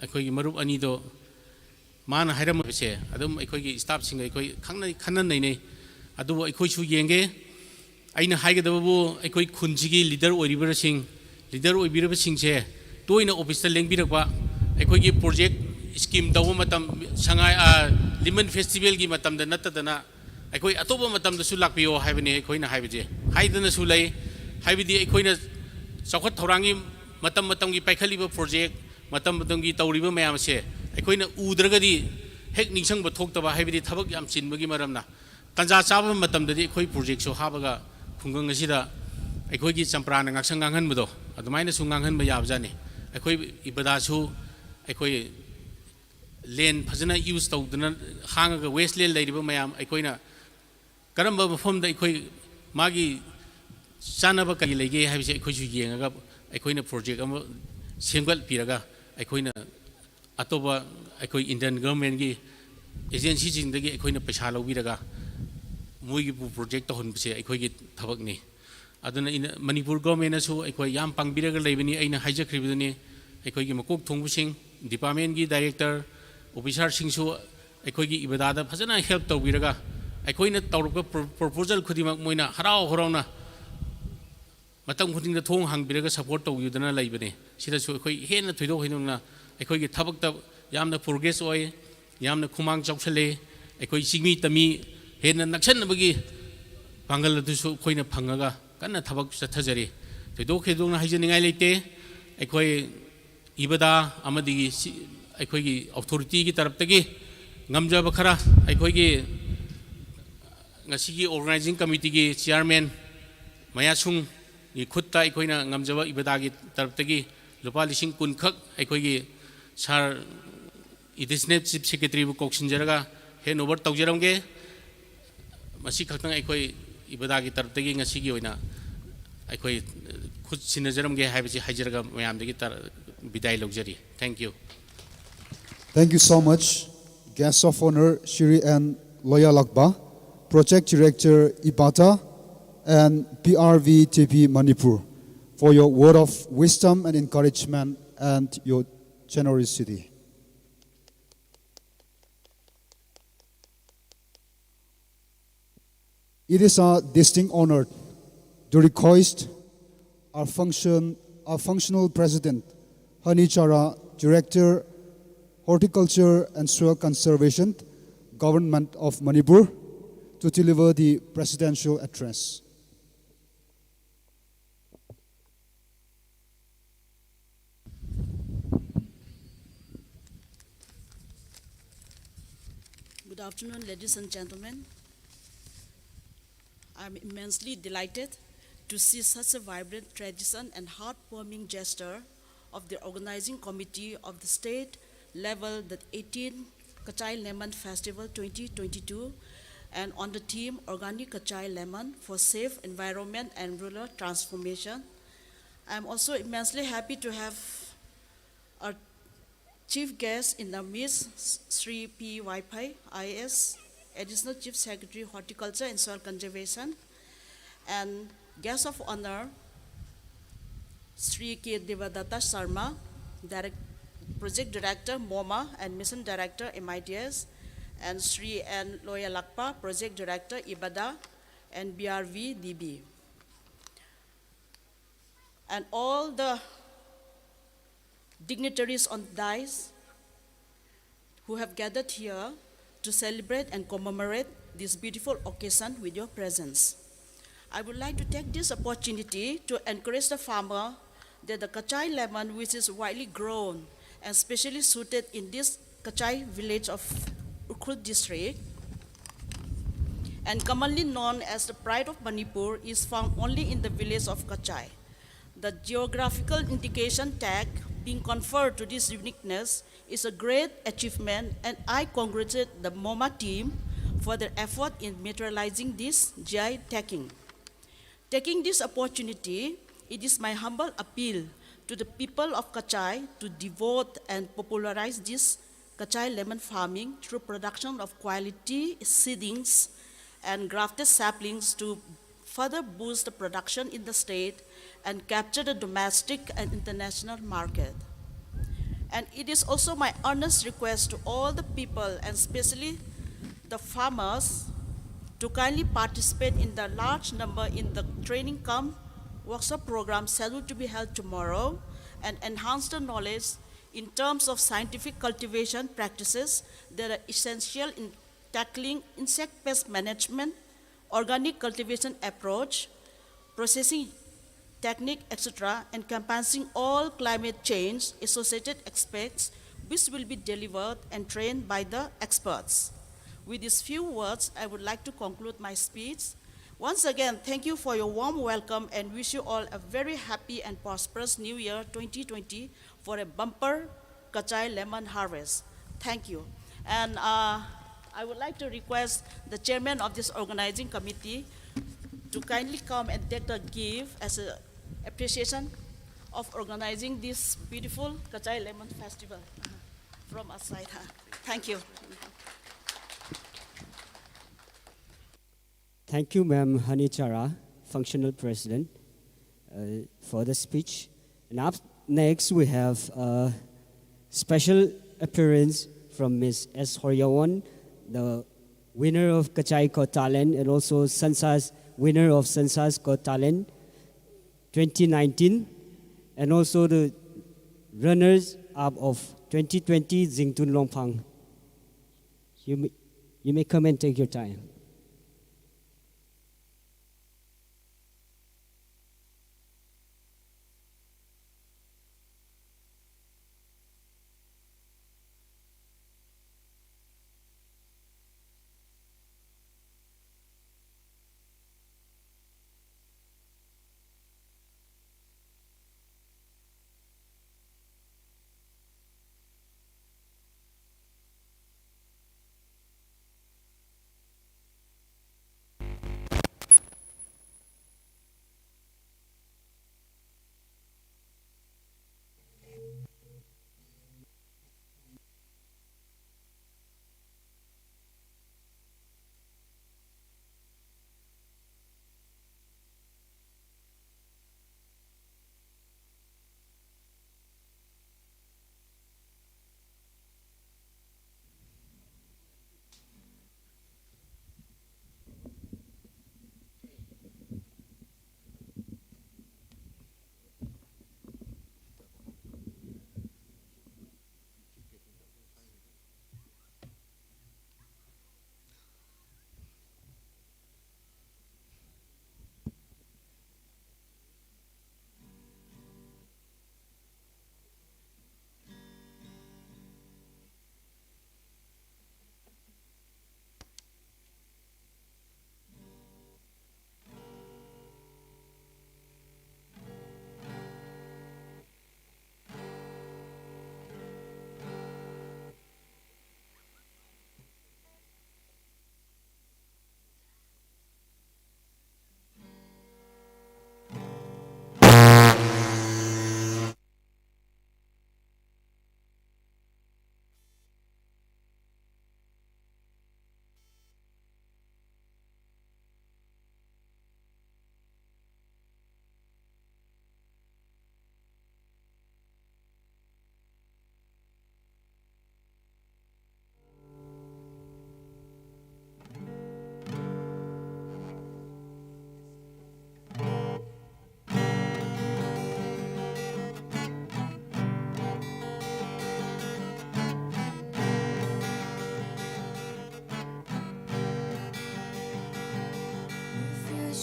ꯑꯩꯈꯣꯏꯒꯤ ꯃꯔꯨꯞ ꯑꯅꯤꯗꯣ, ꯃꯥꯅ ꯍꯥꯏꯔꯝꯕꯁꯦ ꯑꯗꯨꯝ ꯑꯩꯈꯣꯏꯒꯤ ꯁ꯭ꯇꯥꯐꯁꯤꯡꯒ ꯑꯩꯈꯣꯏ ꯈꯪꯅ, ꯈꯟꯅ ꯅꯩꯅꯩ꯫ ꯑꯗꯨꯕꯨ ꯑꯩꯈꯣꯏꯁꯨ ꯌꯦꯡꯒꯦ꯫ ꯑꯩꯅ ꯍꯥꯏꯒꯗꯕꯕꯨ, ꯑꯩꯈꯣꯏ ꯈꯨꯟꯁꯤꯒꯤ ꯂꯤꯗꯔ ꯑꯣꯏꯔꯤꯕꯁꯤꯡ, ꯂꯤꯗꯔ ꯑꯣꯏꯕꯤꯔꯕꯁꯤꯡꯁꯦ ꯇꯣꯏꯅ ꯑꯣꯐꯤꯁꯇ ꯂꯦꯡꯕꯤꯔꯛꯄ, ꯑꯩꯈꯣꯏꯒꯤ ꯄ꯭ꯔꯣꯖꯦꯛ ꯁ꯭ꯀꯤꯝ ꯇꯧꯕ ꯃꯇꯝ, ꯁꯉꯥꯏ, ꯑ, ꯂꯤꯃꯟ ꯐꯦꯁꯇꯤꯚꯦꯜꯒꯤ ꯃꯇꯝꯗ ꯅꯠꯇꯗꯅ ꯑꯩꯈꯣꯏ ꯑꯇꯣꯞꯄ ꯃꯇꯝꯗꯁꯨ ꯂꯥꯛꯄꯤꯌꯣ ꯍꯥꯏꯕꯅꯤ ꯑꯩꯈꯣꯏꯅ ꯍꯥꯏꯕꯁꯦ꯫ ꯍꯥꯏꯗꯅꯁꯨ ꯂꯩ, ꯍꯥꯏꯕꯗꯤ ꯑꯩꯈꯣꯏꯅ ꯆꯥꯎꯈꯠ ꯊꯧꯔꯥꯡꯒꯤ ꯃꯇꯝ ꯃꯇꯝꯒꯤ ꯄꯥꯏꯈꯠꯂꯤꯕ ꯄ꯭ꯔꯣꯖꯦꯛ, ꯃꯇꯝ ꯃꯇꯝꯒꯤ ꯇꯧꯔꯤꯕ ꯃꯌꯥꯝ ꯑꯁꯦ ꯑꯩꯈꯣꯏꯅ ꯎꯗ꯭ꯔꯒꯗꯤ ꯍꯦꯛ ꯅꯤꯡꯁꯤꯡꯕ ꯊꯣꯛꯇꯕ, ꯍꯥꯏꯕꯗꯤ ꯊꯕꯛ ꯌꯥꯝ ꯆꯤꯟꯕꯒꯤ ꯃꯔꯝꯅ꯫ ꯇꯥꯟꯖꯥ ꯆꯥꯕ ꯃꯇꯝꯗꯗꯤ ꯑꯩꯈꯣꯏ ꯄ꯭ꯔꯣꯖꯦꯛꯁꯨ ꯍꯥꯞꯄꯒ ꯈꯨꯡꯒꯪ ꯑꯁꯤꯗ ꯑꯩꯈꯣꯏꯒꯤ ꯆꯝꯄ꯭ꯔꯥꯅ ꯉꯥꯛꯁꯪ ꯉꯥꯡꯍꯟꯕꯗꯣ ꯑꯗꯨꯃꯥꯏꯅꯁꯨ ꯉꯥꯡꯍꯟꯕ ꯌꯥꯕꯖꯥꯠꯅꯤ꯫ ꯑꯩꯈꯣꯏ ꯏꯕꯗꯥꯁꯨ ꯑꯩꯈꯣꯏ ꯂꯦꯟ ꯐꯖꯅ ꯌꯨꯁ ꯇꯧꯗꯅ ꯍꯥꯡꯉꯒ ꯋꯦꯁ ꯂꯦꯟ ꯂꯩꯔꯤꯕ ꯃꯌꯥꯝ ꯑꯩꯈꯣꯏꯅ ꯀꯔꯝꯕ ꯃꯐꯝꯗ ꯑꯩꯈꯣꯏ ꯃꯥꯒꯤ ꯆꯥꯅꯕ ꯀꯔꯤ ꯂꯩꯒꯦ ꯍꯥꯏꯕꯁꯦ ꯑꯩꯈꯣꯏꯁꯨ ꯌꯦꯡꯉꯒ ꯑꯩꯈꯣꯏꯅ ꯄ꯭ꯔꯣꯖꯦꯛ ꯑꯃ ꯁꯦꯝꯒꯠꯄꯤꯔꯒ ꯑꯩꯈꯣꯏꯅ ꯑꯇꯣꯞꯄ ꯑꯩꯈꯣꯏ ꯏꯟꯗꯤꯌꯟ ꯒꯚꯔꯟꯃꯦꯟꯒꯤ ꯑꯦꯖꯦꯟꯁꯤꯁꯤꯡꯗꯒꯤ ꯑꯩꯈꯣꯏꯅ ꯄꯩꯁꯥ ꯂꯧꯕꯤꯔꯒ ꯃꯣꯏꯒꯤꯕꯨ ꯄ꯭ꯔꯣꯖꯦꯛ ꯇꯧꯍꯟꯕꯁꯦ ꯑꯩꯈꯣꯏꯒꯤ ꯊꯕꯛꯅꯤ꯫ ꯑꯗꯨꯅ ꯏꯟ-, ꯃꯅꯤꯄꯨꯔ ꯒꯚꯔꯟꯃꯦꯟꯅꯁꯨ ꯑꯩꯈꯣꯏ ꯌꯥꯝ ꯄꯥꯡꯕꯤꯔꯒ ꯂꯩꯕꯅꯤ꯫ ꯑꯩꯅ ꯍꯥꯏꯖꯈ꯭ꯔꯤꯕꯗꯨꯅꯤ, ꯑꯩꯈꯣꯏꯒꯤ ꯃꯀꯣꯛ ꯊꯣꯡꯕꯁꯤꯡ, ꯗꯤꯄꯥꯔꯠꯃꯦꯟꯒꯤ ꯗꯥꯏꯔꯦꯛꯇꯔ, ꯑꯣꯐꯤꯁꯥꯔꯁꯤꯡꯁꯨ ꯑꯩꯈꯣꯏꯒꯤ ꯏꯕꯗꯥꯗ ꯐꯖꯅ ꯍꯦꯜꯞ ꯇꯧꯕꯤꯔꯒ ꯑꯩꯈꯣꯏꯅ ꯇꯧꯔꯛꯄ ꯄ꯭ꯔꯣ-, ꯄ꯭ꯔꯣꯄꯣꯖꯦꯜ ꯈꯨꯗꯤꯡꯃꯛ ꯃꯣꯏꯅ ꯍꯔꯥꯎ ꯍꯔꯥꯎꯅ ꯃꯇꯝ ꯈꯨꯗꯤꯡꯗ ꯊꯣꯡ ꯍꯥꯡꯕꯤꯔꯒ ꯁꯄꯣꯔꯠ ꯇꯧꯕꯤꯗꯨꯅ ꯂꯩꯕꯅꯦ꯫ ꯁꯤꯗꯁꯨ ꯑꯩꯈꯣꯏ ꯍꯦꯟꯅ ꯊꯣꯏꯗꯣꯛ ꯍꯦꯟꯗꯣꯛꯅ ꯑꯩꯈꯣꯏꯒꯤ ꯊꯕꯛꯇ ꯌꯥꯝꯅ ꯄ꯭ꯔꯣꯒ꯭ꯔꯦꯁ ꯑꯣꯏ, ꯌꯥꯝꯅ ꯈꯨꯃꯥꯡ ꯆꯥꯎꯁꯜꯂꯦ꯫ ꯑꯩꯈꯣꯏ ꯆꯤꯡꯃꯤ ꯇꯝꯃꯤ ꯍꯦꯟꯅ ꯅꯛꯁꯟꯅꯕꯒꯤ ꯄꯥꯡꯒꯜ ꯑꯗꯨꯁꯨ ꯑꯩꯈꯣꯏꯅ ꯐꯪꯉꯒ ꯀꯟꯅ ꯊꯕꯛ ꯆꯠꯊꯖꯔꯤ꯫ ꯊꯣꯏꯗꯣꯛ ꯍꯦꯟꯗꯣꯛꯅ ꯍꯥꯏꯖꯅꯤꯡꯉꯥꯏ ꯂꯩꯇꯦ꯫ ꯑꯩꯈꯣꯏ ꯏꯕꯗꯥ ꯑꯃꯗꯤ ꯁꯤ-, ꯑꯩꯈꯣꯏꯒꯤ ꯑꯣꯊꯣꯔꯤꯇꯤꯒꯤ ꯇꯔꯞꯇꯒꯤ ꯉꯝꯖꯕ ꯈꯔ ꯑꯩꯈꯣꯏꯒꯤ ꯉꯁꯤꯒꯤ ꯑꯣꯔꯒꯅꯥꯏꯖꯤꯡ ꯀꯃꯤꯇꯤꯒꯤ ꯆꯤꯌꯥꯔꯃꯦꯟ ꯃꯌꯥꯁꯨꯡꯒꯤ ꯈꯨꯠꯇ ꯑꯩꯈꯣꯏꯅ ꯉꯝꯖꯕ ꯏꯕꯗꯥꯒꯤ ꯇꯔꯞꯇꯒꯤ ꯂꯨꯄꯥ ꯂꯤꯁꯤꯡ ꯀꯨꯟ ꯈꯛ ꯑꯩꯈꯣꯏꯒꯤ ꯁꯥꯔ ꯑꯦꯗꯤꯁꯅꯦꯜ ꯆꯤꯐ ꯁꯦꯀ꯭ꯔꯦꯇꯔꯤꯕꯨ ꯀꯧꯁꯤꯟꯖꯔꯒ ꯍꯦꯟ ꯑꯣꯚꯔ ꯇꯧꯖꯔꯝꯒꯦ꯫ ꯃꯁꯤ ꯈꯛꯇꯪ ꯑꯩꯈꯣꯏ ꯏꯕꯗꯥꯒꯤ ꯇꯔꯞꯇꯒꯤ ꯉꯁꯤꯒꯤ ꯑꯣꯏꯅ ꯑꯩꯈꯣꯏ ꯈꯨꯠ ꯁꯤꯟꯅꯖꯔꯝꯒꯦ ꯍꯥꯏꯕꯁꯤ ꯍꯥꯏꯖꯔꯒ ꯃꯌꯥꯝꯗꯒꯤ ꯇꯔ-, ꯕꯤꯗꯥꯏ ꯂꯧꯖꯔꯤ꯫ Thank you. Thank you so much, Guest of Honor Shri N Loyalakba, Project Director Ibata and P R V T P Manipur, for your word of wisdom and encouragement and your generosity. It is a distinct honor to request our function, our functional president, Hani Chara, Director Horticulture and Soil Conservation, Government of Manipur, to deliver the presidential address. Good afternoon, ladies and gentlemen. I'm immensely delighted to see such a vibrant tradition and heartwarming gesture of the organizing committee of the state level, the eighteenth Kachai Lemon Festival twenty twenty-two, and on the theme Organic Kachai Lemon for Safe Environment and Rural Transformation. I'm also immensely happy to have our chief guest in the midst, Sri P Waiphei, I A S, Additional Chief Secretary, Horticulture and Soil Conservation, and guest of honor, Sri K Devadatta Sharma, Direct-, Project Director, MOMA, and Mission Director, M I D S, and Sri N Loyalakpa, Project Director, IBADA, and B R V D B. And all the dignitaries on dais who have gathered here to celebrate and commemorate this beautiful occasion with your presence. I would like to take this opportunity to encourage the farmer that the Kachai lemon, which is widely grown and specially suited in this Kachai village of Ukhrul district, and commonly known as the pride of Manipur, is found only in the village of Kachai. The geographical indication tag being conferred to this uniqueness is a great achievement, and I congratulate the MOMA team for their effort in materializing this G I tagging. Taking this opportunity, it is my humble appeal to the people of Kachai to devote and popularize this Kachai lemon farming through production of quality seedings and grafted saplings to further boost the production in the state and capture the domestic and international market. And it is also my earnest request to all the people, and especially the farmers, to kindly participate in the large number in the training cum workshop program scheduled to be held tomorrow and enhance the knowledge In terms of scientific cultivation practices that are essential in tackling insect pest management, organic cultivation approach, processing technique, et cetera, encompassing all climate change associated aspects, which will be delivered and trained by the experts. With these few words, I would like to conclude my speech. Once again, thank you for your warm welcome and wish you all a very happy and prosperous New Year twenty twenty for a bumper Kachai lemon harvest. Thank you. And uh, I would like to request the chairman of this organizing committee to kindly come and take a gift as an appreciation of organizing this beautiful Kachai Lemon Festival from our side. Thank you. Thank you, Ma'am Hanichara, Functional President, uh, for the speech. And up next, we have a special appearance from Miss S Horyawan, the winner of Kachai Got Talent and also Sansas, winner of Sansas Got Talent twenty nineteen, and also the runners up of twenty twenty, Zingtun Longphang. You may, you may come and take your time.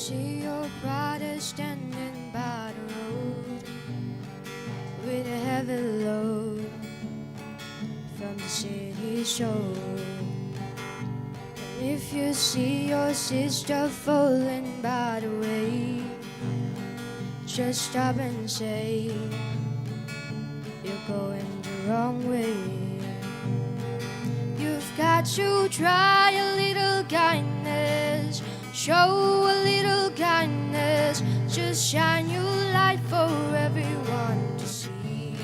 See your brother standing by the road with a heavy load from the city shore. And if you see your sister falling by the way, just stop and say, "You're going the wrong way." You've got to try a little kindness, show a little kindness, just shine your light for everyone to see.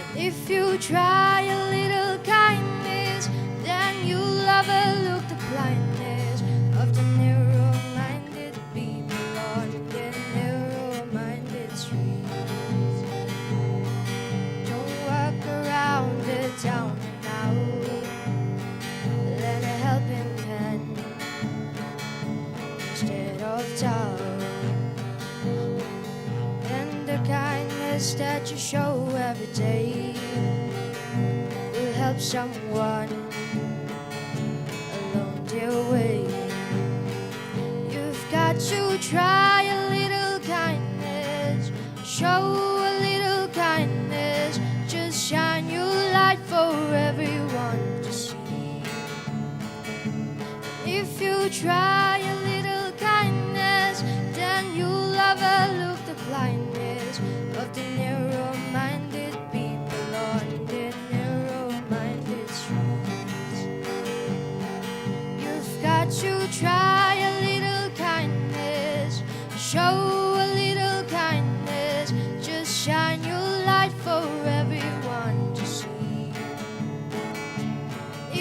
And if you try a little kindness, then you'll overlook the blindness of the narrow-minded people on the narrow-minded streets. Don't walk around the town and out. Lend a helping hand instead of talk. And the kindness that you show every day will help someone along their way. You've got to try a little kindness, show a little kindness, just shine your light for everyone to see. If you try a little kindness, then you'll overlook the blindness of the narrow-minded people on the narrow-minded streets. You've got to try a little kindness, show a little kindness, just shine your light for everyone to see.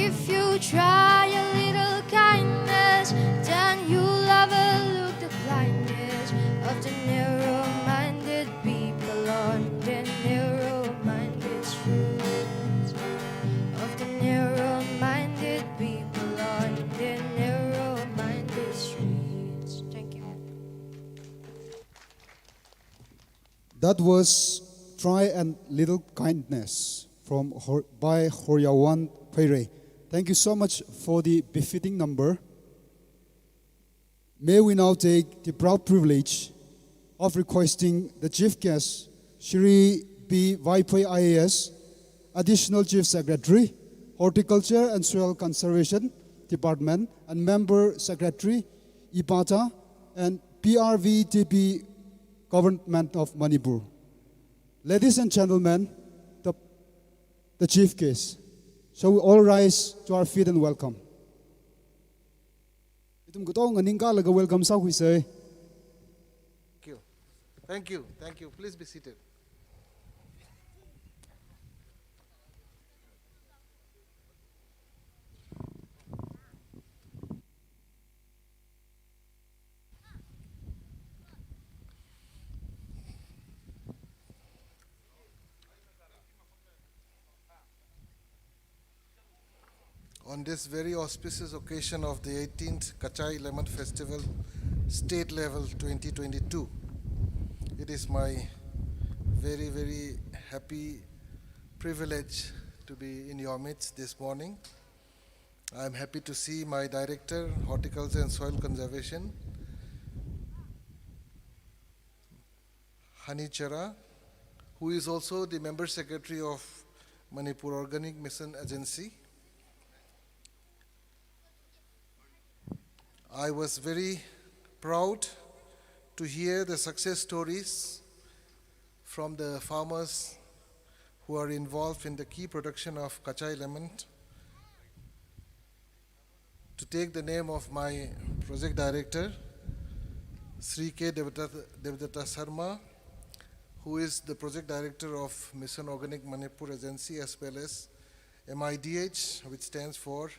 If you try a little kindness, then you'll overlook the blindness of the narrow-minded people on the narrow-minded streets. Of the narrow-minded people on the narrow-minded streets. Thank you. That was Try a Little Kindness from Hor- by Horyawan Pheirei. Thank you so much for the befitting number. May we now take the proud privilege of requesting the Chief Guest, Shri B. Vaiphei I A S, Additional Chief Secretary, Horticulture and Soil Conservation Department, and Member Secretary, IPATA, and P R V T P, Government of Manipur. Ladies and gentlemen, the, the Chief Guest. Shall we all rise to our feet and welcome? Ithum katong nganingkalaga welcome sākhuisa. Thank you. Thank you. Thank you. Please be seated. On this very auspicious occasion of the eighteenth Kachai Lemon Festival, State Level twenty twenty-two, it is my very, very happy privilege to be in your midst this morning. I am happy to see my Director, Horticulture and Soil Conservation, Hani Chara, who is also the member secretary of Manipur Organic Mission Agency. I was very proud to hear the success stories from the farmers who are involved in the key production of Kachai lemon. To take the name of my project director, Sri K Devadatta, Devadatta Sharma, who is the project director of Mission Organic Manipur Agency as well as M I D H, which stands for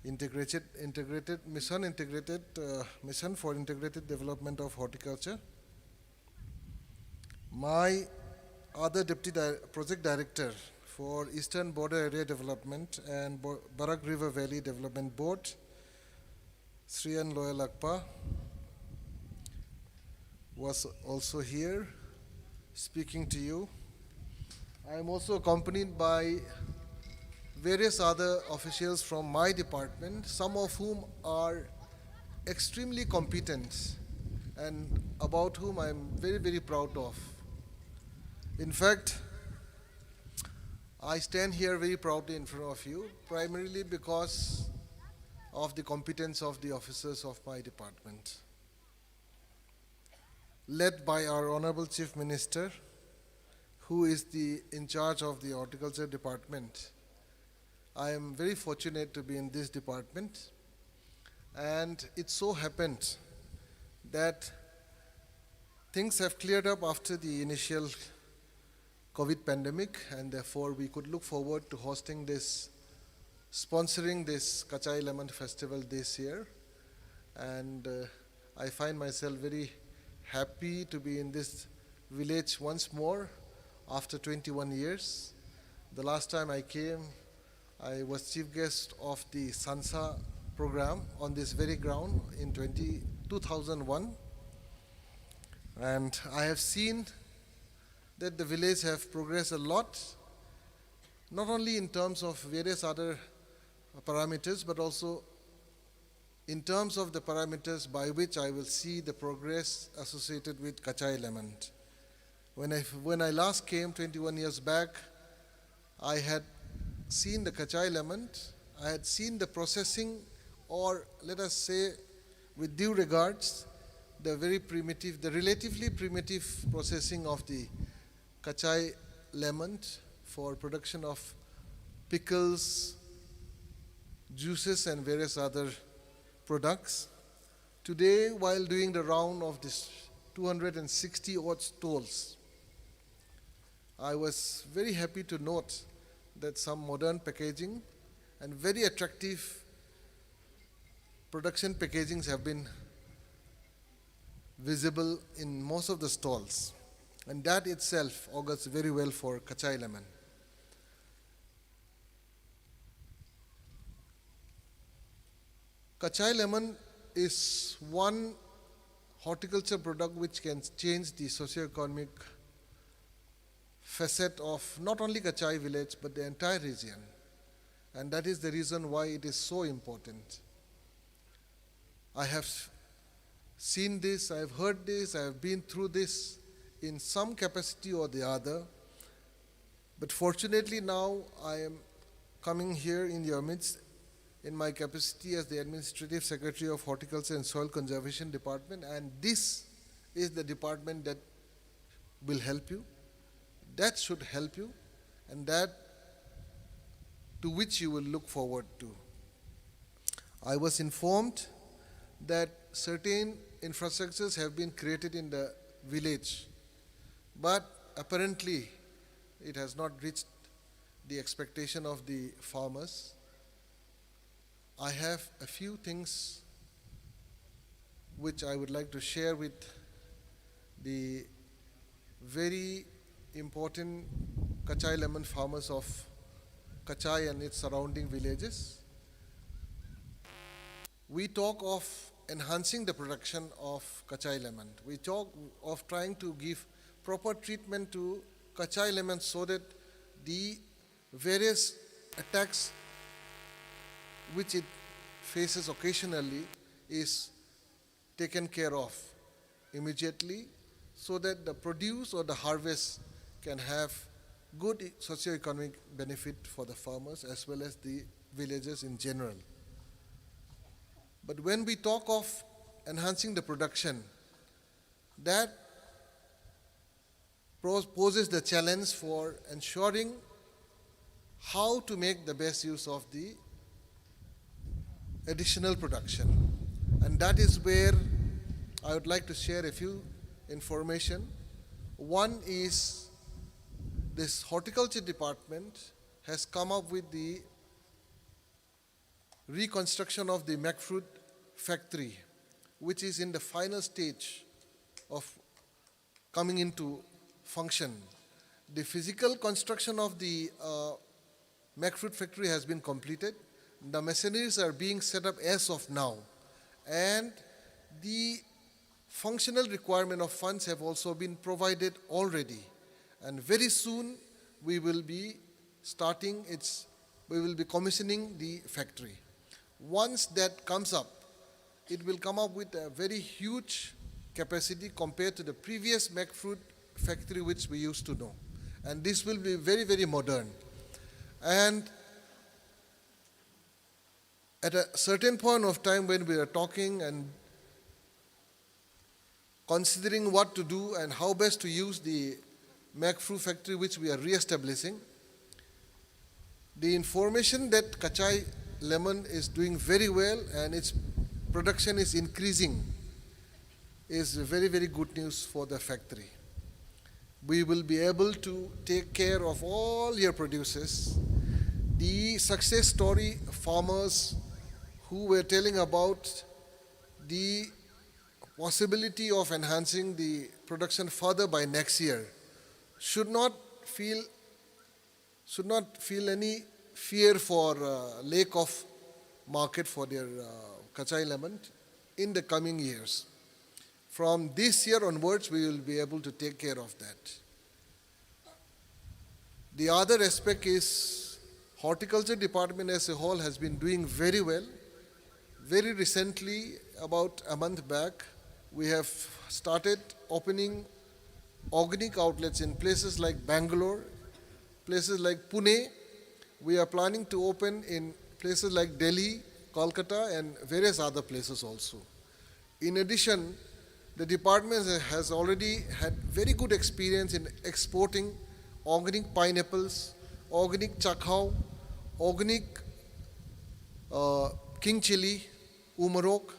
Integrated, Integrated Mission, Integrated uh, Mission for Integrated Development of Horticulture. My other deputy di- project director for Eastern Border Area Development and Bo- Barak River Valley Development Board, Sri N Loyalakpa, was also here speaking to you. I am also accompanied by various other officials from my department, some of whom are extremely competent and about whom I am very, very proud of. In fact, I stand here very proudly in front of you, primarily because of the competence of the officers of my department, led by our Honorable Chief Minister, who is the in charge of the horticulture department. I am very fortunate to be in this department, and it so happened that things have cleared up after the initial COVID pandemic, and therefore we could look forward to hosting this, sponsoring this Kachai Lemon Festival this year. And uh, I find myself very happy to be in this village once more after twenty-one years. The last time I came, I was chief guest of the Sansa program on this very ground in twenty, two thousand one. And I have seen that the village have progressed a lot, not only in terms of various other parameters, but also in terms of the parameters by which I will see the progress associated with Kachai Lemon. When I, when I last came twenty-one years back, I had seen the Kachai Lemon, I had seen the processing, or let us say, with due regards, the very primitive, the relatively primitive processing of the Kachai Lemon for production of pickles, juices, and various other products. Today, while doing the round of this two hundred sixty odd stalls, I was very happy to note that some modern packaging and very attractive production packagings have been visible in most of the stalls, and that itself augurs very well for Kachai Lemon. Kachai Lemon is one horticulture product which can change the socio-economic facet of not only Kachai village but the entire region, and that is the reason why it is so important. I have seen this, I have heard this, I have been through this in some capacity or the other. But fortunately, now I am coming here in your midst in my capacity as the Administrative Secretary of Horticulture and Soil Conservation Department, and this is the department that will help you, that should help you, and that to which you will look forward to. I was informed that certain infrastructures have been created in the village, but apparently it has not reached the expectation of the farmers. I have a few things which I would like to share with the very important Kachai lemon farmers of Kachai and its surrounding villages. We talk of enhancing the production of Kachai lemon. We talk of trying to give proper treatment to Kachai lemon so that the various attacks which it faces occasionally is taken care of immediately, so that the produce or the harvest can have good socio-economic benefit for the farmers as well as the villagers in general. But when we talk of enhancing the production, that pros- poses the challenge for ensuring how to make the best use of the additional production. And that is where I would like to share a few information. One is, this horticulture department has come up with the reconstruction of the Macfruit factory, which is in the final stage of coming into function. The physical construction of the uh, Macfruit factory has been completed. The machineries are being set up as of now, and the functional requirement of funds have also been provided already. And very soon we will be starting its, we will be commissioning the factory. Once that comes up, It will come up with a very huge capacity compared to the previous Macfruit factory which we used to know. And this will be very, very modern. And at a certain point of time, when we are talking and considering what to do and how best to use the Macfruit factory which we are re-establishing, the information that Kachai lemon is doing very well and its production is increasing is very, very good news for the factory. We will be able to take care of all your producers. The success story farmers who were telling about the possibility of enhancing the production further by next year should not feel should not feel any fear for uh, lack of market for their uh, Kachai lemon in the coming years. From this year onwards, we will be able to take care of that. The other aspect is horticulture department as a whole has been doing very well. Very recently, about a month back, we have started opening organic outlets in places like Bangalore, places like Pune. We are planning to open in places like Delhi, Kolkata, and various other places also. In addition, the department has already had very good experience in exporting organic pineapples, organic chakhao, organic uh, king chili, umorok,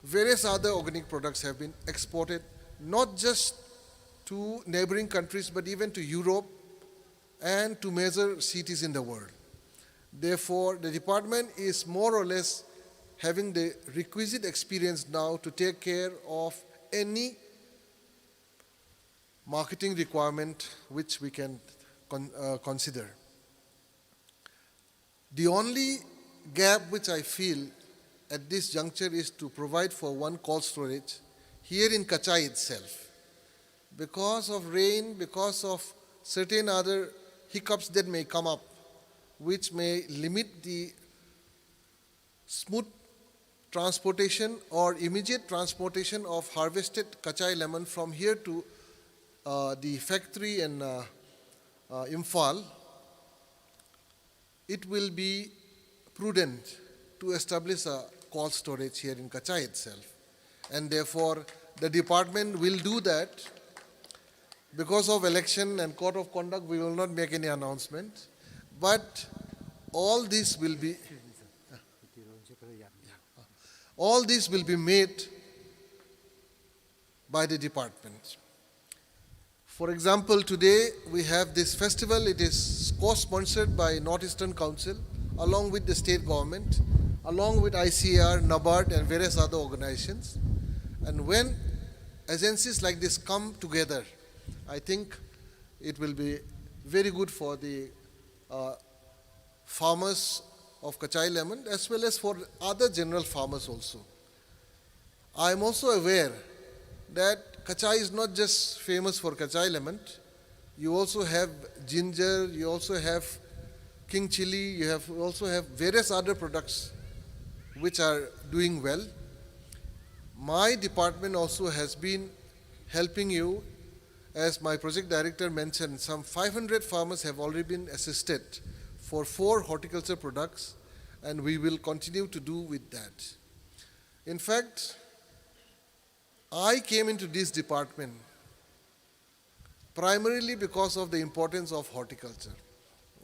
various other organic products have been exported not just to neighboring countries but even to Europe and to major cities in the world. Therefore, the department is more or less having the requisite experience now to take care of any marketing requirement which we can con- uh, consider. The only gap which I feel at this juncture is to provide for one cold storage here in Kachai itself. Because of rain, because of certain other hiccups that may come up, which may limit the smooth transportation or immediate transportation of harvested kachai lemon from here to uh, the factory in uh, uh, Imphal, it will be prudent to establish a cold storage here in Kachai itself. And therefore, the department will do that. Because of election and code of conduct, we will not make any announcement. But all this will be all this will be made by the department. For example, today we have this festival. It is co-sponsored by North Eastern Council, along with the state government, along with I C A R, NABARD, and various other organizations. And when agencies like this come together, I think it will be very good for the uh, farmers of Kachai lemon as well as for other general farmers also. I am also aware that Kachai is not just famous for Kachai lemon. You also have ginger, you also have king chili, you have also have various other products which are doing well. My department also has been helping you. As my project director mentioned, some five hundred farmers have already been assisted for four horticulture products, and we will continue to do with that. In fact, I came into this department primarily because of the importance of horticulture.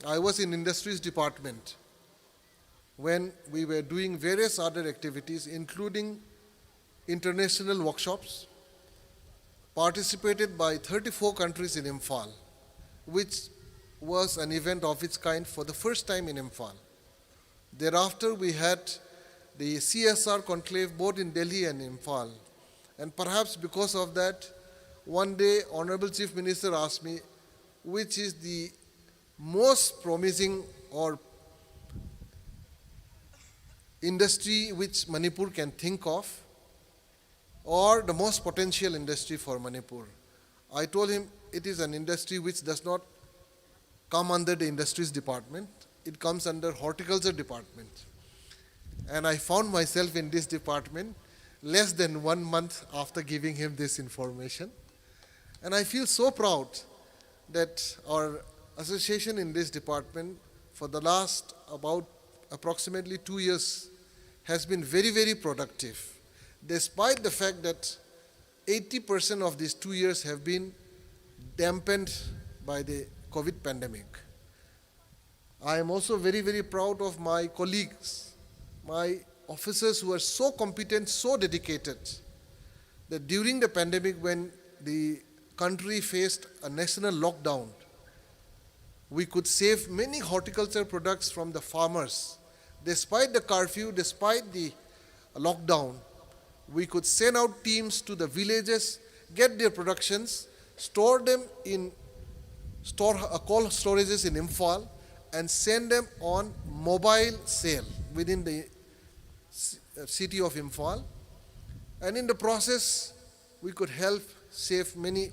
I was in industries department when we were doing various other activities, including international workshops, participated by thirty-four countries in Imphal, which was an event of its kind for the first time in Imphal. Thereafter, we had the C S R conclave both in Delhi and Imphal. And perhaps because of that, one day Honorable Chief Minister asked me, which is the most promising or industry which Manipur can think of, or the most potential industry for Manipur? I told him it is an industry which does not come under the industries department. It comes under horticulture department. And I found myself in this department less than one month after giving him this information. And I feel so proud that our association in this department for the last about approximately two years has been very, very productive, despite the fact that eighty percent of these two years have been dampened by the COVID pandemic. I am also very, very proud of my colleagues, my officers who are so competent, so dedicated, that during the pandemic, when the country faced a national lockdown, we could save many horticulture products from the farmers. Despite the curfew, despite the lockdown, we could send out teams to the villages, get their productions, store them in store uh, cold storages in Imphal, and send them on mobile sale within the ci- uh, city of Imphal. And in the process, we could help save many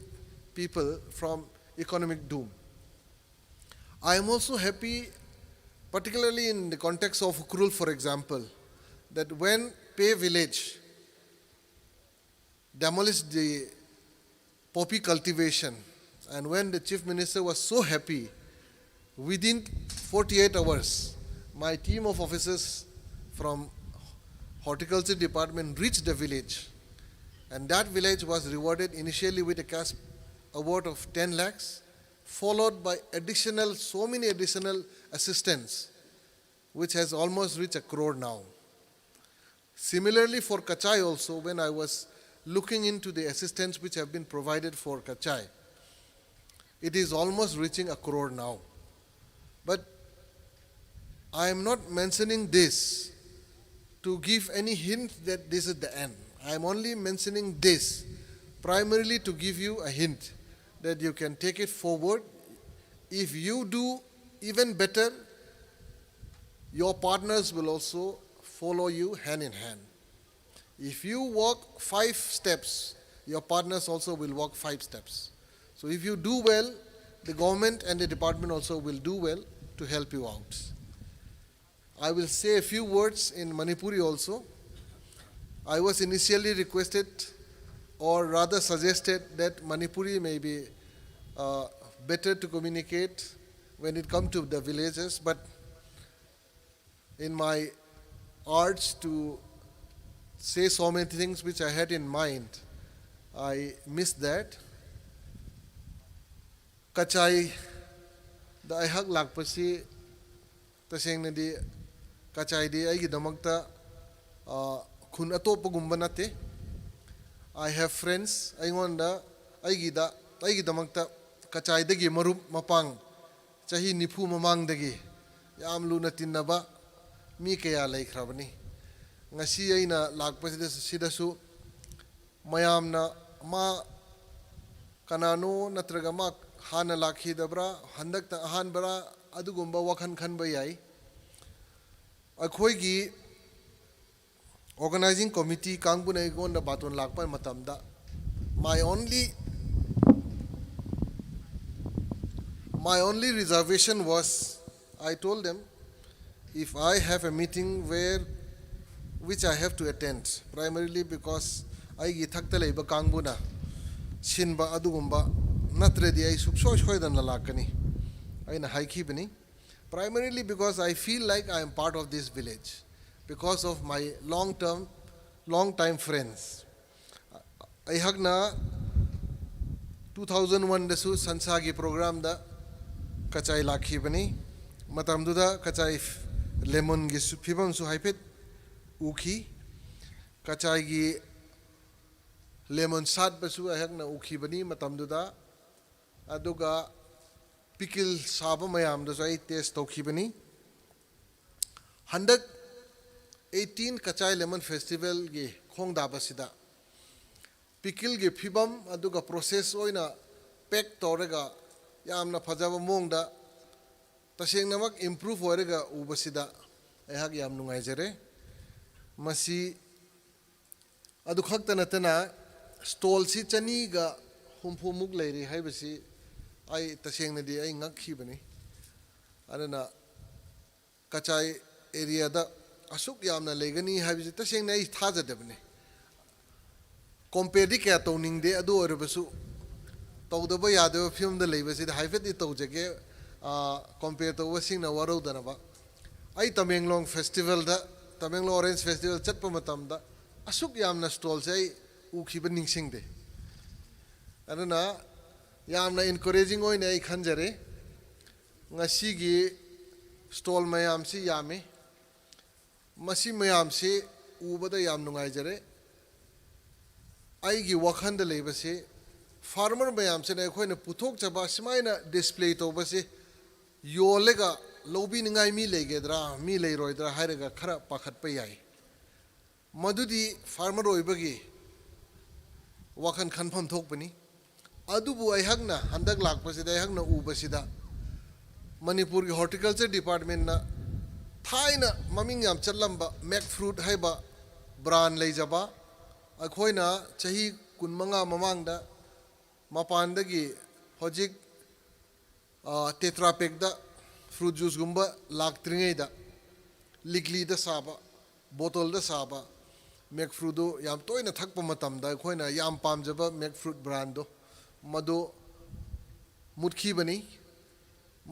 people from economic doom. I am also happy, particularly in the context of Ukhrul, for example, that when Pei Village demolished the poppy cultivation, and when the Chief Minister was so happy, within forty-eight hours, my team of officers from Horticulture Department reached the village, and that village was rewarded initially with a cash award of ten lakhs, followed by additional, so many additional assistance, which has almost reached a crore now. Similarly, for Kachai also, when I was looking into the assistance which have been provided for Kachai, it is almost reaching a crore now. But I am not mentioning this to give any hint that this is the end. I am only mentioning this primarily to give you a hint that you can take it forward. If you do even better, your partners will also follow you hand in hand. If you walk five steps, your partners also will walk five steps. So if you do well, the government and the department also will do well to help you out. I will say a few words in Manipuri also. I was initially requested, or rather suggested, that Manipuri may be uh, better to communicate when it comes to the villages, but in my urge to say so many things which I had in mind, I missed that. ꯀꯆꯥꯏꯗ ꯑꯩꯍꯥꯛ ꯂꯥꯛꯄꯁꯤ ꯇꯁꯦꯡꯅꯗꯤ ꯀꯆꯥꯏꯗꯤ ꯑꯩꯒꯤꯗꯃꯛꯇ ꯈꯨꯟ ꯑꯇꯣꯞꯄꯒꯨꯝꯕ ꯅꯠꯇꯦ꯫ I have friends, ꯑꯩꯉꯣꯟꯗ ꯑꯩꯒꯤꯗ ꯑꯩꯒꯤꯗꯃꯛꯇ ꯀꯆꯥꯏꯗꯒꯤ ꯃꯔꯨꯞ ꯃꯄꯥꯡ ꯆꯍꯤ ꯅꯤꯐꯨ ꯃꯃꯥꯡꯗꯒꯤ ꯌꯥꯝ ꯂꯨꯅ ꯇꯤꯟꯅꯕ ꯃꯤ ꯀꯌꯥ ꯂꯩꯈ꯭ꯔꯕꯅꯤ꯫ ꯉꯁꯤ ꯑꯩꯅ ꯂꯥꯛꯄꯁꯤꯗ ꯁꯤꯗꯁꯨ ꯃꯌꯥꯝꯅ ꯃꯥ ꯀꯅꯥꯅꯣ ꯅꯠꯇ꯭ꯔꯒ ꯃꯥ ꯍꯥꯟꯅ ꯂꯥꯛꯈꯤꯗꯕ꯭ꯔꯥ, ꯍꯟꯗꯛꯇ ꯑꯍꯥꯟꯕꯔꯥ, ꯑꯗꯨꯒꯨꯝꯕ ꯋꯥꯈꯜ ꯈꯟꯕ ꯌꯥꯏ꯫ ꯑꯩꯈꯣꯏꯒꯤ organizing committee ꯀꯥꯡꯕꯨꯅ ꯑꯩꯉꯣꯟꯗ ꯕꯥꯇꯣꯟ ꯂꯥꯛꯄ ꯃꯇꯝꯗ, my only my only reservation was, I told them, if I have a meeting where which I have to attend, primarily because ꯑꯩꯒꯤ ꯏꯊꯛꯇ ꯂꯩꯕ ꯀꯥꯡꯕꯨꯅ ꯁꯤꯟꯕ ꯑꯗꯨꯒꯨꯝꯕ ꯅꯠꯇ꯭ꯔꯗꯤ ꯑꯩ ꯁꯨꯛꯁꯣꯏ ꯁꯣꯏꯗꯅ ꯂꯥꯛꯀꯅꯤ ꯑꯩꯅ ꯍꯥꯏꯈꯤꯕꯅꯤ꯫ Primarily because I feel like I am part of this village because of my long term, long time friends. ꯑꯩꯍꯥꯛꯅ two thousand one ꯗꯁꯨ ꯁꯟꯁꯥꯒꯤ programꯗ ꯀꯆꯥꯏ ꯂꯥꯛꯈꯤꯕꯅꯤ꯫ ꯃꯇꯝꯗꯨꯗ ꯀꯆꯥꯏ lemonꯒꯤ ꯐꯤꯕꯝꯁꯨ ꯍꯥꯏꯐꯦꯠ ꯎꯈꯤ꯫ ꯀꯆꯥꯏꯒꯤ lemon ꯁꯥꯠꯄꯁꯨ ꯑꯩꯍꯥꯛꯅ ꯎꯈꯤꯕꯅꯤ ꯃꯇꯝꯗꯨꯗ꯫ ꯑꯗꯨꯒ pickle ꯁꯥꯕ ꯃꯌꯥꯝꯗꯨꯁꯨ ꯑꯩ taste ꯇꯧꯈꯤꯕꯅꯤ꯫ ꯍꯟꯗꯛ eighteen ꯀꯆꯥꯏ lemon festivalꯒꯤ ꯈꯣꯡꯗꯥꯕꯁꯤꯗ pickleꯒꯤ ꯐꯤꯕꯝ ꯑꯗꯨꯒ process ꯑꯣꯏꯅ pack ꯇꯧꯔꯒ ꯌꯥꯝꯅ ꯐꯖꯕ ꯃꯑꯣꯡꯗ ꯇꯁꯦꯡꯅꯃꯛ improve ꯑꯣꯏꯔꯒ ꯎꯕꯁꯤꯗ ꯑꯩꯍꯥꯛ ꯌꯥꯝ ꯅꯨꯡꯉꯥꯏꯖꯔꯦ꯫ ꯃꯁꯤ ꯑꯗꯨ ꯈꯛꯇ ꯅꯠꯇꯅ stallꯁꯤ ꯆꯅꯤꯒ ꯍꯨꯝꯐꯨꯃꯨꯛ ꯂꯩꯔꯤ ꯍꯥꯏꯕꯁꯤ ꯑꯩ ꯇꯁꯦꯡꯅꯗꯤ ꯑꯩ ꯉꯛꯈꯤꯕꯅꯤ꯫ ꯑꯗꯨꯅ ꯀꯆꯥꯏ ꯑꯦꯔꯤꯌꯥꯗ ꯑꯁꯨꯛ ꯌꯥꯝꯅ ꯂꯩꯒꯅꯤ ꯍꯥꯏꯕꯁꯤ ꯇꯁꯦꯡꯅ ꯑꯩ ꯊꯥꯖꯗꯕꯅꯤ꯫ ꯀꯣꯝꯄꯦꯌꯔꯗꯤ ꯀꯌꯥ ꯇꯧꯅꯤꯡꯗꯦ, ꯑꯗꯨ ꯑꯣꯏꯔꯕꯁꯨ ꯇꯧꯗꯕ ꯌꯥꯗꯕ ꯐꯤꯕꯝꯗ ꯂꯩꯕꯁꯤꯗ ꯍꯥꯏꯐꯦꯠꯇꯤ ꯇꯧꯖꯒꯦ꯫ ꯀꯣꯝꯄꯦꯌꯔ ꯇꯧꯕꯁꯤꯡꯅ ꯋꯥꯔꯧꯗꯅꯕ꯫ ꯑꯩ ꯇꯃꯦꯡꯂꯣꯡ ꯐꯦꯁꯇꯤꯚꯦꯜꯗ, ꯇꯃꯦꯡꯂꯣꯡ ꯑꯣꯔꯦꯟꯖ ꯐꯦꯁꯇꯤꯚꯦꯜ ꯆꯠꯄ ꯃꯇꯝꯗ ꯑꯁꯨꯛ ꯌꯥꯝꯅ ꯁ꯭ꯇꯣꯜꯁꯦ ꯑꯩ ꯎꯈꯤꯕ ꯅꯤꯡꯁꯤꯡꯗꯦ꯫ ꯑꯗꯨꯅ ꯌꯥꯝꯅ ꯏꯟꯀꯔꯦꯖꯤꯡ ꯑꯣꯏꯅ ꯑꯩ ꯈꯟꯖꯔꯦ꯫ ꯉꯁꯤꯒꯤ ꯁ꯭ꯇꯣꯜ ꯃꯌꯥꯝꯁꯤ ꯌꯥꯝꯃꯤ꯫ ꯃꯁꯤ ꯃꯌꯥꯝꯁꯤ ꯎꯕꯗ ꯌꯥꯝ ꯅꯨꯡꯉꯥꯏꯖꯔꯦ꯫ ꯑꯩꯒꯤ ꯋꯥꯈꯜꯗ ꯂꯩꯕꯁꯤ, ꯐꯥꯔꯃꯔ ꯃꯌꯥꯝꯁꯤꯅ ꯑꯩꯈꯣꯏꯅ ꯄꯨꯊꯣꯛꯆꯕ ꯁꯨꯃꯥꯏꯅ ꯗꯤꯁꯄ꯭ꯂꯦ ꯇꯧꯕꯁꯤ ꯌꯣꯜꯂꯒ ꯂꯧꯕꯤꯅꯤꯡꯉꯥꯏ ꯃꯤ ꯂꯩꯒꯗ꯭ꯔꯥ, ꯃꯤ ꯂꯩꯔꯣꯏꯗ꯭ꯔꯥ ꯍꯥꯏꯔꯒ ꯈꯔ ꯄꯥꯈꯠꯄ ꯌꯥꯏ꯫ ꯃꯗꯨꯗꯤ ꯐꯥꯔꯃꯔ ꯑꯣꯏꯕꯒꯤ ꯋꯥꯈꯜ ꯈꯟꯐꯝ ꯊꯣꯛꯄꯅꯤ꯫ ꯑꯗꯨꯕꯨ ꯑꯩꯍꯥꯛꯅ ꯍꯟꯗꯛ ꯂꯥꯛꯄꯁꯤꯗ ꯑꯩꯍꯥꯛꯅ ꯎꯕꯁꯤꯗ, ꯃꯅꯤꯄꯨꯔꯒꯤ ꯍꯣꯔꯇꯤꯀꯜꯆꯔ ꯗꯤꯄꯥꯔꯠꯃꯦꯟꯅ ꯊꯥꯏꯅ ꯃꯃꯤꯡ ꯌꯥꯝ ꯆꯠꯂꯝꯕ ꯃꯦꯛ ꯐ꯭ꯔꯨꯠ ꯍꯥꯏꯕ ꯕ꯭ꯔꯥꯟ ꯂꯩꯖꯕ, ꯑꯩꯈꯣꯏꯅ ꯆꯍꯤ ꯀꯨꯟꯃꯉꯥ ꯃꯃꯥꯡꯗ ꯃꯄꯥꯟꯗꯒꯤ ꯍꯧꯖꯤꯛ ꯇꯦꯇ꯭ꯔꯥ ꯄꯦꯛꯇ ꯐ꯭ꯔꯨꯠ ꯖꯨꯁꯒꯨꯝꯕ ꯂꯥꯛꯇ꯭ꯔꯤꯉꯩꯗ ꯂꯤꯛꯂꯤꯗ ꯁꯥꯕ, ꯕꯣꯇꯜꯗ ꯁꯥꯕ ꯃꯦꯛ ꯐ꯭ꯔꯨꯠꯇꯨ ꯌꯥꯝ ꯇꯣꯏꯅ ꯊꯛꯄ ꯃꯇꯝꯗ ꯑꯩꯈꯣꯏꯅ ꯌꯥꯝ ꯄꯥꯝꯖꯕ ꯃꯦꯛ ꯐ꯭ꯔꯨꯠ ꯕ꯭ꯔꯥꯟꯗꯣ ꯃꯗꯨ ꯃꯨꯠꯈꯤꯕꯅꯤ꯫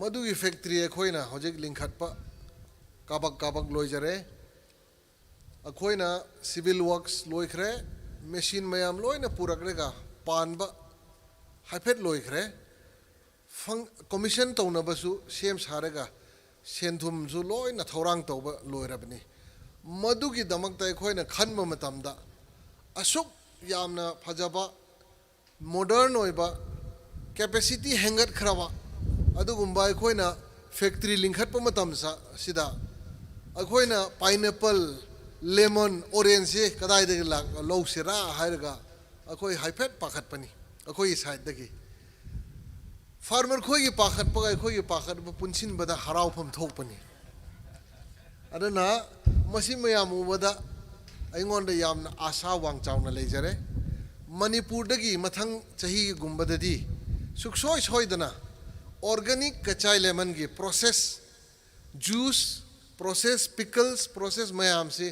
ꯃꯗꯨꯒꯤ ꯐꯦꯛꯇ꯭ꯔꯤ ꯑꯩꯈꯣꯏꯅ ꯍꯧꯖꯤꯛ ꯂꯤꯡꯈꯠꯄ ꯀꯥꯕꯛ ꯀꯥꯕꯛ ꯂꯣꯏꯖꯔꯦ꯫ ꯑꯩꯈꯣꯏꯅ ꯁꯤꯚꯤꯜ ꯋꯥꯔꯛꯁ ꯂꯣꯏꯈ꯭ꯔꯦ, ꯃꯦꯁꯤꯟ ꯃꯌꯥꯝ ꯂꯣꯏꯅ ꯄꯨꯔꯛꯂꯒ ꯄꯥꯟꯕ ꯍꯥꯏꯐꯦꯠ ꯂꯣꯏꯈ꯭ꯔꯦ꯫ ꯐꯪ-, ꯀꯣꯃꯤꯁꯟ ꯇꯧꯅꯕꯁꯨ ꯁꯦꯝ ꯁꯥꯔꯒ ꯁꯦꯟ ꯊꯨꯝꯁꯨ ꯂꯣꯏꯅ ꯊꯧꯔꯥꯡ ꯇꯧꯕ ꯂꯣꯏꯔꯕꯅꯤ꯫ ꯃꯗꯨꯒꯤꯗꯃꯛꯇ ꯑꯩꯈꯣꯏꯅ ꯈꯟꯕ ꯃꯇꯝꯗ ꯑꯁꯨꯛ ꯌꯥꯝꯅ ꯐꯖꯕ, ꯃꯣꯗꯔꯟ ꯑꯣꯏꯕ, ꯀꯦꯄꯦꯁꯤꯇꯤ ꯍꯦꯟꯒꯠꯈ꯭ꯔꯕ ꯑꯗꯨꯒꯨꯝꯕ ꯑꯩꯈꯣꯏꯅ ꯐꯦꯛꯇ꯭ꯔꯤ ꯂꯤꯡꯈꯠꯄ ꯃꯇꯝꯁꯤꯗ ꯑꯩꯈꯣꯏꯅ ꯄꯥꯏꯅꯦꯄꯜ, ꯂꯦꯃꯟ, ꯑꯣꯔꯦꯟꯖꯁꯦ ꯀꯗꯥꯏꯗꯒꯤ ꯂꯥꯛ-, ꯂꯧꯁꯤꯔꯥ ꯍꯥꯏꯔꯒ ꯑꯩꯈꯣꯏ ꯍꯥꯏꯐꯦꯠ ꯄꯥꯈꯠꯄꯅꯤ꯫ ꯑꯩꯈꯣꯏꯒꯤ ꯁꯥꯏꯠꯇꯒꯤ ꯐꯥꯔꯃꯔ ꯈꯣꯏꯒꯤ ꯄꯥꯈꯠꯄꯒ ꯑꯩꯈꯣꯏꯒꯤ ꯄꯥꯈꯠꯄ ꯄꯨꯟꯁꯤꯟꯕꯗ ꯍꯔꯥꯎꯐꯝ ꯊꯣꯛꯄꯅꯤ꯫ ꯑꯗꯨꯅ ꯃꯁꯤ ꯃꯌꯥꯝ ꯎꯕꯗ ꯑꯩꯉꯣꯟꯗ ꯌꯥꯝꯅ ꯑꯥꯁꯥ ꯋꯥꯡ ꯆꯥꯎꯅ ꯂꯩꯖꯔꯦ꯫ ꯃꯅꯤꯄꯨꯔꯗꯒꯤ ꯃꯊꯪ ꯆꯍꯤꯒꯨꯝꯕꯗꯗꯤ ꯁꯨꯛꯁꯣꯏ ꯁꯣꯏꯗꯅ ꯑꯣꯔꯒꯥꯅꯤꯛ ꯀꯆꯥꯏ ꯂꯦꯃꯟꯒꯤ process, juice, process, pickles process ꯃꯌꯥꯝꯁꯤ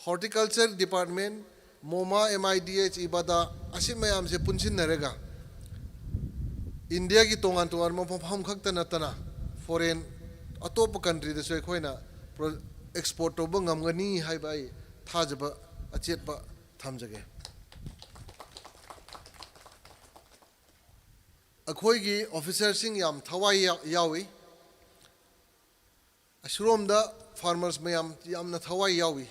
ꯍꯣꯔꯇꯤꯀꯜꯆꯔ ꯗꯤꯄꯥꯔꯠꯃꯦꯟ, ꯃꯣꯃꯥ, ꯑꯦꯝ ꯑꯥꯏ ꯗꯤ ꯑꯩꯆ, ꯏꯕꯥꯗꯥ, ꯑꯁꯤ ꯃꯌꯥꯝꯁꯦ ꯄꯨꯟꯁꯤꯟꯅꯔꯒ ꯏꯟꯗꯤꯌꯥꯒꯤ ꯇꯣꯉꯥꯟ ꯇꯣꯉꯥꯟꯕ ꯃꯐꯝ ꯈꯛꯇ ꯅꯠꯇꯅ ꯐꯣꯔꯦꯟ ꯑꯇꯣꯞꯄ ꯀꯟꯇ꯭ꯔꯤꯗꯁꯨ ꯑꯩꯈꯣꯏꯅ ꯑꯦꯛꯁꯄꯣꯔꯠ ꯇꯧꯕ ꯉꯝꯒꯅꯤ ꯍꯥꯏꯕ ꯑꯩ ꯊꯥꯖꯕ ꯑꯆꯦꯠꯄ ꯊꯝꯖꯒꯦ꯫ ꯑꯩꯈꯣꯏꯒꯤ ꯑꯣꯐꯤꯁꯔꯁꯤꯡ ꯌꯥꯝ ꯊꯋꯥꯏ ꯌꯥꯎꯏ꯫ ꯑꯁꯤꯔꯣꯝꯗ ꯐꯥꯔꯃꯔꯁ ꯃꯌꯥꯝ ꯌꯥꯝꯅ ꯊꯋꯥꯏ ꯌꯥꯎꯏ꯫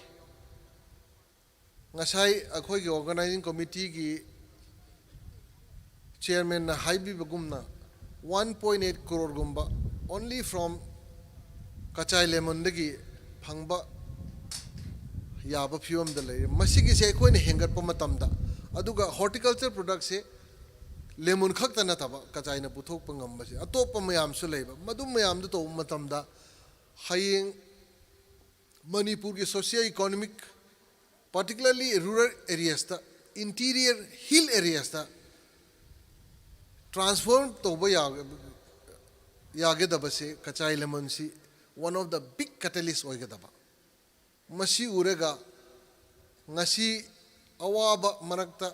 ꯉꯁꯥꯏ ꯑꯩꯈꯣꯏꯒꯤ ꯑꯣꯔꯒꯅꯥꯏꯖꯤꯡ ꯀꯃꯤꯇꯤꯒꯤ ꯆꯤꯌꯔꯃꯦꯟꯅ ꯍꯥꯏꯕꯤꯕꯒꯨꯝꯅ, ꯋꯥꯟ ꯄꯣꯏꯟ ꯑꯩꯠ ꯀ꯭ꯔꯣꯔꯒꯨꯝꯕ only from ꯀꯆꯥꯏ ꯂꯦꯃꯟꯗꯒꯤ ꯐꯪꯕ ꯌꯥꯕ ꯐꯤꯕꯝꯗ ꯂꯩꯔꯦ꯫ ꯃꯁꯤꯒꯤꯁꯦ ꯑꯩꯈꯣꯏꯅ ꯍꯦꯟꯒꯠꯄ ꯃꯇꯝꯗ, ꯑꯗꯨꯒ ꯍꯣꯔꯇꯤꯀꯜꯆꯔ ꯄ꯭ꯔꯗꯛꯁꯦ ꯂꯦꯃꯟ ꯈꯛꯇ ꯅꯠꯇꯕ ꯀꯆꯥꯏꯅ ꯄꯨꯊꯣꯛꯄ ꯉꯝꯕꯁꯦ ꯑꯇꯣꯞꯄ ꯃꯌꯥꯝꯁꯨ ꯂꯩꯕ꯫ ꯃꯗꯨ ꯃꯌꯥꯝꯗꯨ ꯇꯧꯕ ꯃꯇꯝꯗ ꯍꯌꯦꯡ ꯃꯅꯤꯄꯨꯔꯒꯤ socio economic, particularly rural areasꯇ, interior hill areasꯇ transform ꯇꯧꯕ ꯌꯥꯒꯗꯕꯁꯦ Kachai ꯂꯦꯃꯟꯁꯤ one of the big catalyst ꯑꯣꯏꯒꯗꯕ꯫ ꯃꯁꯤ ꯎꯔꯒ ꯉꯁꯤ ꯑꯋꯥꯕ ꯃꯔꯛꯇ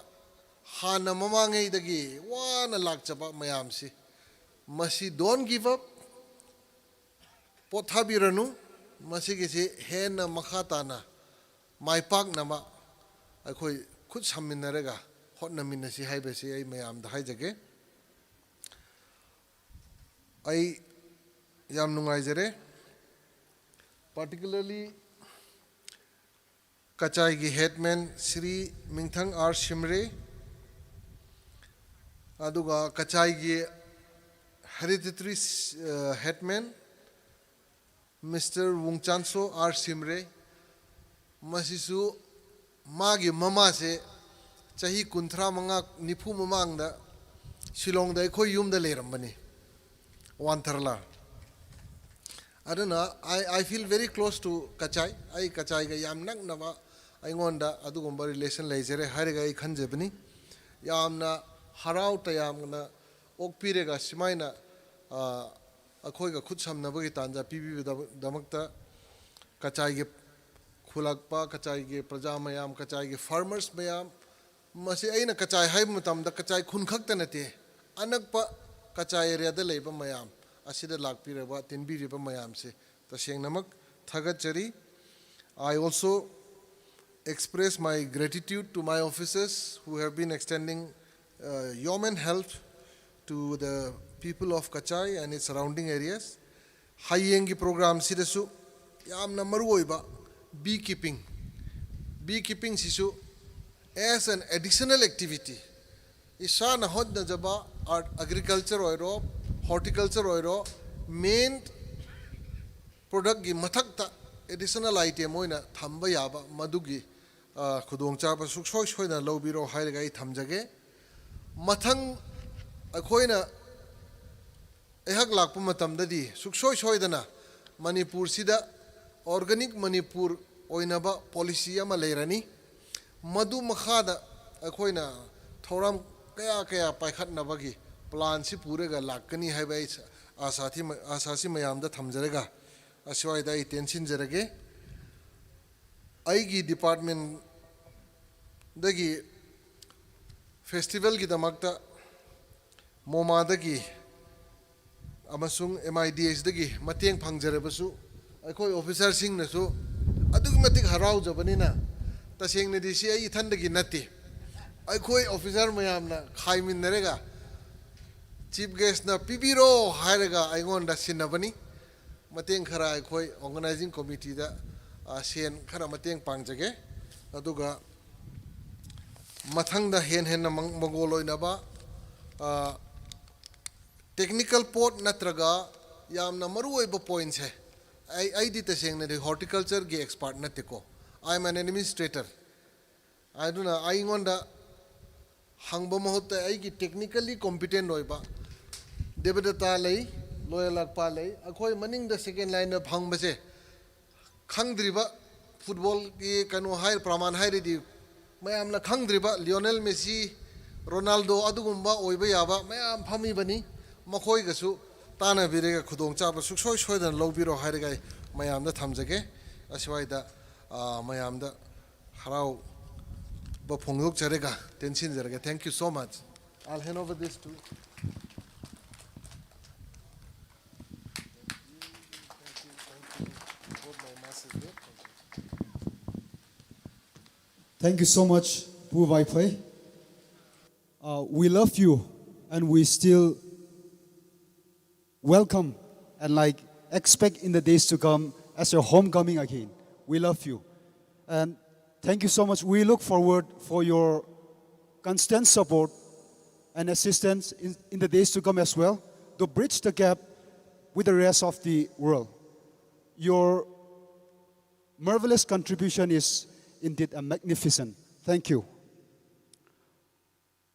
ꯍꯥꯟꯅ ꯃꯃꯥꯡꯉꯩꯗꯒꯤ ꯋꯥꯅ ꯂꯥꯛꯆꯕ ꯃꯌꯥꯝꯁꯤ, ꯃꯁꯤ don't give up, ꯄꯣꯊꯥꯕꯤꯔꯅꯨ꯫ ꯃꯁꯤꯒꯤꯁꯤ ꯍꯦꯟꯅ ꯃꯈꯥ ꯇꯥꯅ ꯃꯥꯏ ꯄꯥꯛꯅꯕ ꯑꯩꯈꯣꯏ ꯈꯨꯠ ꯁꯝꯃꯤꯟꯅꯔꯒ ꯍꯣꯠꯅꯃꯤꯟꯅꯁꯤ ꯍꯥꯏꯕꯁꯤ ꯑꯩ ꯃꯌꯥꯝꯗ ꯍꯥꯏꯖꯒꯦ꯫ ꯑꯩ ꯌꯥꯝ ꯅꯨꯡꯉꯥꯏꯖꯔꯦ꯫ Particularly ꯀꯆꯥꯏꯒꯤ headman ꯁ꯭ꯔꯤ ꯃꯤꯡꯊꯪ ꯑꯥꯔ ꯁꯤꯝꯔꯦ, ꯑꯗꯨꯒ ꯀꯆꯥꯏꯒꯤ hereditary headman Mister ꯋꯨꯡꯆꯥꯟꯁꯣ ꯑꯥꯔ ꯁꯤꯝꯔꯦ, ꯃꯁꯤꯁꯨ ꯃꯥꯒꯤ ꯃꯃꯥꯁꯦ ꯆꯍꯤ ꯀꯨꯟꯊ꯭ꯔꯥ ꯃꯉꯥ ꯅꯤꯐꯨ ꯃꯃꯥꯡꯗ ꯁꯤꯂꯣꯡꯗ ꯑꯩꯈꯣꯏ ꯌꯨꯝꯗ ꯂꯩꯔꯝꯕꯅꯤ, ꯋꯥꯟꯊꯔꯂꯥ꯫ ꯑꯗꯨꯅ I, I feel very close to Kachai. ꯑꯩ ꯀꯆꯥꯏꯒ ꯌꯥꯝ ꯅꯛꯅꯕ ꯑꯩꯉꯣꯟꯗ ꯑꯗꯨꯒꯨꯝꯕ relation ꯂꯩꯖꯔꯦ ꯍꯥꯏꯔꯒ ꯑꯩ ꯈꯟꯖꯕꯅꯤ꯫ ꯌꯥꯝꯅ ꯍꯔꯥꯎ ꯇꯌꯥꯝꯅ ꯑꯣꯛꯄꯤꯔꯒ ꯁꯨꯃꯥꯏꯅ, ꯑ, ꯑꯩꯈꯣꯏꯒ ꯈꯨꯠ ꯁꯝꯅꯕꯒꯤ ꯇꯥꯟꯖꯥ ꯄꯤꯕꯤꯕꯗꯃꯛꯇ ꯀꯆꯥꯏꯒꯤ ꯈꯨꯜꯂꯛꯄ, ꯀꯆꯥꯏꯒꯤ ꯄ꯭ꯔꯖꯥ ꯃꯌꯥꯝ, ꯀꯆꯥꯏꯒꯤ farmers ꯃꯌꯥꯝ, ꯃꯁꯤ ꯑꯩꯅ ꯀꯆꯥꯏ ꯍꯥꯏꯕ ꯃꯇꯝꯗ ꯀꯆꯥꯏ ꯈꯨꯟ ꯈꯛꯇ ꯅꯠꯇꯦ, ꯑꯅꯛꯄ ꯀꯆꯥꯏ areaꯗ ꯂꯩꯕ ꯃꯌꯥꯝ ꯑꯁꯤꯗ ꯂꯥꯛꯄꯤꯔꯕ, ꯇꯤꯟꯕꯤꯔꯤꯕ ꯃꯌꯥꯝꯁꯦ ꯇꯁꯦꯡꯅꯃꯛ ꯊꯥꯒꯠꯆꯔꯤ꯫ I also express my gratitude to my officers who have been extending uh, yeoman help to the people of Kachai and its surrounding areas. ꯍꯌꯦꯡꯒꯤ programꯁꯤꯗꯁꯨ ꯌꯥꯝꯅ ꯃꯔꯨꯑꯣꯏꯕ bee keeping, bee keepingꯁꯤꯁꯨ as an additional activity, ꯏꯁꯥꯅ ꯍꯣꯠꯅꯖꯕ art, agriculture ꯑꯣꯏꯔꯣ, horticulture ꯑꯣꯏꯔꯣ, main productꯀꯤ ꯃꯊꯛꯇ additional item ꯑꯣꯏꯅ ꯊꯝꯕ ꯌꯥꯕ, ꯃꯗꯨꯒꯤ ꯑ, ꯈꯨꯗꯣꯡꯆꯥꯕ ꯁꯨꯡꯁꯣꯏ ꯁꯣꯏꯗꯅ ꯂꯧꯕꯤꯔꯣ ꯍꯥꯏꯔꯒ ꯑꯩ ꯊꯝꯖꯒꯦ꯫ ꯃꯊꯪ ꯑꯩꯈꯣꯏꯅ, ꯑꯩꯍꯥꯛ ꯂꯥꯛꯄ ꯃꯇꯝꯗꯗꯤ ꯁꯨꯡꯁꯣꯏ ꯁꯣꯏꯗꯅ ꯃꯅꯤꯄꯨꯔꯁꯤꯗ organic ꯃꯅꯤꯄꯨꯔ ꯑꯣꯏꯅꯕ policy ꯑꯃ ꯂꯩꯔꯅꯤ꯫ ꯃꯗꯨ ꯃꯈꯥꯗ ꯑꯩꯈꯣꯏꯅ ꯊꯧꯔꯝ ꯀꯌꯥ ꯀꯌꯥ ꯄꯥꯏꯈꯠꯅꯕꯒꯤ planꯁꯤ ꯄꯨꯔꯒ ꯂꯥꯛꯀꯅꯤ ꯍꯥꯏꯕ ꯑꯩ ꯑꯥꯁꯥ ꯊꯤ-, ꯑꯥꯁꯥꯁꯤ ꯃꯌꯥꯝꯗ ꯊꯝꯖꯔꯒ ꯑꯁ꯭ꯋꯥꯏꯗ ꯑꯩ ꯇꯦꯟꯁꯤꯟꯖꯔꯒꯦ꯫ ꯑꯩꯒꯤ departmentꯗꯒꯤ festivalꯒꯤꯗꯃꯛꯇ MoMAꯗꯒꯤ ꯑꯃꯁꯨꯡ MIDHꯗꯒꯤ ꯃꯇꯦꯡ ꯐꯪꯖꯔꯕꯁꯨ, ꯑꯩꯈꯣꯏ officerꯁꯤꯡꯅꯁꯨ ꯑꯗꯨꯛꯀꯤ ꯃꯇꯤꯛ ꯍꯔꯥꯎꯖꯕꯅꯤꯅ, ꯇꯁꯦꯡꯅꯗꯤ ꯁꯤ ꯑꯩ ꯏꯊꯟꯗꯒꯤ ꯅꯠꯇꯦ, ꯑꯩꯈꯣꯏ officer ꯃꯌꯥꯝꯅ ꯈꯥꯏꯃꯤꯟꯅꯔꯒ chief guestꯅ ꯄꯤꯕꯤꯔꯣ ꯍꯥꯏꯔꯒ ꯑꯩꯉꯣꯟꯗ ꯁꯤꯟꯅꯕꯅꯤ꯫ ꯃꯇꯦꯡ ꯈꯔ ꯑꯩꯈꯣꯏ organizing committeeꯗ, ꯑ, ꯁꯦꯟ ꯈꯔ ꯃꯇꯦꯡ ꯄꯥꯡꯖꯒꯦ꯫ ꯑꯗꯨꯒ ꯃꯊꯪꯗ ꯍꯦꯟꯅ ꯍꯦꯟꯅ ꯃꯪ-, ꯃꯒꯣꯜ ꯑꯣꯏꯅꯕ, ꯑ, technical ꯄꯣꯠ ꯅꯠꯇ꯭ꯔꯒ ꯌꯥꯝꯅ ꯃꯔꯨꯑꯣꯏꯕ pointꯁꯦ, ꯑꯩ, ꯑꯩꯗꯤ ꯇꯁꯦꯡꯅꯗꯤ horticultureꯒꯤ expert ꯅꯠꯇꯦꯀꯣ, I am an administrator꯫ ꯑꯗꯨꯅ ꯑꯩꯉꯣꯟꯗ ꯍꯪꯕ ꯃꯍꯨꯠꯇ ꯑꯩꯒꯤ technically competent ꯑꯣꯏꯕ ꯗꯦꯕꯗꯠꯇ ꯂꯩ, ꯂꯣꯌꯔ ꯂꯥꯛꯄ ꯂꯩ, ꯑꯩꯈꯣꯏ ꯃꯅꯤꯡꯗ second lineꯗ ꯐꯪꯕꯁꯦ, ꯈꯪꯗ꯭ꯔꯤꯕ, footballꯒꯤ ꯀꯩꯅꯣ ꯍꯥꯏ, ꯄ꯭ꯔꯃꯥꯟ ꯍꯥꯏꯔꯗꯤ ꯃꯌꯥꯝꯅ ꯈꯪꯗ꯭ꯔꯤꯕ ꯂꯤꯑꯣꯅꯦꯜ ꯃꯦꯁꯤ, ꯔꯣꯅꯥꯜꯗꯣ ꯑꯗꯨꯒꯨꯝꯕ ꯑꯣꯏꯕ ꯌꯥꯕ ꯃꯌꯥꯝ ꯐꯝꯃꯤꯕꯅꯤ꯫ ꯃꯈꯣꯏꯒꯁꯨ ꯇꯥꯟꯅꯕꯤꯔꯒ ꯈꯨꯗꯣꯡꯆꯥꯕ ꯁꯨꯡꯁꯣꯏ ꯁꯣꯏꯗꯅ ꯂꯧꯕꯤꯔꯣ ꯍꯥꯏꯔꯒ ꯑꯩ ꯃꯌꯥꯝꯗ ꯊꯝꯖꯒꯦ꯫ ꯑꯁ꯭ꯋꯥꯏꯗ, ꯑ, ꯃꯌꯥꯝꯗ ꯍꯔꯥꯎꯕ ꯐꯣꯡꯗꯣꯛꯆꯔꯒ ꯇꯦꯟꯁꯤꯟꯖꯔꯒꯦ꯫ Thank you so much. I'll hand over this to Thank you so much, Pu Vaiphei. Uh, we love you, and we still welcome and, like, expect in the days to come as your homecoming again. We love you, and thank you so much. We look forward for your constant support and assistance in, in the days to come as well, to bridge the gap with the rest of the world. Your marvelous contribution is indeed a magnificent. Thank you.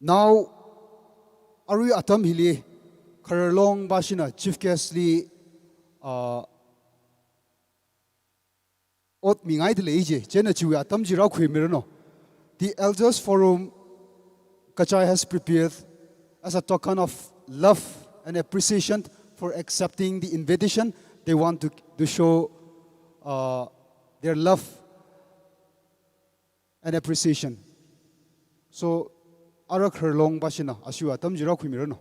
Now, arui atam hili khararlong bashina chief guest li, uh, ot mingai de leije, chena chiwi atam ji rau khui mirano. The Elders Forum Kachai has prepared as a token of love and appreciation for accepting the invitation. They want to, to show, uh, their love and appreciation. So, ara khararlong bashina ashiwa atam ji rau khui mirano.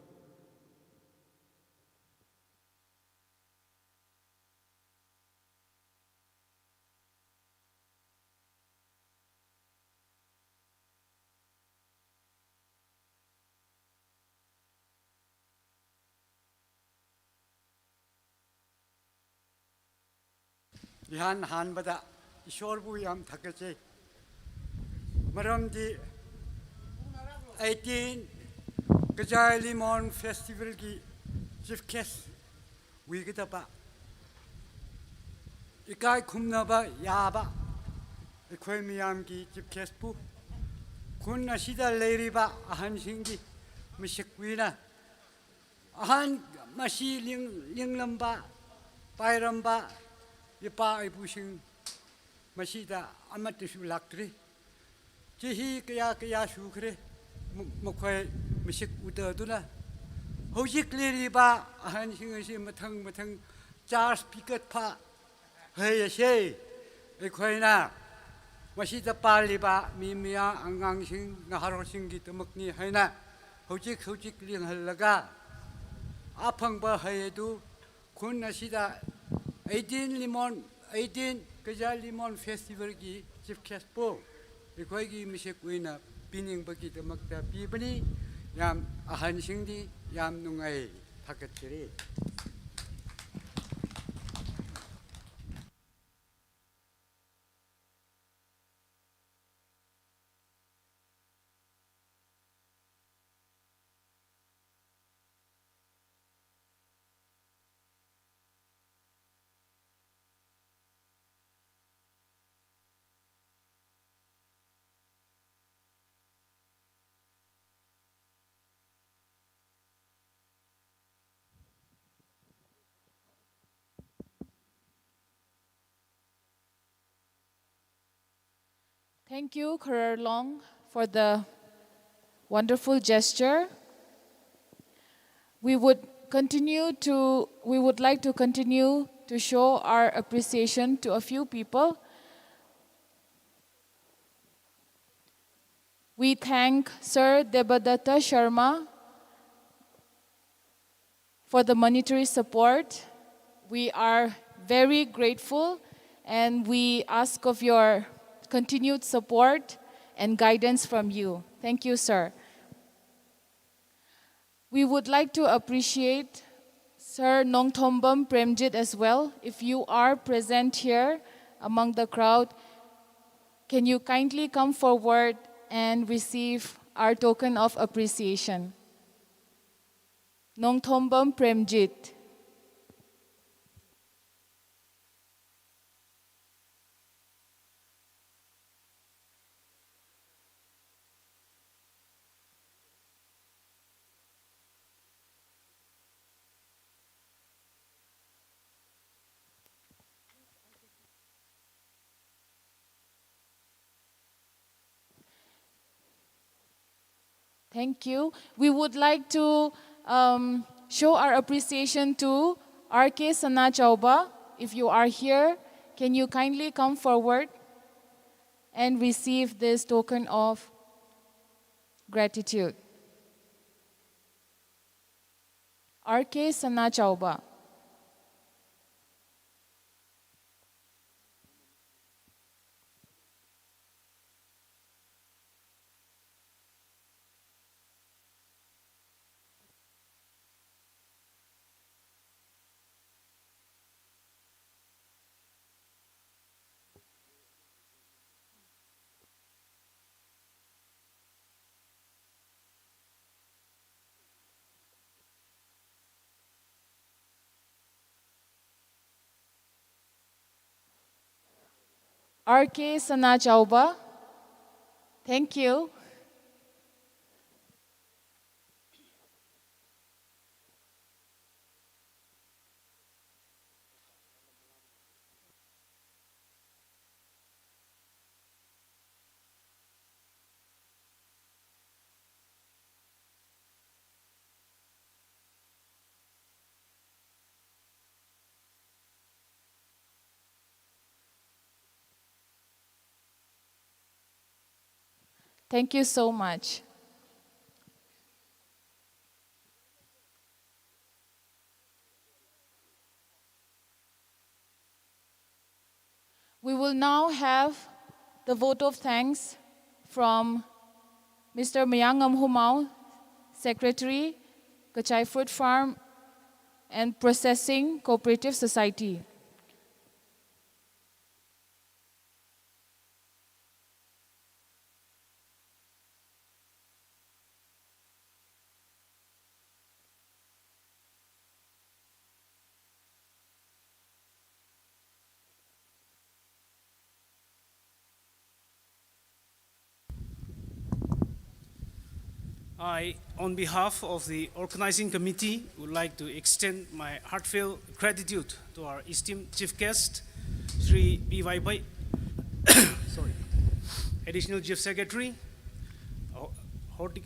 ꯏꯍꯥꯟ ꯍꯥꯟꯕꯗ ꯏꯁꯣꯔꯕꯨ ꯌꯥꯝ ꯊꯥꯒꯠꯆꯩ꯫ ꯃꯔꯝꯗꯤ eighteen Kajai Limon Festivalꯒꯤ chief guest ꯑꯣꯏꯒꯗꯕ, ꯏꯀꯥꯏ ꯈꯨꯝꯅꯕ ꯌꯥꯕ ꯑꯩꯈꯣꯏ ꯃꯤꯌꯥꯝꯒꯤ chief guestꯄꯨ, ꯈꯨꯟ ꯑꯁꯤꯗ ꯂꯩꯔꯤꯕ ꯑꯍꯟꯁꯤꯡꯒꯤ ꯃꯤꯁꯛ ꯑꯣꯏꯅ ꯑꯍꯟ ꯃꯁꯤ ꯂꯤꯡ-, ꯂꯤꯡꯂꯝꯕ, ꯄꯥꯏꯔꯝꯕ ꯏꯄꯥ ꯏꯄꯨꯁꯤꯡ ꯃꯁꯤꯗ ꯑꯃꯠꯇꯁꯨ ꯂꯥꯛꯇ꯭ꯔꯤ꯫ ꯆꯍꯤ ꯀꯌꯥ ꯀꯌꯥ ꯁꯨꯈ꯭ꯔꯦ ꯃ-, ꯃꯈꯣꯏ ꯃꯤꯁꯛ ꯎꯗꯗꯨꯅ꯫ ꯍꯧꯖꯤꯛ ꯂꯩꯔꯤꯕ ꯑꯍꯟꯁꯤꯡ ꯑꯁꯤ ꯃꯊꯪ ꯃꯊꯪ charge ꯄꯤꯈꯠꯄ ꯍꯩ ꯑꯁꯦ꯫ ꯑꯩꯈꯣꯏꯅ ꯃꯁꯤꯗ ꯄꯥꯜꯂꯤꯕ ꯃꯤ ꯃꯌꯥꯝ, ꯑꯉꯥꯡꯁꯤꯡ, ꯅꯍꯥꯔꯣꯜꯁꯤꯡꯒꯤꯗꯃꯛꯅꯤ ꯍꯥꯏꯅ ꯍꯧꯖꯤꯛ ꯍꯧꯖꯤꯛ ꯂꯤꯡꯍꯜꯂꯒ, ꯑꯐꯪꯕ ꯍꯩ ꯑꯗꯨ ꯈꯨꯟ ꯑꯁꯤꯗ eighteen Limon, eighteen Kajal Limon Festivalꯒꯤ chief guestꯄꯨ ꯑꯩꯈꯣꯏꯒꯤ ꯃꯤꯁꯛ ꯑꯣꯏꯅ ꯄꯤꯅꯤꯡꯕꯒꯤꯗꯃꯛꯇ ꯄꯤꯕꯅꯤ꯫ ꯌꯥꯝ, ꯑꯍꯟꯁꯤꯡꯗꯤ ꯌꯥꯝ ꯅꯨꯡꯉꯥꯏ꯫ ꯊꯥꯒꯠꯆꯔꯤ꯫ Thank you, Khararlong, for the wonderful gesture. We would continue to, we would like to continue to show our appreciation to a few people. We thank Sir Debadatta Sharma for the monetary support. We are very grateful and we ask of your continued support and guidance from you. Thank you, sir. We would like to appreciate Sir Nongthombam Premjit as well. If you are present here among the crowd, can you kindly come forward and receive our token of appreciation? Nongthombam Premjit. Thank you. We would like to um, show our appreciation to R K Sanachauba, if you are here, Can you kindly come forward and receive this token of gratitude? R K Sanachauba. R K Sanachauba. Thank you. Thank you so much. We will now have the vote of thanks from Mister Mayangam Humau, Secretary, Kachai Fruit Farm and Processing Cooperative Society. I, on behalf of the organizing committee, would like to extend my heartfelt gratitude to our esteemed chief guest, Shri B Y Bai, sorry, Additional Chief Secretary, Ho- Hortic-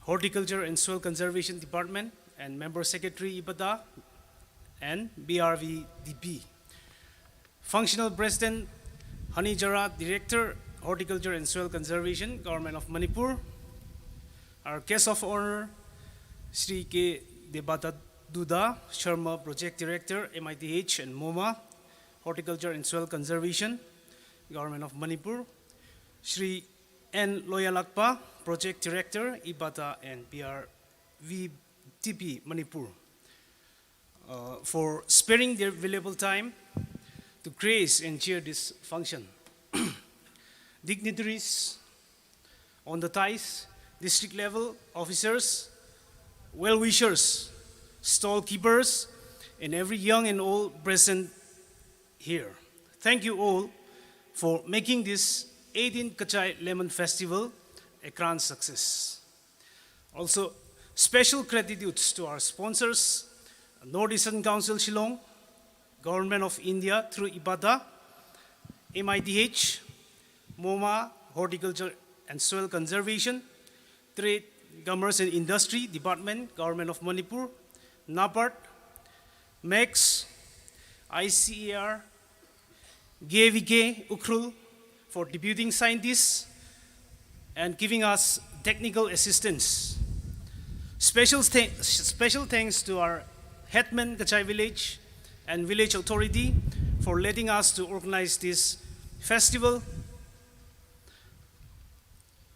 Horticulture and Soil Conservation Department, and Member Secretary Ibada and B R V D P. Functional President Hanijara, Director, Horticulture and Soil Conservation, Government of Manipur. Our guest of honor, Shri K Debata Duda Sharma, Project Director, M I T H and MOMA, Horticulture and Soil Conservation, Government of Manipur. Shri N Loyalakpa, Project Director, Ibata and B R V D P Manipur, uh, for sparing their valuable time to grace and chair this function. Dignitaries on the dais, district level officers, well-wishers, stall keepers, and every young and old present here. Thank you all for making this eighteenth Kachai Lemon Festival a grand success. Also, special gratitudes to our sponsors, North Eastern Council Shillong, Government of India through Ibata, M I T H, MOMA, Horticulture and Soil Conservation, Trade, Commerce and Industry Department, Government of Manipur, NABARD, MEX, I C A R, G V K Ukhrul for deputing scientists and giving us technical assistance. Special, th- special thanks to our headman Kachai Village and village authority for letting us to organize this festival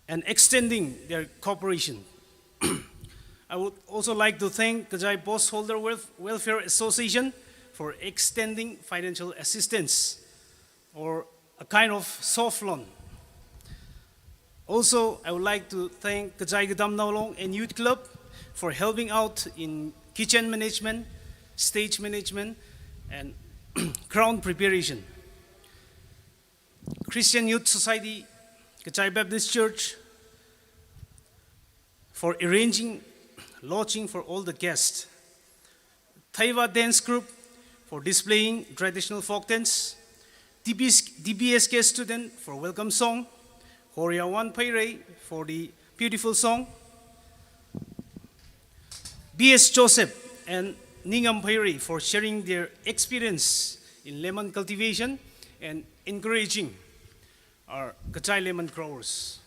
and extending their cooperation. I would also like to thank Kachai Post Holder Welf- Welfare Association for extending financial assistance or a kind of soft loan. Also, I would like to thank Kachai Gadam Naolong and Youth Club for helping out in kitchen management, stage management, and ground preparation. Christian Youth Society, Kachai Baptist Church, for arranging lodging for all the guests. Thaiva Dance Group for displaying traditional folk dance. D B S, D B S K student for welcome song. Horia Wan Phairei for the beautiful song. P S Joseph and Ningam Phairi for sharing their experience in lemon cultivation and encouraging our Kachai lemon growers.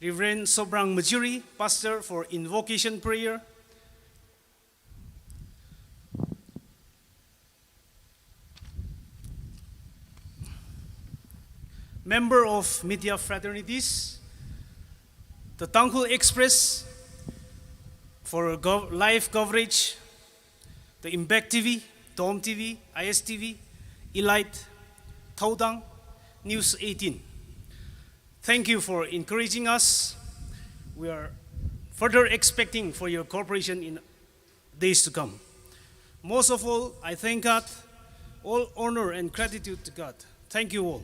Reverend Sobrang Majuri, Pastor, for invocation prayer. Member of media fraternities, the Tangkhul Express for gov- live coverage, the Impact T V, Dom T V, I S T V, Elite, Thaudang, News eighteen. Thank you for encouraging us. We are further expecting for your cooperation in days to come. Most of all, I thank God. All honor and gratitude to God. Thank you all.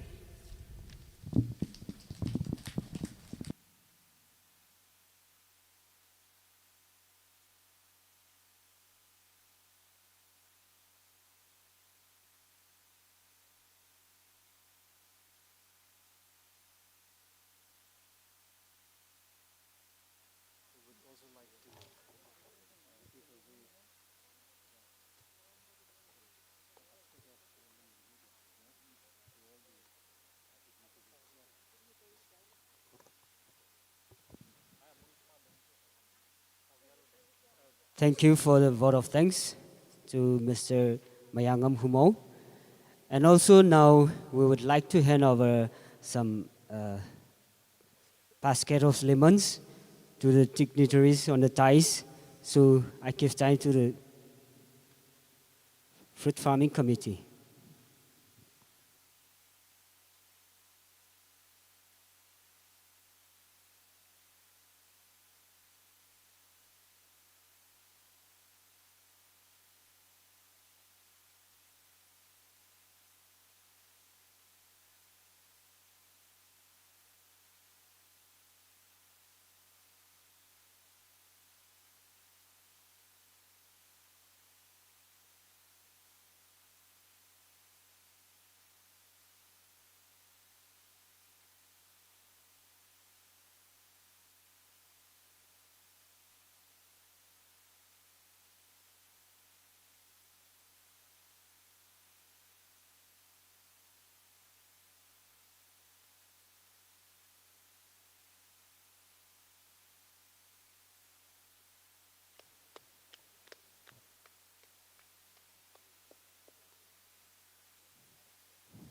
Thank you for the vote of thanks to Mister Mayangam Humo. And also now we would like to hand over some uh, basket of lemons to the dignitaries on the dais. So I give time to the Fruit Farming Committee.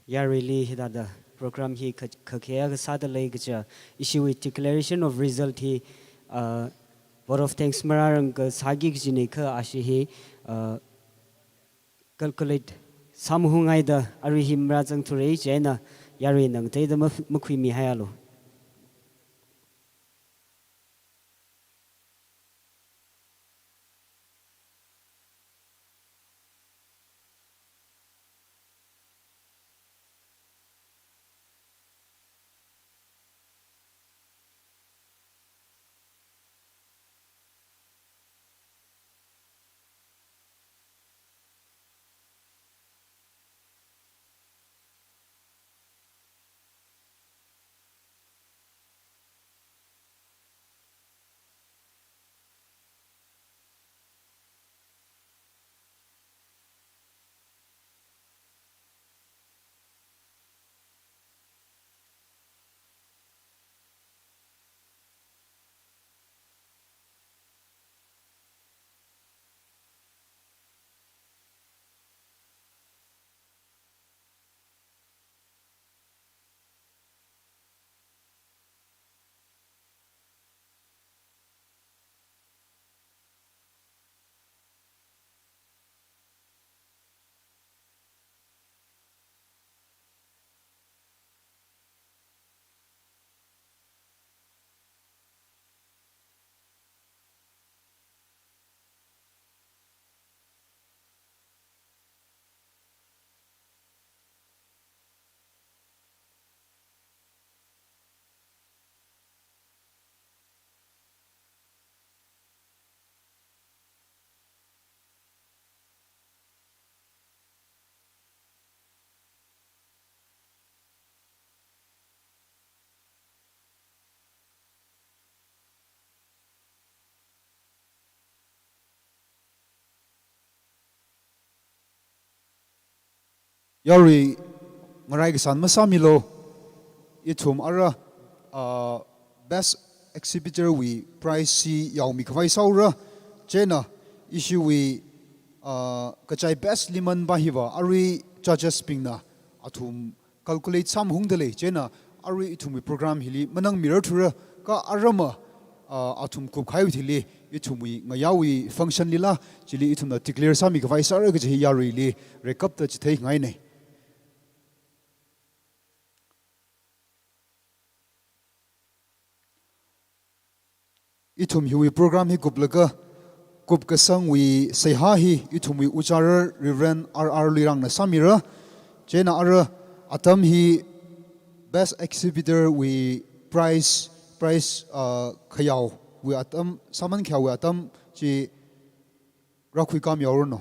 Yarui li hidada program hi kha-, khakheaga sāda lei kaja, ishiwui declaration of result hi, uh, vote of thanks marāranga sāki kajinei kha ashi hi, uh, calculate sāmahungaida arui hi marāzang thurei chieina yarui nang teida ma-, makhuimi haialu. Yarui ngarai kasān masāmilu. Ithum ara, ah, best exhibitor wui prize chi yaomi khavai sāura. Chieina ishiwui, ah, kachai best limon ba hiva arui judges bingna ꯑꯊꯨꯝ calculate ꯁꯥꯃ ꯍꯨꯡꯗ ꯂꯩ꯫ ꯆꯦꯅ ꯑꯔꯨꯏ ꯏꯊꯨꯝꯒꯤ program ꯍꯤꯂꯤ ꯃꯅꯪ ꯃꯤꯔ ꯊꯨꯔ ꯀ ꯑꯔꯃ, ꯑ, ꯑꯊꯨꯝ ꯀꯨꯞꯈꯥꯏ ꯊꯤꯂꯤ ꯏꯊꯨꯝꯒꯤ ꯉꯌꯥꯎꯏ function ꯂꯤꯂꯥ ꯆꯤꯂꯤ ꯏꯊꯨꯝꯅ declare ꯁꯥꯃꯤ ꯀꯚꯥꯏ ꯁꯥꯔꯒ ꯆꯍꯤ ꯌꯥꯔꯨꯏꯂꯤ ꯔꯦꯀꯞꯇ ꯆꯤꯊꯩ ꯉꯥꯏꯅꯩ꯫ ꯏꯊꯨꯝ ꯍꯤꯋꯤ program ꯍꯤ ꯀꯨꯞꯂꯒ ꯀꯨꯞꯀ ꯁꯪꯋꯤ ꯁꯩꯍꯥ ꯍꯤ ꯏꯊꯨꯝꯋꯤ ꯎꯆꯥꯔ Reverend R R ꯂꯨꯏꯔꯥꯡꯅ ꯁꯥꯃꯤꯔ꯫ ꯆꯦꯅ ꯑꯔ ꯑꯇꯝ ꯍꯤ best exhibitor we prize, prize, ꯑ, ꯈꯌꯥꯎ ꯋꯤ ꯑꯇꯝ, ꯁꯥꯃꯟ ꯈꯌꯥꯎ ꯋꯤ ꯑꯇꯝ ꯆꯤ ꯔꯥꯈꯨꯏ ꯀꯥꯝ ꯌꯥꯎꯔꯅꯣ꯫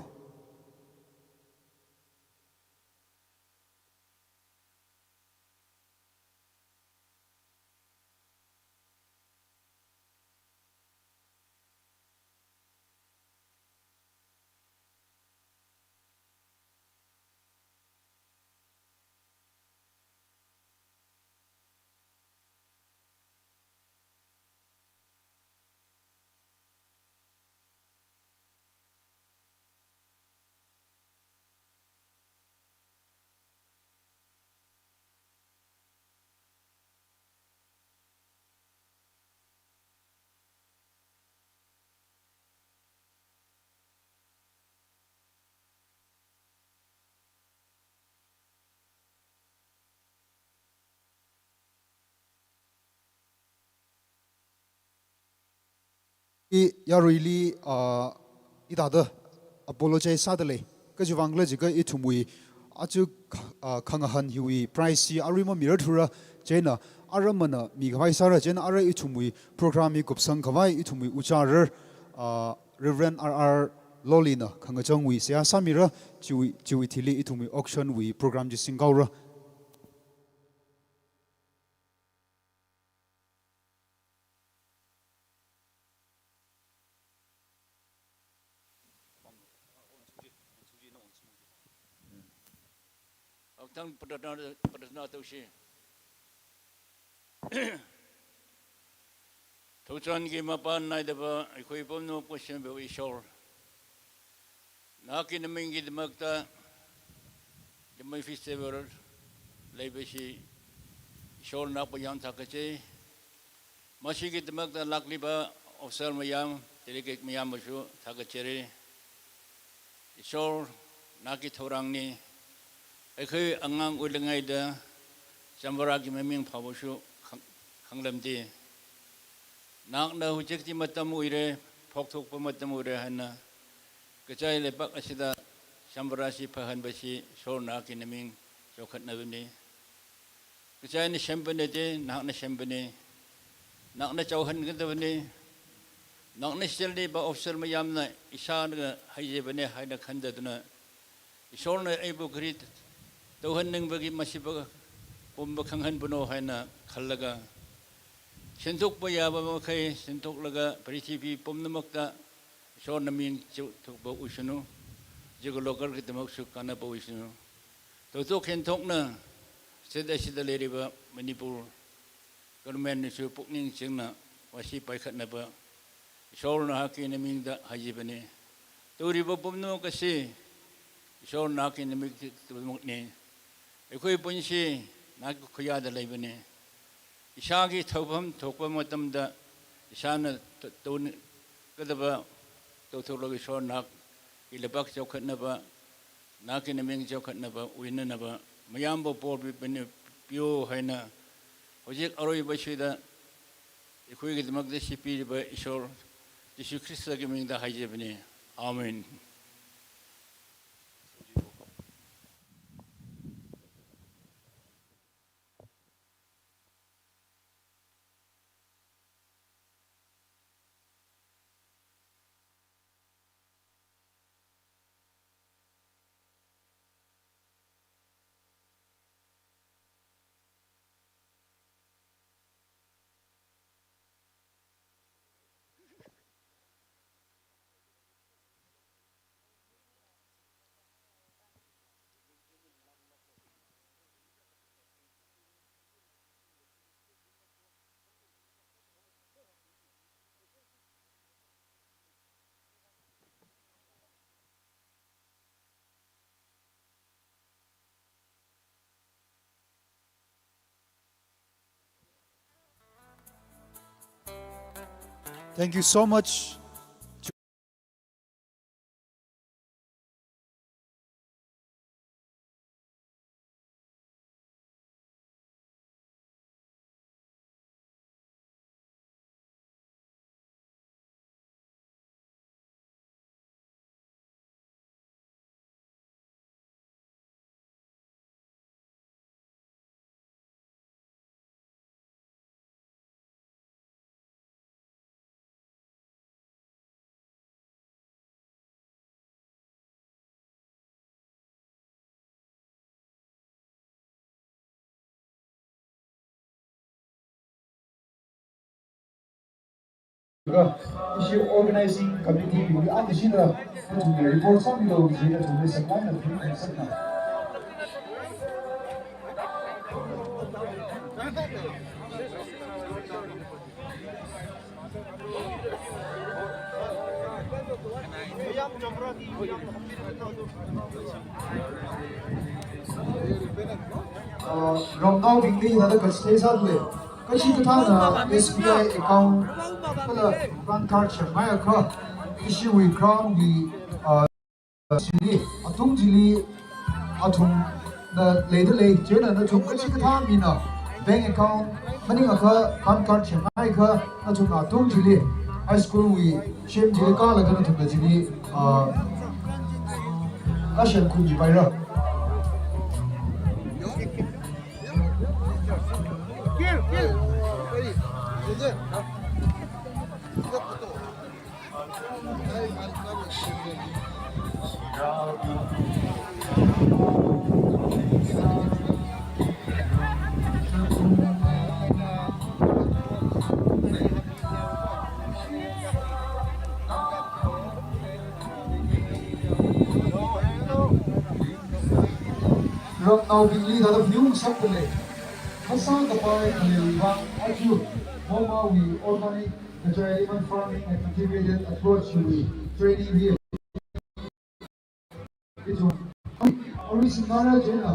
ꯏ ꯌꯥꯔꯨꯏꯂꯤ, ꯑ, ꯏꯇꯥꯗ apologize ꯁꯥꯗ ꯂꯩ꯫ ꯀꯖꯤꯋꯥꯡꯂ ꯖꯤꯒ ꯏꯊꯨꯝꯋꯤ ꯑꯆꯨ ꯈ-, ꯑ, ꯈꯪꯍꯟ ꯍꯤꯋꯤ prize ꯁꯤ ꯑꯔꯨꯏꯃ ꯃꯤꯔ ꯊꯨꯔ ꯆꯦꯅ ꯑꯔꯃꯅ ꯃꯤ ꯈꯚꯥꯏ ꯁꯥꯔ ꯆꯦꯅ ꯑꯔ ꯏꯊꯨꯝꯋꯤ program ꯍꯤ ꯀꯨꯞꯁꯪ ꯈꯚꯥꯏ ꯏꯊꯨꯝꯋꯤ ꯎꯆꯥꯔ, ꯑ, Reverend R R ꯂꯣꯂꯤꯅ ꯈꯪꯉꯆꯪꯋꯤ ꯁꯦꯌꯥ ꯁꯥꯃꯤꯔ ꯆꯤꯋꯤ, ꯆꯤꯋꯤ ꯊꯤꯂꯤ ꯏꯊꯨꯝꯋꯤ auction ꯋꯤ program ꯖꯤ ꯁꯤꯡꯒꯥꯎꯔ꯫ ꯑꯃꯨꯛꯇꯪ ꯄ꯭ꯔꯊꯅꯥ, ꯄ꯭ꯔꯊꯅꯥ ꯇꯧꯁꯤ꯫ ꯊꯧꯖꯥꯜꯒꯤ ꯃꯄꯥꯟ ꯅꯥꯏꯗꯕ ꯑꯩꯈꯣꯏ ꯄꯨꯝꯅꯃꯛꯄꯨ ꯁꯦꯝꯕꯤꯕ ꯏꯁꯣꯔ, ꯅꯍꯥꯛꯀꯤ ꯃꯃꯤꯡꯒꯤꯗꯃꯛꯇ ꯀꯨꯝꯍꯩ ꯐꯦꯁꯇꯤꯚꯦꯜ ꯂꯩꯕꯁꯤ ꯏꯁꯣꯔ ꯅꯥꯛꯄꯨ ꯌꯥꯝ ꯊꯥꯒꯠꯆꯩ꯫ ꯃꯁꯤꯒꯤꯗꯃꯛꯇ ꯂꯥꯛꯂꯤꯕ ꯑꯣꯐꯤꯁꯥꯔ ꯃꯌꯥꯝ, ꯗꯦꯂꯤꯒꯦꯠ ꯃꯌꯥꯝꯕꯨꯁꯨ ꯊꯥꯒꯠꯆꯔꯤ꯫ ꯏꯁꯣꯔ ꯅꯥꯛꯀꯤ ꯊꯧꯔꯥꯡꯅꯤ꯫ ꯑꯩꯈꯣꯏ ꯑꯉꯥꯡ ꯑꯣꯏꯔꯤꯉꯩꯗ ꯆꯝꯄꯔꯥꯒꯤ ꯃꯃꯤꯡ ꯐꯥꯎꯕꯁꯨ ꯈꯪ-, ꯈꯪꯂꯝꯗꯦ꯫ ꯅꯥꯛꯅ ꯍꯧꯖꯤꯛꯇꯤ ꯃꯇꯝ ꯑꯣꯏꯔꯦ, ꯐꯧꯊꯣꯛꯄ ꯃꯇꯝ ꯑꯣꯏꯔꯦ ꯍꯥꯏꯅ ꯀꯆꯥꯏ ꯂꯩꯕꯥꯛ ꯑꯁꯤꯗ ꯆꯝꯄꯔꯥꯁꯤ ꯐꯍꯟꯕꯁꯤ ꯏꯁꯣꯔ ꯅꯥꯛꯀꯤ ꯃꯃꯤꯡ ꯆꯥꯎꯈꯠꯅꯕꯅꯤ꯫ ꯀꯆꯥꯏꯅ ꯁꯦꯝꯕ ꯅꯠꯇꯦ, ꯅꯍꯥꯛꯅ ꯁꯦꯝꯕꯅꯤ꯫ ꯅꯍꯥꯛꯅ ꯆꯥꯎꯍꯟꯒꯗꯕꯅꯤ꯫ ꯅꯍꯥꯛꯅ ꯆꯠꯂꯤꯕ ꯑꯣꯐꯤꯁꯥꯔ ꯃꯌꯥꯝꯅ ꯏꯁꯥꯅ ꯍꯩꯖꯕꯅꯦ ꯍꯥꯏꯅ ꯈꯟꯖꯗꯨꯅ, ꯏꯁꯣꯔꯅ ꯑꯩꯕꯨ ꯀꯔꯤ ꯇꯧꯍꯟꯅꯤꯡꯕꯒꯤ ꯃꯁꯤꯕꯨ ꯄꯨꯝꯕ ꯈꯪꯍꯟꯕꯅꯣ ꯍꯥꯏꯅ ꯈꯜꯂꯒ, ꯁꯦꯟꯗꯣꯛꯄ ꯌꯥꯕ ꯃꯈꯩ ꯁꯦꯟꯗꯣꯛꯂꯒ ꯄ꯭ꯔꯤꯊꯤꯕꯤ ꯄꯨꯝꯅꯃꯛꯇ ꯏꯁꯣꯔꯅ ꯃꯤꯡ ꯆꯨ-, ꯊꯣꯛꯄ ꯑꯣꯏꯁꯅꯨ, ꯖꯨꯒ ꯂꯣꯀꯔꯒꯤꯗꯃꯛꯁꯨ ꯀꯥꯟꯅꯕ ꯑꯣꯏꯁꯅꯨ꯫ ꯊꯧꯗꯣꯛ ꯍꯦꯟꯊꯣꯛꯅ ꯁ꯭ꯇꯦꯠ ꯑꯁꯤꯗ ꯂꯩꯔꯤꯕ ꯃꯅꯤꯄꯨꯔ ꯒꯣꯔꯃꯦꯟꯅꯁꯨ ꯄꯨꯛꯅꯤꯡ ꯆꯤꯡꯅ ꯃꯁꯤ ꯄꯥꯏꯈꯠꯅꯕ ꯏꯁꯣꯔ ꯅꯍꯥꯛꯀꯤ ꯃꯃꯤꯡꯗ ꯍꯥꯏꯖꯕꯅꯤ꯫ ꯇꯧꯔꯤꯕ ꯄꯨꯝꯅꯃꯛ ꯑꯁꯤ ꯏꯁꯣꯔ ꯅꯍꯥꯛꯀꯤ ꯃꯃꯤꯡꯗꯃꯛꯅꯤ꯫ ꯑꯩꯈꯣꯏ ꯄꯨꯟꯁꯤ ꯅꯍꯥꯛꯀꯤ ꯈꯨꯌꯥꯗ ꯂꯩꯕꯅꯤ꯫ ꯏꯁꯥꯒꯤ ꯊꯧꯐꯝ ꯊꯣꯛꯄ ꯃꯇꯝꯗ ꯏꯁꯥꯅ ꯇ-, ꯇꯧꯅ-, ꯀꯗꯕ ꯇꯧꯊꯣꯛꯂꯒ ꯏꯁꯣꯔ ꯅꯍꯥꯛꯀꯤ ꯂꯩꯕꯥꯛ ꯆꯥꯎꯈꯠꯅꯕ, ꯅꯍꯥꯛꯀꯤ ꯃꯃꯤꯡ ꯆꯥꯎꯈꯠꯅꯕ ꯑꯣꯏꯅꯅꯕ ꯃꯌꯥꯝꯕꯨ ꯕꯣꯔ ꯄꯤ-, ꯄꯤ-, ꯄꯤꯌꯣ ꯍꯥꯏꯅ ꯍꯧꯖꯤꯛ ꯑꯔꯣꯏꯕꯁꯤꯗ ꯑꯩꯈꯣꯏꯒꯤꯗꯃꯛꯇ ꯁꯤ ꯄꯤꯔꯤꯕ ꯏꯁꯣꯔ ꯖꯤꯁꯨ ꯈ꯭ꯔꯤꯁꯇꯒꯤ ꯃꯤꯡꯗ ꯍꯥꯏꯖꯕꯅꯤ꯫ ꯑꯥꯃꯦꯟ꯫ Thank you so much. ꯑꯗꯨꯒ ꯃꯁꯤ organizing committee ꯒꯤ ꯃꯤꯌꯥꯝ ꯑꯁꯤꯅ ꯅꯠꯇ꯭ꯔꯒ report ꯆꯪꯕꯤꯔꯛꯑꯣ, ꯃꯁꯤ ꯅꯠꯇ꯭ꯔꯒ ꯁꯛꯅꯥꯏꯅ ꯐꯤꯜꯝ ꯁꯛꯅ꯫ ꯑ, ꯔꯝꯅꯥꯎ ꯕꯤꯡꯂꯤ ꯍꯥꯏꯅ ꯀꯟꯁꯤꯁꯇꯦꯟꯁ ꯂꯩ꯫ ꯀꯩꯁꯤ ꯀꯊꯥꯅ S B I account ꯈꯔ PAN card ꯁꯦꯝꯃꯥꯏ ꯈꯔ ꯏꯁꯤ ꯋꯤ ꯒ꯭ꯔꯥꯎꯟꯒꯤ, ꯑ, ꯁꯤꯅꯤ ꯑꯇꯨꯡꯁꯤꯂꯤ ꯑꯊꯨꯝꯅ ꯂꯩꯗ ꯂꯩ꯫ ꯆꯦꯅ ꯅꯊꯨꯝ ꯀꯩꯁꯤ ꯀꯊꯥ ꯃꯤꯅ bank account ꯃꯅꯤꯡ ꯑꯈ PAN card ꯁꯦꯝꯃꯥꯏ ꯈ ꯅꯊꯨꯝꯅ ꯑꯇꯨꯡꯁꯤꯂꯤ high school ꯋꯤ ꯁꯦꯝꯁꯤꯂꯤ ꯀꯥꯜꯂꯒ ꯅꯊꯨꯝꯅ ꯁꯤꯂꯤ, ꯑ, ꯀꯥꯁꯦꯟ ꯈꯨꯟꯒꯤ ꯄꯥꯏꯔ꯫ ꯔꯝꯅꯥꯎ ꯕꯤꯡꯂꯤ ꯗꯥꯗ ꯐꯤꯌꯨꯡ ꯁꯛꯇ ꯂꯩ꯫ ꯃꯁꯥ ꯀꯄꯥꯏ ꯈꯂꯦꯜ ꯋꯥꯡ ꯑꯆꯨ ꯃꯣꯃꯥ ꯋꯤ organic natural animal farming and integrated approach ꯋꯤ training ꯍꯤ꯫ ꯑꯔꯨꯏ ꯁꯤꯡꯒꯥꯔ ꯖꯦꯅ꯫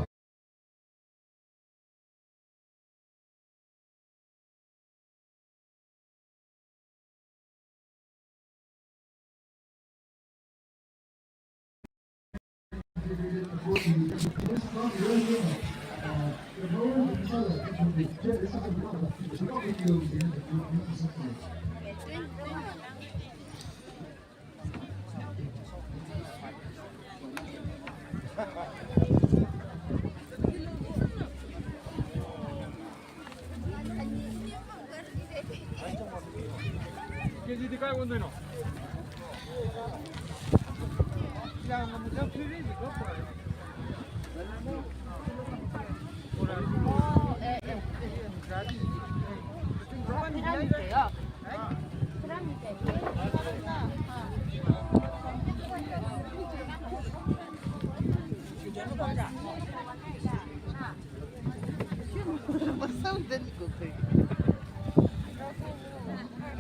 ꯀꯦꯖꯤꯗꯤ ꯀꯥꯏ ꯑꯣꯟꯗꯣꯏꯅꯣ?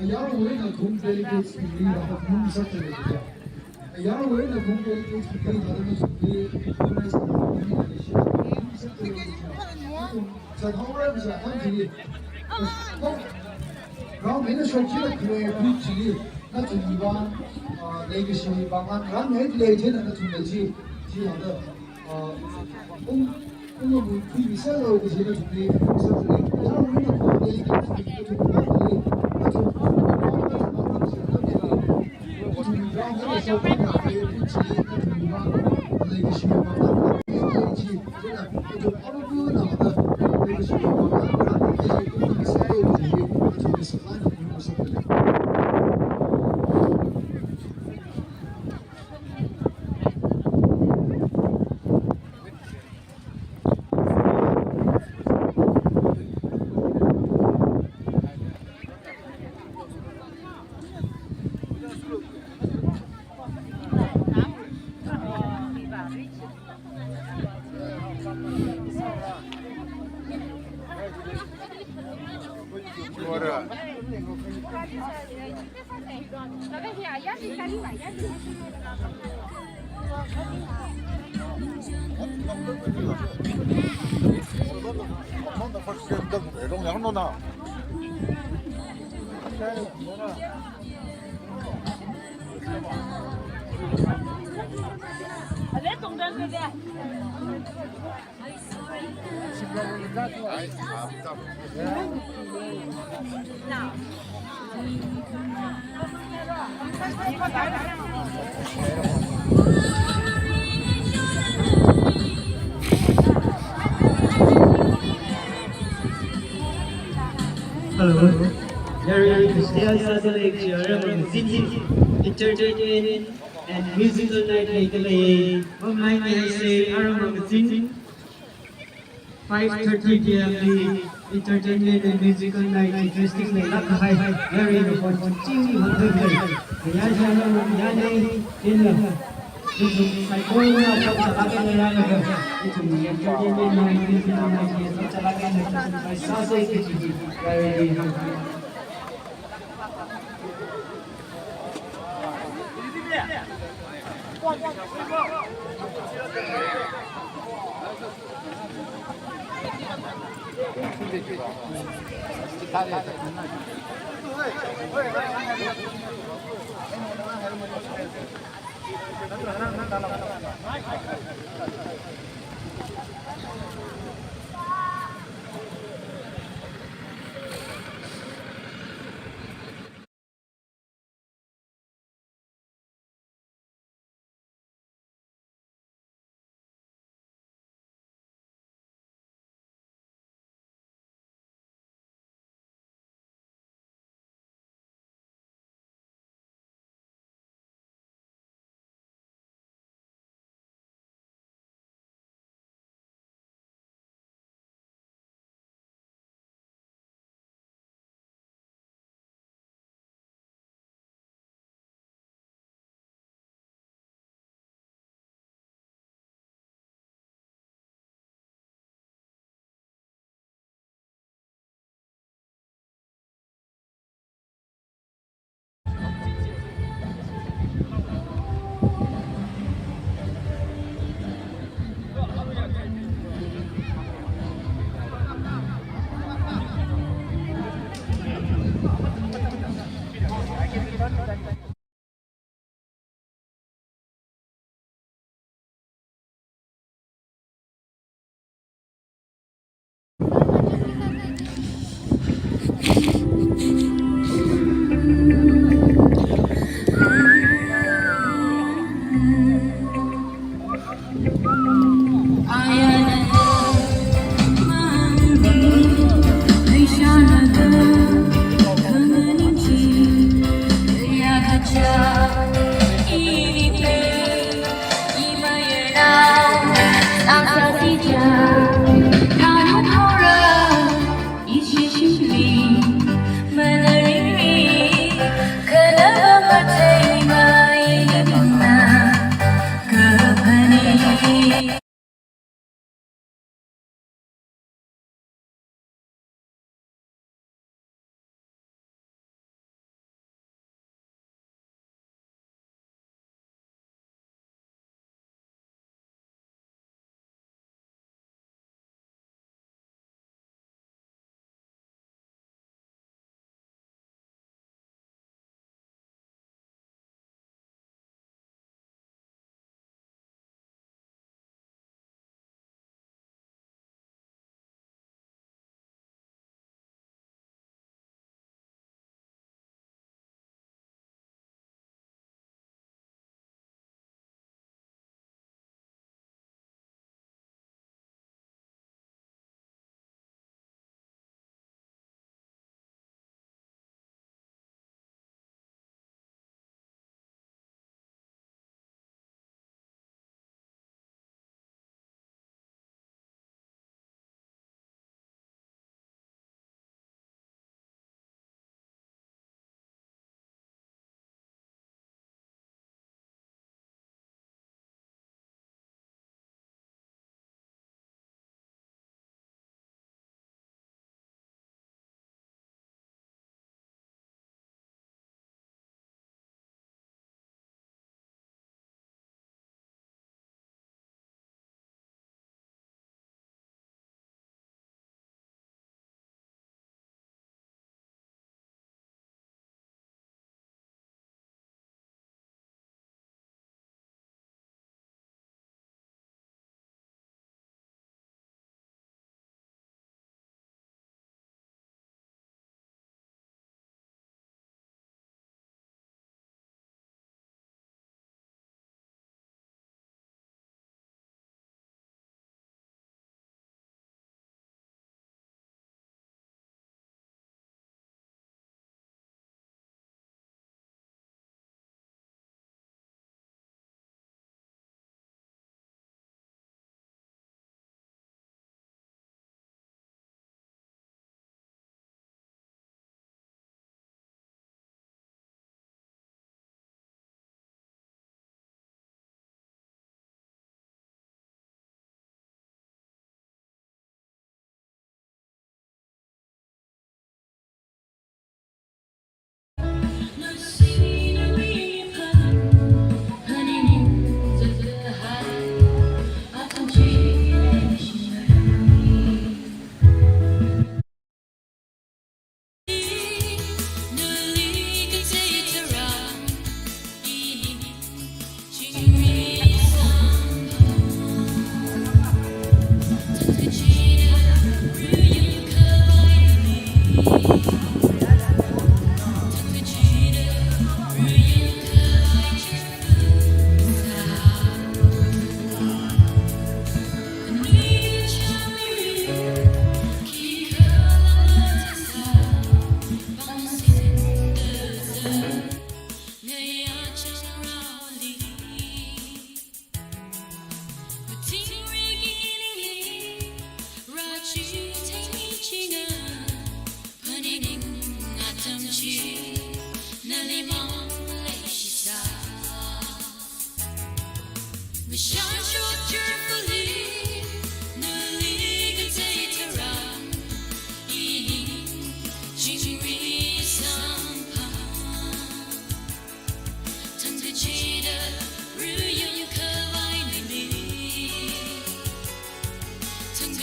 ꯑꯌꯥꯝꯕ ꯑꯣꯏꯅ ꯈꯨꯟ delegates ꯀꯤ ꯃꯤ ꯌꯥꯝꯅ ꯃꯅꯨꯡ ꯆꯠꯇ꯭ꯔꯦꯕꯀꯣ꯫ ꯑꯌꯥꯝꯕ ꯑꯣꯏꯅ ꯈꯨꯟ delegates ꯀꯤ ꯃꯤ ꯌꯥꯝꯅ ꯆꯠꯇ꯭ꯔꯦꯕꯀꯣ꯫ ꯆꯠꯍꯧꯔꯕꯁꯦ ꯑꯍꯟꯁꯤꯡꯒꯤ ꯒ꯭ꯔꯥꯎꯟ ꯃꯦꯅꯦꯖꯃꯦꯟꯠꯁꯤꯅ ꯈꯔ ꯄꯤꯔꯤꯁꯤꯒꯤ ꯅꯠꯇ꯭ꯔꯤꯕ, ꯑ, ꯂꯩꯕꯁꯤ ꯃꯉꯥ ꯒ꯭ꯔꯥꯎꯟ ꯍꯦꯛ ꯂꯩꯖꯦꯅ ꯅꯠꯇ꯭ꯔꯤꯕꯁꯤ ꯁꯤ ꯍꯟꯗꯛ, ꯑ, ꯄꯨꯡ, ꯄꯨꯡ ꯑꯃ ꯀꯨꯏꯅ ꯆꯠꯂꯣꯏꯕꯁꯤ ꯅꯠꯇ꯭ꯔꯤꯕ ꯆꯠꯇ꯭ꯔꯤ꯫ ꯒ꯭ꯔꯥꯎꯟ ꯃꯦꯅꯦꯖꯃꯦꯟꯠ ꯅꯠꯇ꯭ꯔꯤꯕ Hello. Very Christian Saturday, Chiara Magazine, entertainment and musical night later. Mom line I say, Ara Magazine, five thirty P M the entertainment and musical night interesting lay like high. Very important. Ching, one hundred. Yaya, Yaya, Yaya, Yaya. Ito, psycho na sa sa akin na lang ito. Ito, entertainment na musical night sa sa akin na sa sa sa. Very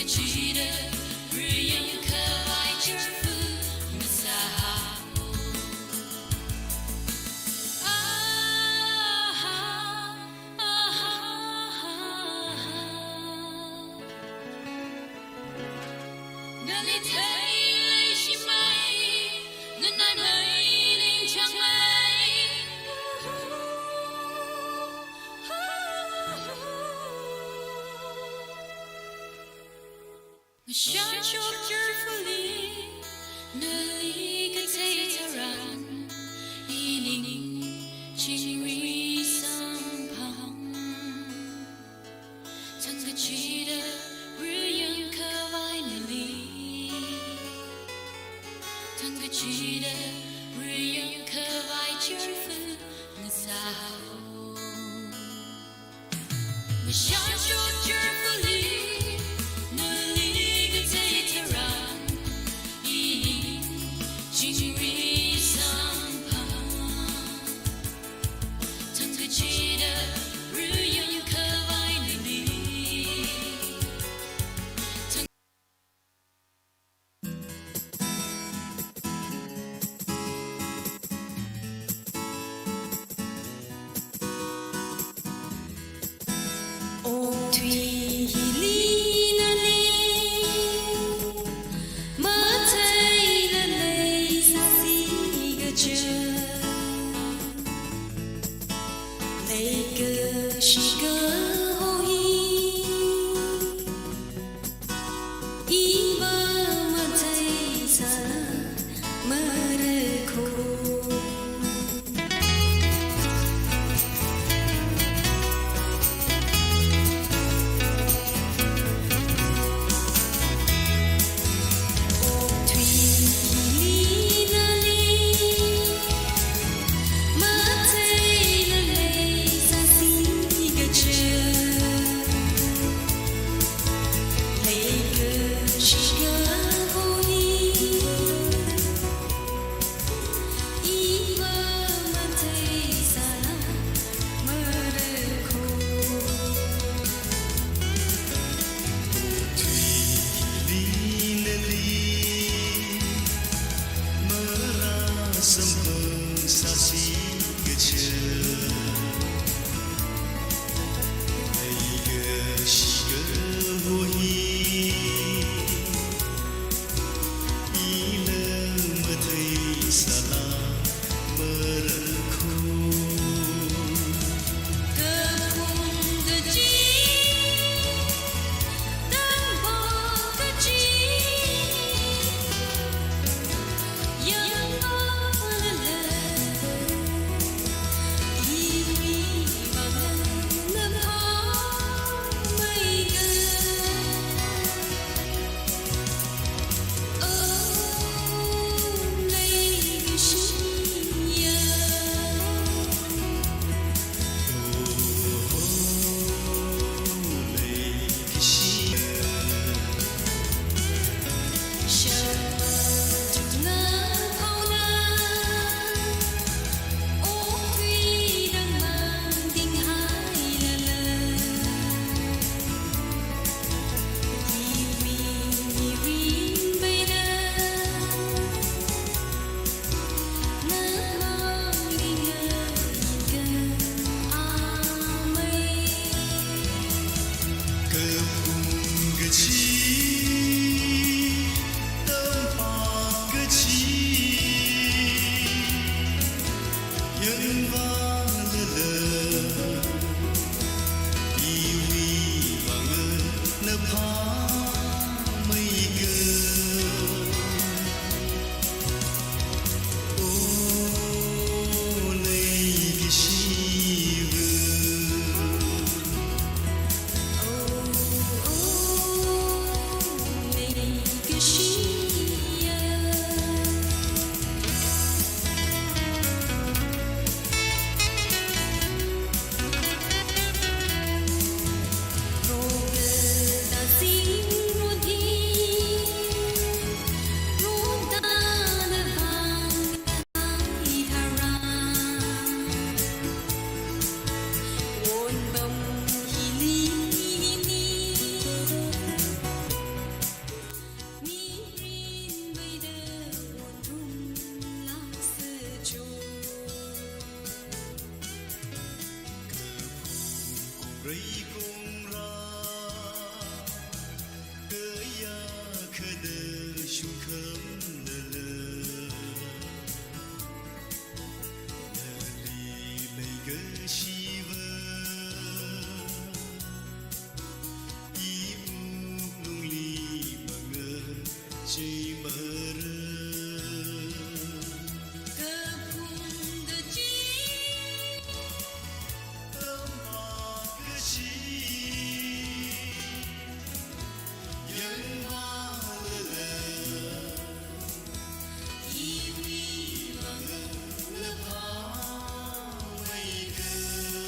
Chida, Brian Kawai Jerfu, Masaha. Aha, aha, aha. Nalitei lei shimai, nanai mai ling chang mai. Shan shok jerfully, nali katsay taran, ining ching